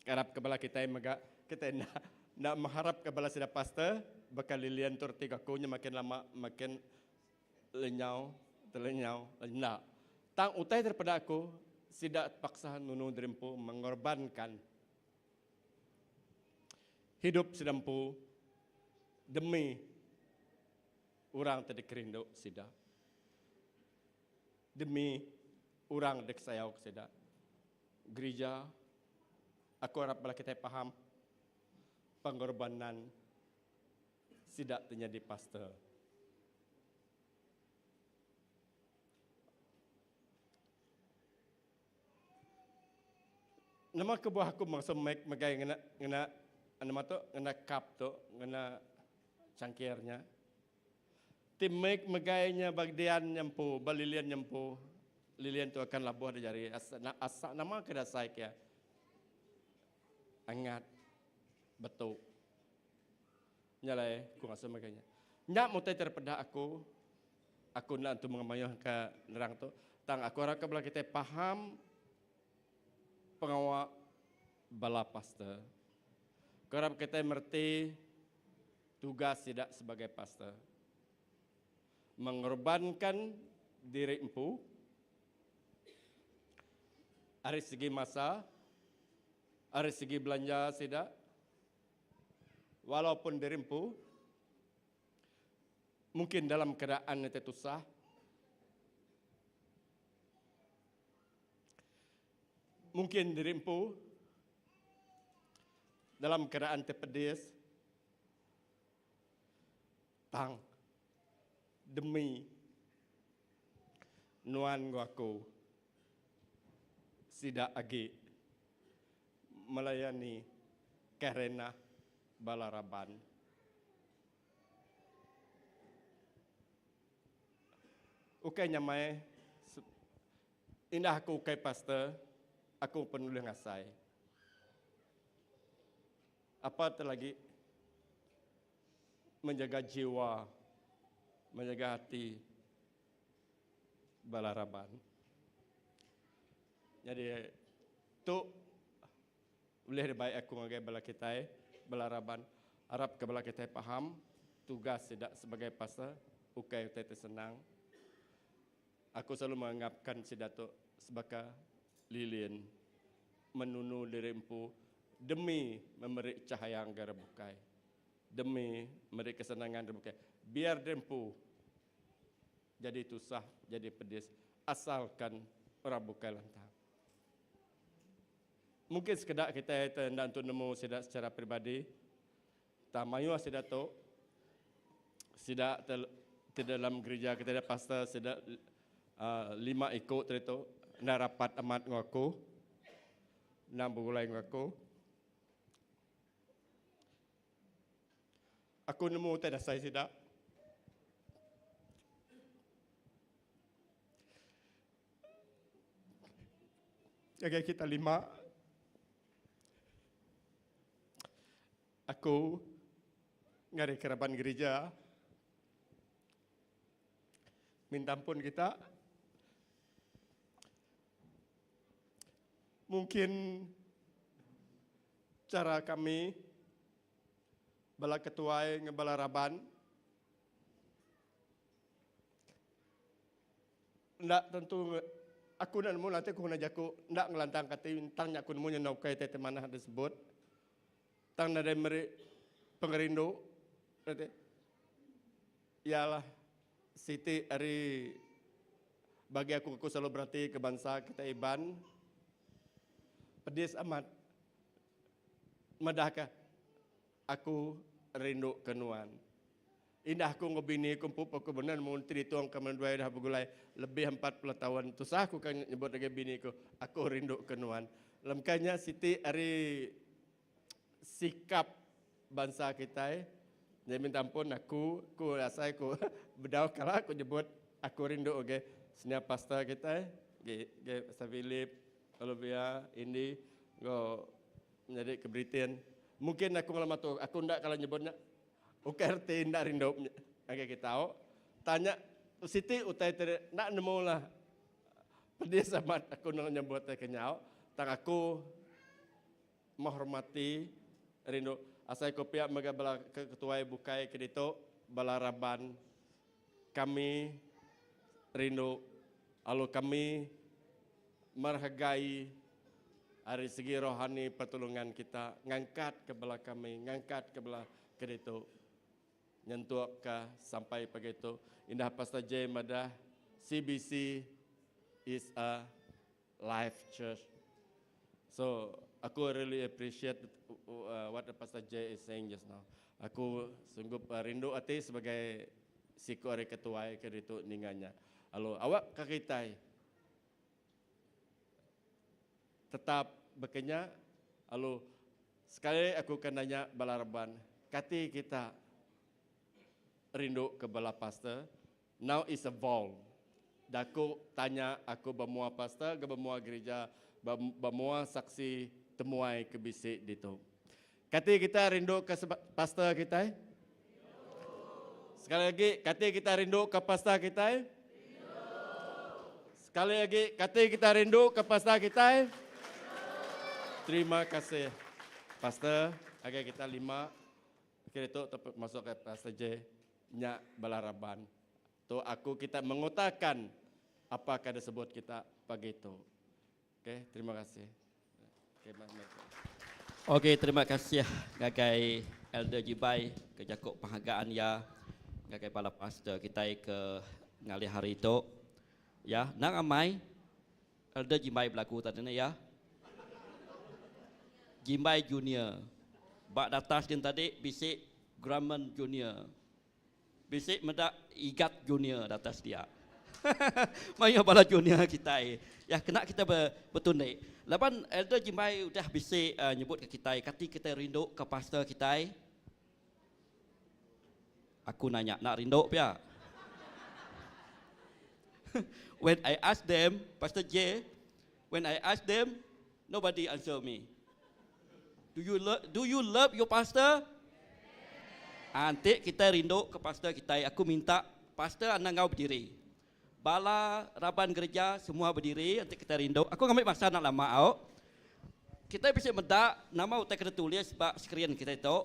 karapka bala kitai mega, kitai enda enda mengharapka bala sida pastor baka Lilian tu reti aku nya makin lama makin lenyau telenyau enda. Tang utai daripada aku sida tepaksa nunu diri empu mengorbankan hidup sida empu demi orang ti dikerindu sida. Demi orang dek sayau ke sida. Gerija, aku arap bala kitai paham pengorbanan sida ti nyadi pastor. Nama kebuah aku mangsa mic megai ngena ngena nama tu ngena cup tu ngena changkir nya. Ti mic megai nya ba dian nya empu ba lilin nya empu lilin tu akan labuh da jari asa asa nama ke dasai ke angat betu. Nya alai ku ngasuh megai nya. Nya mutai terpeda aku aku enda entu mengemayuh ke nerang tu tang aku arap ke bala kitai faham pengawa bala pastor. Kerap kitai mereti tugas sida sebagai pastor. Mengorbankan diri empu ari segi masa, ari segi belanja sida walaupun diri empu mungkin dalam keadaan ti tusah. Mungkin diri empu dalam keadaan ti pedis tang demi nuan enggau aku sida agi melayani kerenah bala raban. Ukai nyamai indah aku ukai pastor, aku pen ulih ngasai. Apa te lagi menjaga jiwa, menjaga hati bala raban. Jadi tu Ulih dibai aku ngagai bala kitai, bala raban, arapka bala kitai faham tugas sida sebagai pastor ukai utai ti senang. Aku selalu menganggapkan sida tu sebaka lilin menunu diri empu demi memberi cahaya ngagai orang bukai, demi meri kesenangan orang bukai. Biar diri empu jadi tusah, jadi pedis asalkan orang bukai lantang. Mungkin sekeda kitai te enda entu nemu sida secara peribadi, tang mayuh sida tu sida te ti dalam gerija kitai da pastor sida uhh lima iku tadi tu enda rapat amat enggau aku, endang begulai enggau aku. Aku nemu utai dasai sida. Ngagai kita lima, aku ngari ke raban gerija minta ampun kita. Mungkin cara kami bala ketuai enggau bala raban Enda tentu aku enda nemu latih aku ngena jaku enda ngelantangka ati tang nya aku nemu nya enda ukai ti manah disebut. Tang nadai meri pengerindu reti iya lah siti ari bagi aku aku selalu berati ke bansa kitai Iban pedis amat madahka Aku rindu ke nuan. Indah aku enggau bini ku empu aku bendar nemu enti ditung ke menduai udah begulai lebih 40 taun. Tusah aku ka nyebut ngagai bini ku, aku rindu ke nuan. Lemkai nya siti ari sikap bansa kitai. Jadi minta ampun aku, ku asai ku bedau kala aku nyebut aku rindu ngagai senior pastor kitai, ngagai Pastor Philip, Olivia, Indy enggau Menyadi ke Britain. Mungkin aku ngelama tu aku enda kala nyebut nya. Ukai reti enda rindu ngagai kita au. Tanya siti utai ti enda nemu lah. Pedis amat aku nang nyebut ke nya au. Tang aku menghormati rindu asai ku pia mega bala ketuai bukai ke ditu bala raban kami rindu lalu kami Merhegai ari segi rohani pertulungan kita ngangkat ke bala kami, ngangkat ke bala ke ditu nyentuk ka sampai pagi tu. Indah Pastor Jay madah CBC is a life church. So aku really appreciate what the Pastor Jay is saying just now. Aku sunggup rindu ati sebagai siku ari ketuai ke ditu ninga nya. Lalu awak ka kitai tetap Baka nya lalu sekali aku ke nanya bala reban, kati kita rindu ke bala pastor? Now is a vow. Daku tanya aku ba mua pastor ke ba mua gerija ba ba mua saksi temuai ke bisi ditu. Kati kita rindu ke pastor kitai? Sekali agi, kati kita rindu ke pastor kitai? Sekali agi, kati kita rindu ke pastor kitai? Terima kasih pastor. Agai kita lima kira tu masuk ke Pastor J nya bala raban. Tu aku kita mengutakan apa ke disebut kita pagi tu. Okey, terima kasih. Okey, Okey, terima kasih ngagai Elder Jibai ke jaku penghargaan ya ngagai bala pastor kita ke ngalih hari itu. Ya, nang amai Elder Jimbai belagu tadi ni ya. Jimbai Junior. Ba datas din tadi bisi Grumman Junior. Bisi meda Igat Junior datas dia. Mayuh bala junior kitai. Ya kena kita betundi. Laban Elder Jimbai udah bisi uh, nyebut ke kitai kati kitai rindu ke pastor kitai. Aku nanya nak rindu pia. when I ask them, Pastor J, when I ask them, nobody answer me. Do you love do you love your pastor? Nanti kita rindu ke pastor kita. Aku minta pastor anda ngau berdiri. Bala raban gereja semua berdiri nanti kita rindu. Aku ngambil masa nak lama au. Kita bisa meda nama utai kena tulis ba skrin kita itu.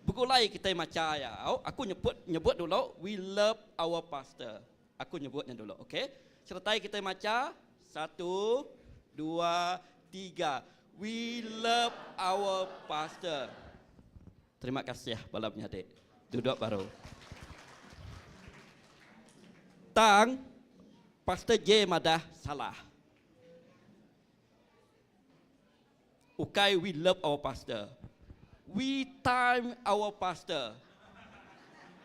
Begulai kita maca ya. Au, aku nyebut nyebut dulu we love our pastor. Aku nyebutnya dulu, okey? Sertai kita maca satu, dua, tiga. We love our pastor. Terima kasih bala penyadik. Duduk baru. Tang Pastor J madah salah. Ukai we love our pastor. We time our pastor.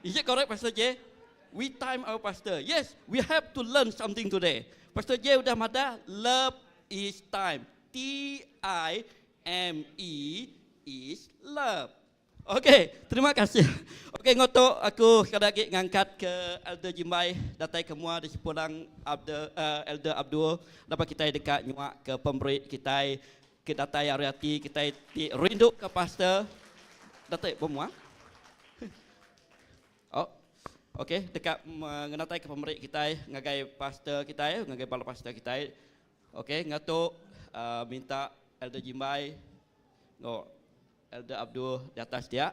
Is it correct Pastor J? We time our pastor. Yes, we have to learn something today. Pastor J udah madah love is time. T I M E is love. Okey, terima kasih. Okey, ngotok aku sekali lagi ngangkat ke Elder Jimbai datai ke mua di sepulang Abdul, uh, Elder Abdul dapat kita dekat nyuak ke pemberi kita ke datai ari ati kita ti rindu ke pastor datai bermua. Oh. Okey, dekat mengenatai ke pemberi kita ngagai pastor kita ngagai bala pastor kita. Okey, ngatuk uh, minta Elder Jimbai ngau Elder Abdul di atas dia.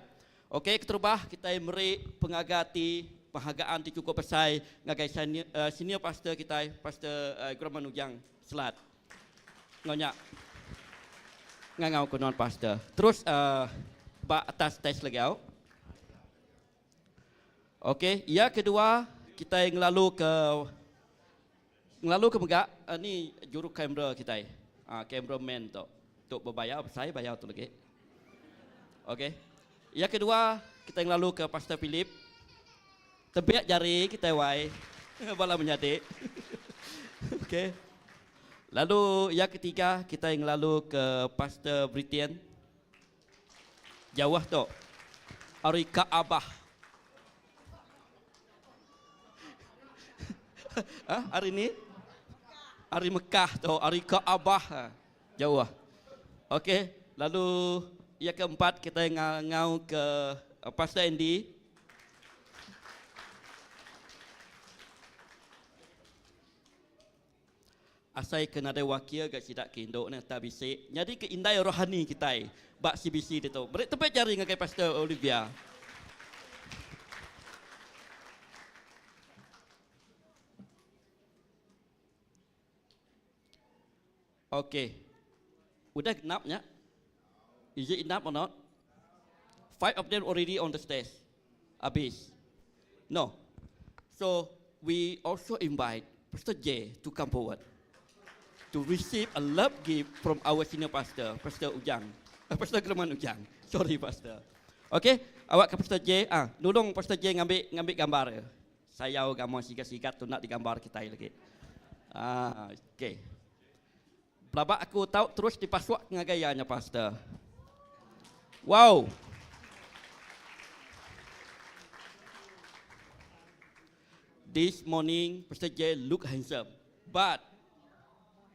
Okey, keterubah kita meri pengagati penghargaan ti cukup besar ngagai senior, uh, senior pastor kita, Pastor uh, Groman Ujang Selat. Ngonya ngangau ke non pastor. Terus uh, ba atas stage lagi au. Okey, ya kedua kita ngelalu ke ngelalu ke megak uh, ni juru kamera kita. Ah uh, cameraman tu. Tu berbayar saya bayar tu lagi. Okey. Yang kedua, kita ngelalu ke Pastor Philip. Tebiak jari kita wai. Bala menyadik. Okey. Lalu yang ketiga, kita ngelalu ke Pastor Britian. Jauh tu. Ari Kaabah. ha, hari ni? Hari Mekah tu, hari Kaabah. Ha. Jauh. Okey, lalu yang keempat kita ngau ke uh, Pastor Andy. Asai kena ada wakil gak sidak ke induk ni tak bisik. Jadi ke indai rohani kita bak CBC dia tu. Beri tempat jari dengan Pastor Olivia. Okey. Udah genapnya? Is it enough or not? Five of them already on the stage. Habis. No. So we also invite Pastor J to come forward to receive a love gift from our senior pastor, Pastor Ujang. Uh, Pastor German Ujang. Sorry, Pastor. Okay, awak ke Pastor J, ah, nulung Pastor J ngambil ngambil gambar. Saya gambar sigat-sigat tu nak digambar kita lagi. Ah, okay. Pelaba aku tau terus dipasuk ngagai iya nya pastor. Wow. This morning Pastor J look handsome. But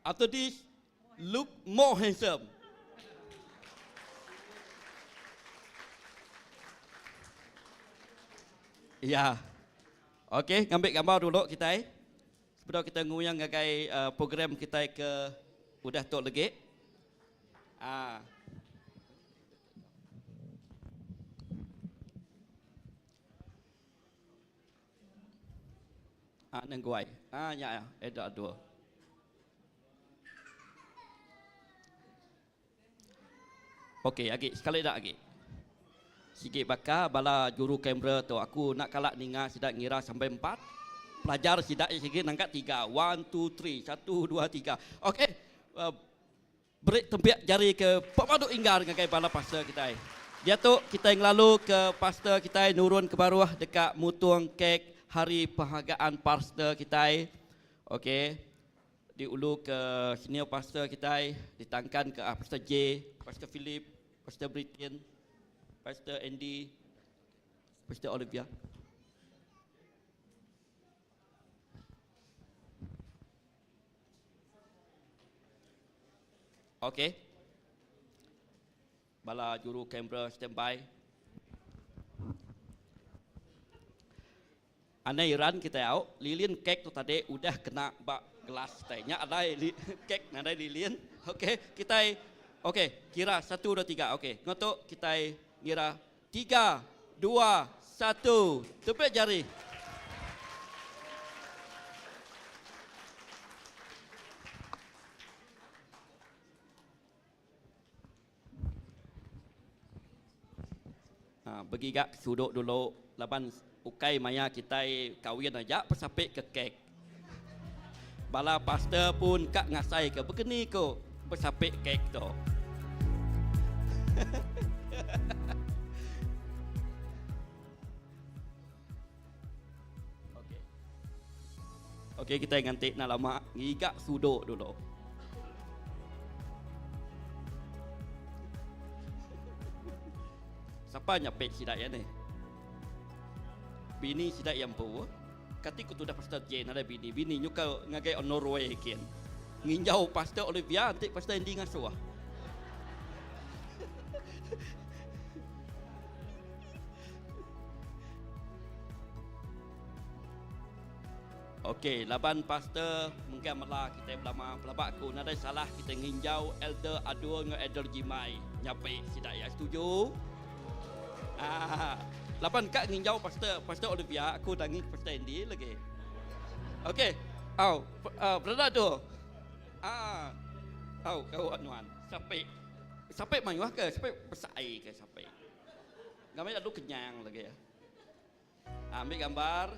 after this look more handsome. Ya. Okey, ngambil gambar dulu kitai. Sebedau kita nguyang ngagai uh, program kitai ke udah tu legi. Ah. Ah, nengguai. Ah, nya ya, eda dua. Okey, agi sekali dak agi. Sigi baka bala juru kamera tu aku enda kala ninga sida ngira sampai empat. Pelajar sida sigi nangka tiga. One, two, three. Satu, dua, tiga. Okey. Uh, beri tempiak jari ke pemadu inggar ngagai bala pastor kitai. Diatu kitai ngelalu ke pastor kitai nurun ke baruh deka mutung kek hari penghargaan pastor kitai. Okey. Diulu ke senior pastor kitai ditangkan ke Pastor J, Pastor Philip, Pastor Britain, Pastor Andy, Pastor Olivia. Okey. Bala juru kamera standby. Anai iran kitai au, lilin kek tu tadi udah kena ba gelas kitai. Nya adai li, kek nadai lilin. Okey, kitai okey, kira satu dua tiga. Okey, enggau tu kitai ngira tiga, dua, satu. Tepik jari. Ha, begiga suduk dulu laban ukai maya kitai kawin aja pesapik ke kek. Bala pastor pun ka ngasai ke bekeni ko besapik kek tu. Okey. Okey kita nganti nak lama ngiga suduk dulu. Sapa nyapik sida iya ni? Bini sida iya empu. Kati ku tudah Pastor J nadai bini. Bini nyuka ngagai Norway kin. Nginjau Pastor Olivia enti Pastor Andy ngasuh. Okey, laban pastor mengka mela kitai belama pelaba aku nadai salah kitai nginjau elder Adul enggau elder Jimai nyapi sida iya setuju. Ah, laban ka nginjau pastor pastor Olivia aku dangi pastor Andy lagi. Okey, au uh, brother Adul. Ah, au kau nuan sapi sapi mayuh ke sapi besai ke sapi. Ngambi lalu kenyang lagi. Ambil gambar.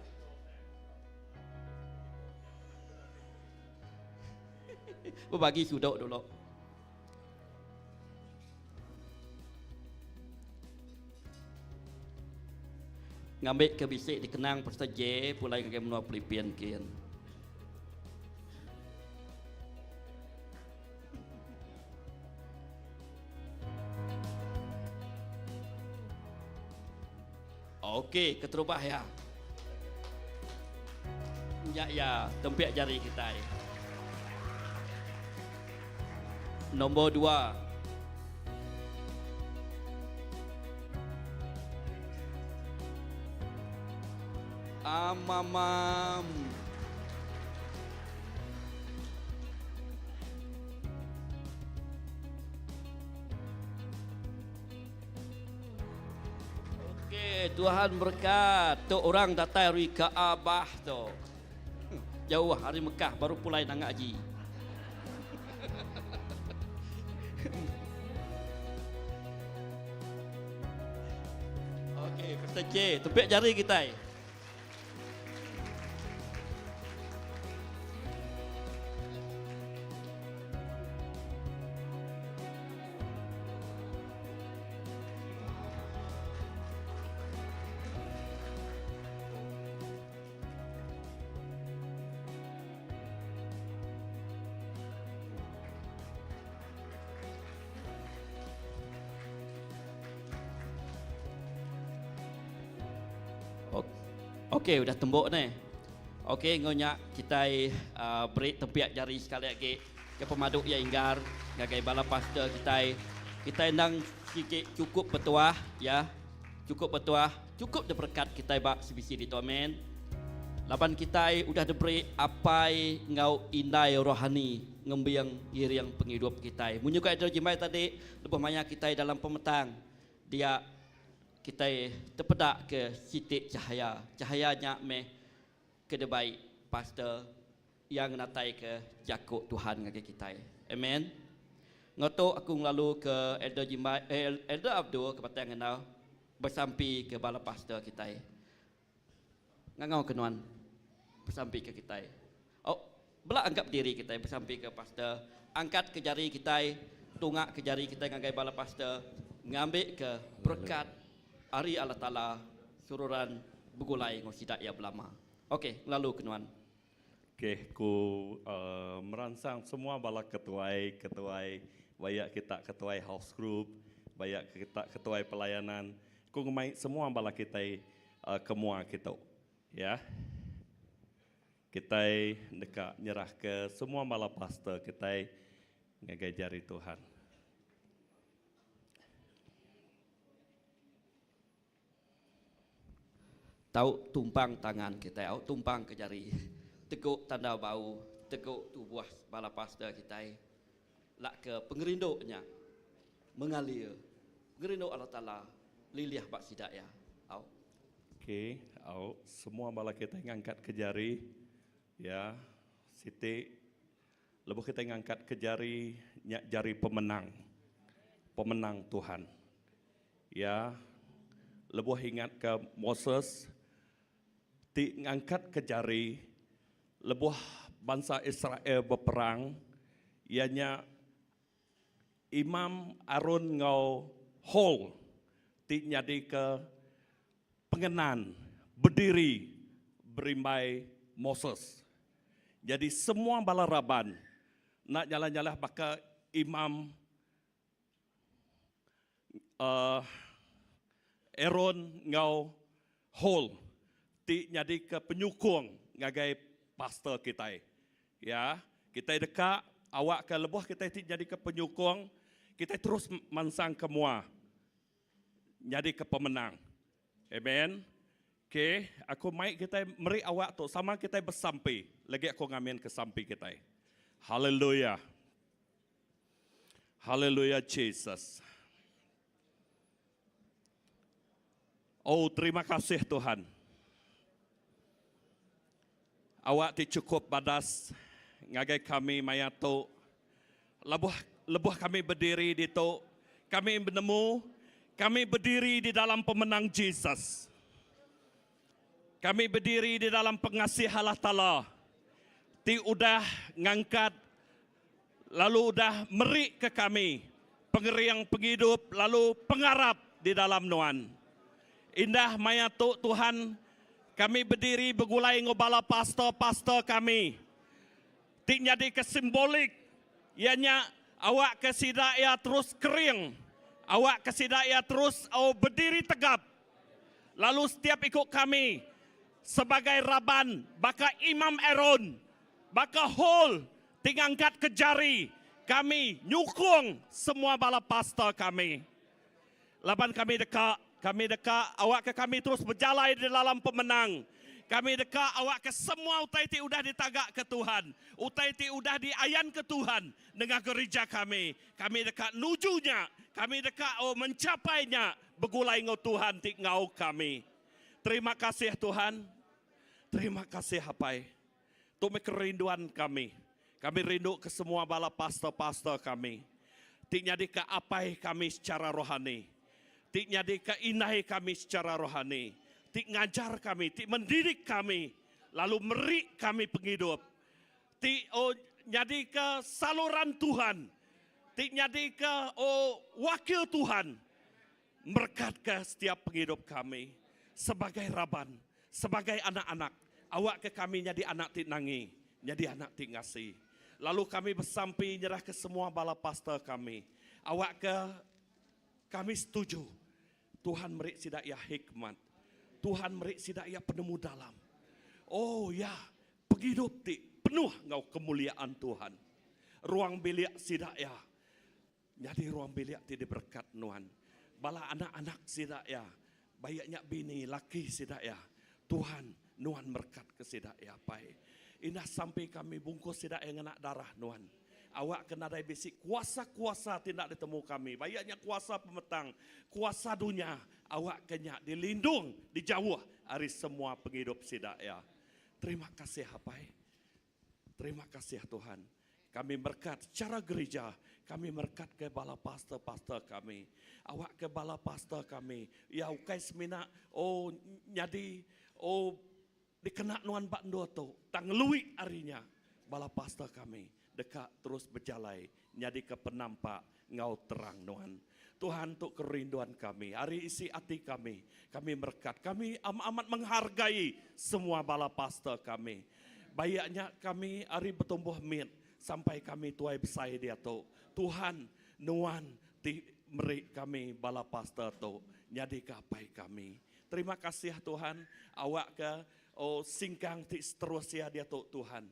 Berbagi suduk dulu. Ngambil ke bisi dikenang Pastor J pulai ngagai menua Pelipin kin. Okey, keterubah ya. Nya ya, tempiak jari kitai. Nombor dua. Amamam. Okey, Tuhan berkat. Tu orang datai ari Kaabah tu. Jauh ari Mekah baru pulai nangga haji. Okey, Pastor J, tepik jari kitai. Okey udah tembok neh. Okey enggau nya kitai uh, beri tempiak jari sekali agi ke pemadu iya inggar ngagai bala pastor kitai. Kitai endang sigi cukup betuah ya. Cukup betuah, cukup diberekat kitai ba CBC ditu amen. Laban kitai udah diberi apai enggau indai rohani ngembing ngiring pengidup kitai. Munyi ku Adriel Jimbai tadi lebuh maya kitai dalam pemetang dia Kitai tepeda ke siti cahaya. Cahaya nya meh ke dibai pastor iya ngenataika jaku Tuhan ngagai kitai. Amen. Enggau tu aku ngelalu ke Elder Jimbai eh, Elder Abdul ke Batang Enau besampi ke bala pastor kitai. Ngangau ke nuan besampi ke kitai. Oh, bela angkat bediri kitai besampi ke pastor. Angkat ke jari kitai, tunga ke jari kitai ngagai bala pastor ngambi ke berekat ari Allah Taala seruran begulai enggau sida iya belama. Okey, ngelalu ke nuan. Okey, ku uh, meransang semua bala ketuai, ketuai bayak kita ketuai house group, bayak kita ketuai pelayanan, ku ngemai semua bala kitai uh, ke mua kitu. Ya. Kitai deka nyerahka semua bala pastor kitai ngagai jari Tuhan. Tau tumpang tangan kitai au tumpang ke jari teguk tanda bau teguk tubuh bala pastor kitai lak ke pengerindu nya mengalir pengerindu Allah Taala lilih ba sida iya au. Okey, au semua bala kitai ngangkat ke jari ya siti lebuh kitai ngangkat ke jari nya jari pemenang. Pemenang Tuhan. Ya lebuh ingat ke Moses ti ngangkat ke jari lebuh bansa Israel beperang iya nya Imam Aron enggau Hol ti nyadika pengenan bediri berimbai Moses. Nyadi semua bala raban enda nyalah-nyalah baka Imam uhh Aron enggau Hol ti nyadika penyukung ngagai pastor kitai. Ya, kitai deka awakka lebuh kitai ti nyadika penyukung, kitai terus mansang ke mua nyadika pemenang. Amen. Okay, aku mai kitai meri awak tu sama kitai besampi. Lagi aku ngamin ke sampi kitai. Haleluya. Haleluya Jesus. Oh terima kasih Tuhan. Awak ti chukup badas ngagai kami maya tu. Lebuh lebuh kami bediri ditu, kami benemu kami bediri di dalam pemenang Jesus. Kami bediri di dalam pengasih Allah Taala ti udah ngangkat lalu udah meri ke kami pengering pengidup lalu pengarap di dalam Nuan. Indah maya tu Tuhan, kami bediri begulai enggau bala pastor-pastor kami ti nyadika simbolik iya nya awakka sida iya terus kering, awakka sida iya terus bediri tegap lalu setiap iku kami sebagai raban baka Imam Aaron, baka Hol ti ngangkatka jari kami nyukung semua bala pastor kami. Laban kami deka, kami deka awakka kami terus bejalai di dalam pemenang. Kami deka awakka semua utai ti udah ditagaka Tuhan, utai ti udah diayanka Tuhan nengah gerija kami, kami deka nuju nya, kami deka oh mencapai nya begulai enggau Tuhan ti enggau kami. Terima kasih Tuhan. Terima kasih Apai. Tu meh kerinduan kami. Kami rindu ke semua bala pastor-pastor kami ti nyadika apai kami secara rohani, ti nyadika indai kami secara rohani, ti ngajar kami, ti mendidik kami lalu meri kami pengidup, ti oh nyadika saluran Tuhan, ti nyadika oh wakil Tuhan Merekatka setiap pengidup kami sebagai raban, sebagai anak-anak. Awakka kami nyadi anak ti nangi, nyadi anak ti ngasi. Lalu kami besampi nyerahka semua bala pastor kami. Awakka kami setuju Tuhan meri sida iya hikmat. Tuhan meri sida iya penemu dalam. Oh ya, pengidup ti penuh enggau kemuliaan Tuhan. Ruang bilik sida iya nyadi ruang bilik ti diberekat nuan. Bala anak-anak sida iya, baik nya bini laki sida iya, Tuhan nuan merekat ke sida iya Apai. Indah sampi kami bungkus sida iya ngena darah nuan. Awak ke nadai bisi kuasa-kuasa ti enda ditemu kami, baik nya kuasa pemetang, kuasa dunya, awak ke nya dilindung, dijauh ari semua pengidup sida iya. Terima kasih Apai. Terima kasih Tuhan. Kami merekat secara gerija, kami merekat ke bala pastor-pastor kami. Awak ke bala pastor kami, iya ukai semina oh nyadi oh dikena nuan ba endur tu, tang ngelui ari nya bala pastor kami deka terus bejalai nyadika penampak enggau terang nuan. Tuhan tu kerinduan kami, ari isi ati kami, kami merekat, kami amat-amat menghargai semua bala pastor kami. Baik nya kami ari betumbuh mit sampai kami tuai besai diatu. Tuhan, nuan ti meri kami bala pastor tu nyadika apai kami. Terima kasih Tuhan, awakka oh singkang ti seterus iya diatu Tuhan,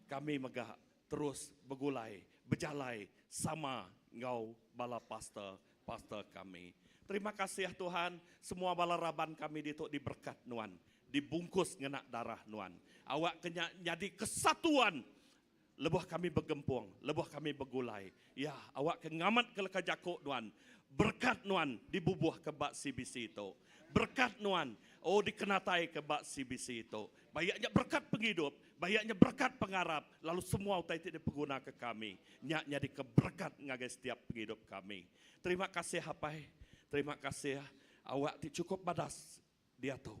kami mega terus begulai, bejalai sama enggau bala pastor pastor kami. Terima kasih Tuhan, semua bala raban kami ditu diberkat nuan, dibungkus ngena darah nuan. Awak ke nya nyadi kesatuan lebuh kami begempung, lebuh kami begulai. Ya, awak ke ngamat ke leka jaku nuan, berkat nuan dibubuh ke ba CBC tu. Berkat nuan, oh dikenatai ke ba CBC tu. Bayak nya berkat pengidup, bayak nya berkat pengarap, lalu semua utai ti dipegunaka kami, nya nyadika berkat ngagai setiap pengidup kami. Terima kasih Apai, terima kasih awak ti chukup badas diatu.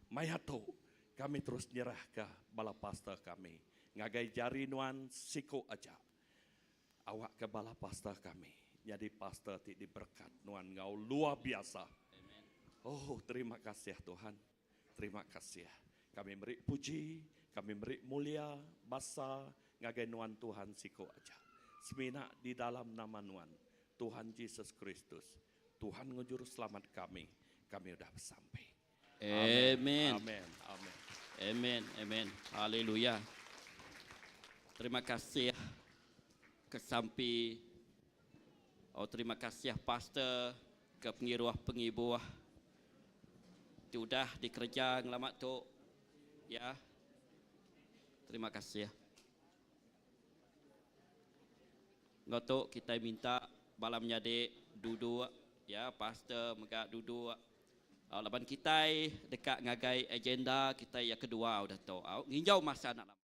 Maya tu, kami terus nyerahka bala pastor kami ngagai jari nuan siku aja. Awakka bala pastor kami nyadi pastor ti diberkat nuan enggau luar biasa. Oh, terima kasih Tuhan. Terima kasih. Kami meri puji, kami meri mulia, basa ngagai Nuan Tuhan siko aja. Semina di dalam nama Nuan, Tuhan Jesus Kristus, Tuhan enggau Juruselamat kami, kami udah besampi. Amen. Amen. Amen. Amen. Amen. Haleluya. Terima kasih ke sampi. Oh terima kasih pastor ke pengiruh pengibuh ti udah dikereja ngelama tu ya. Terima kasih. Enggau tu kitai minta bala menyadi duduk ya pastor mega duduk laban kitai deka ngagai agenda kitai iya kedua udah tu. Au nginjau masa anak lama.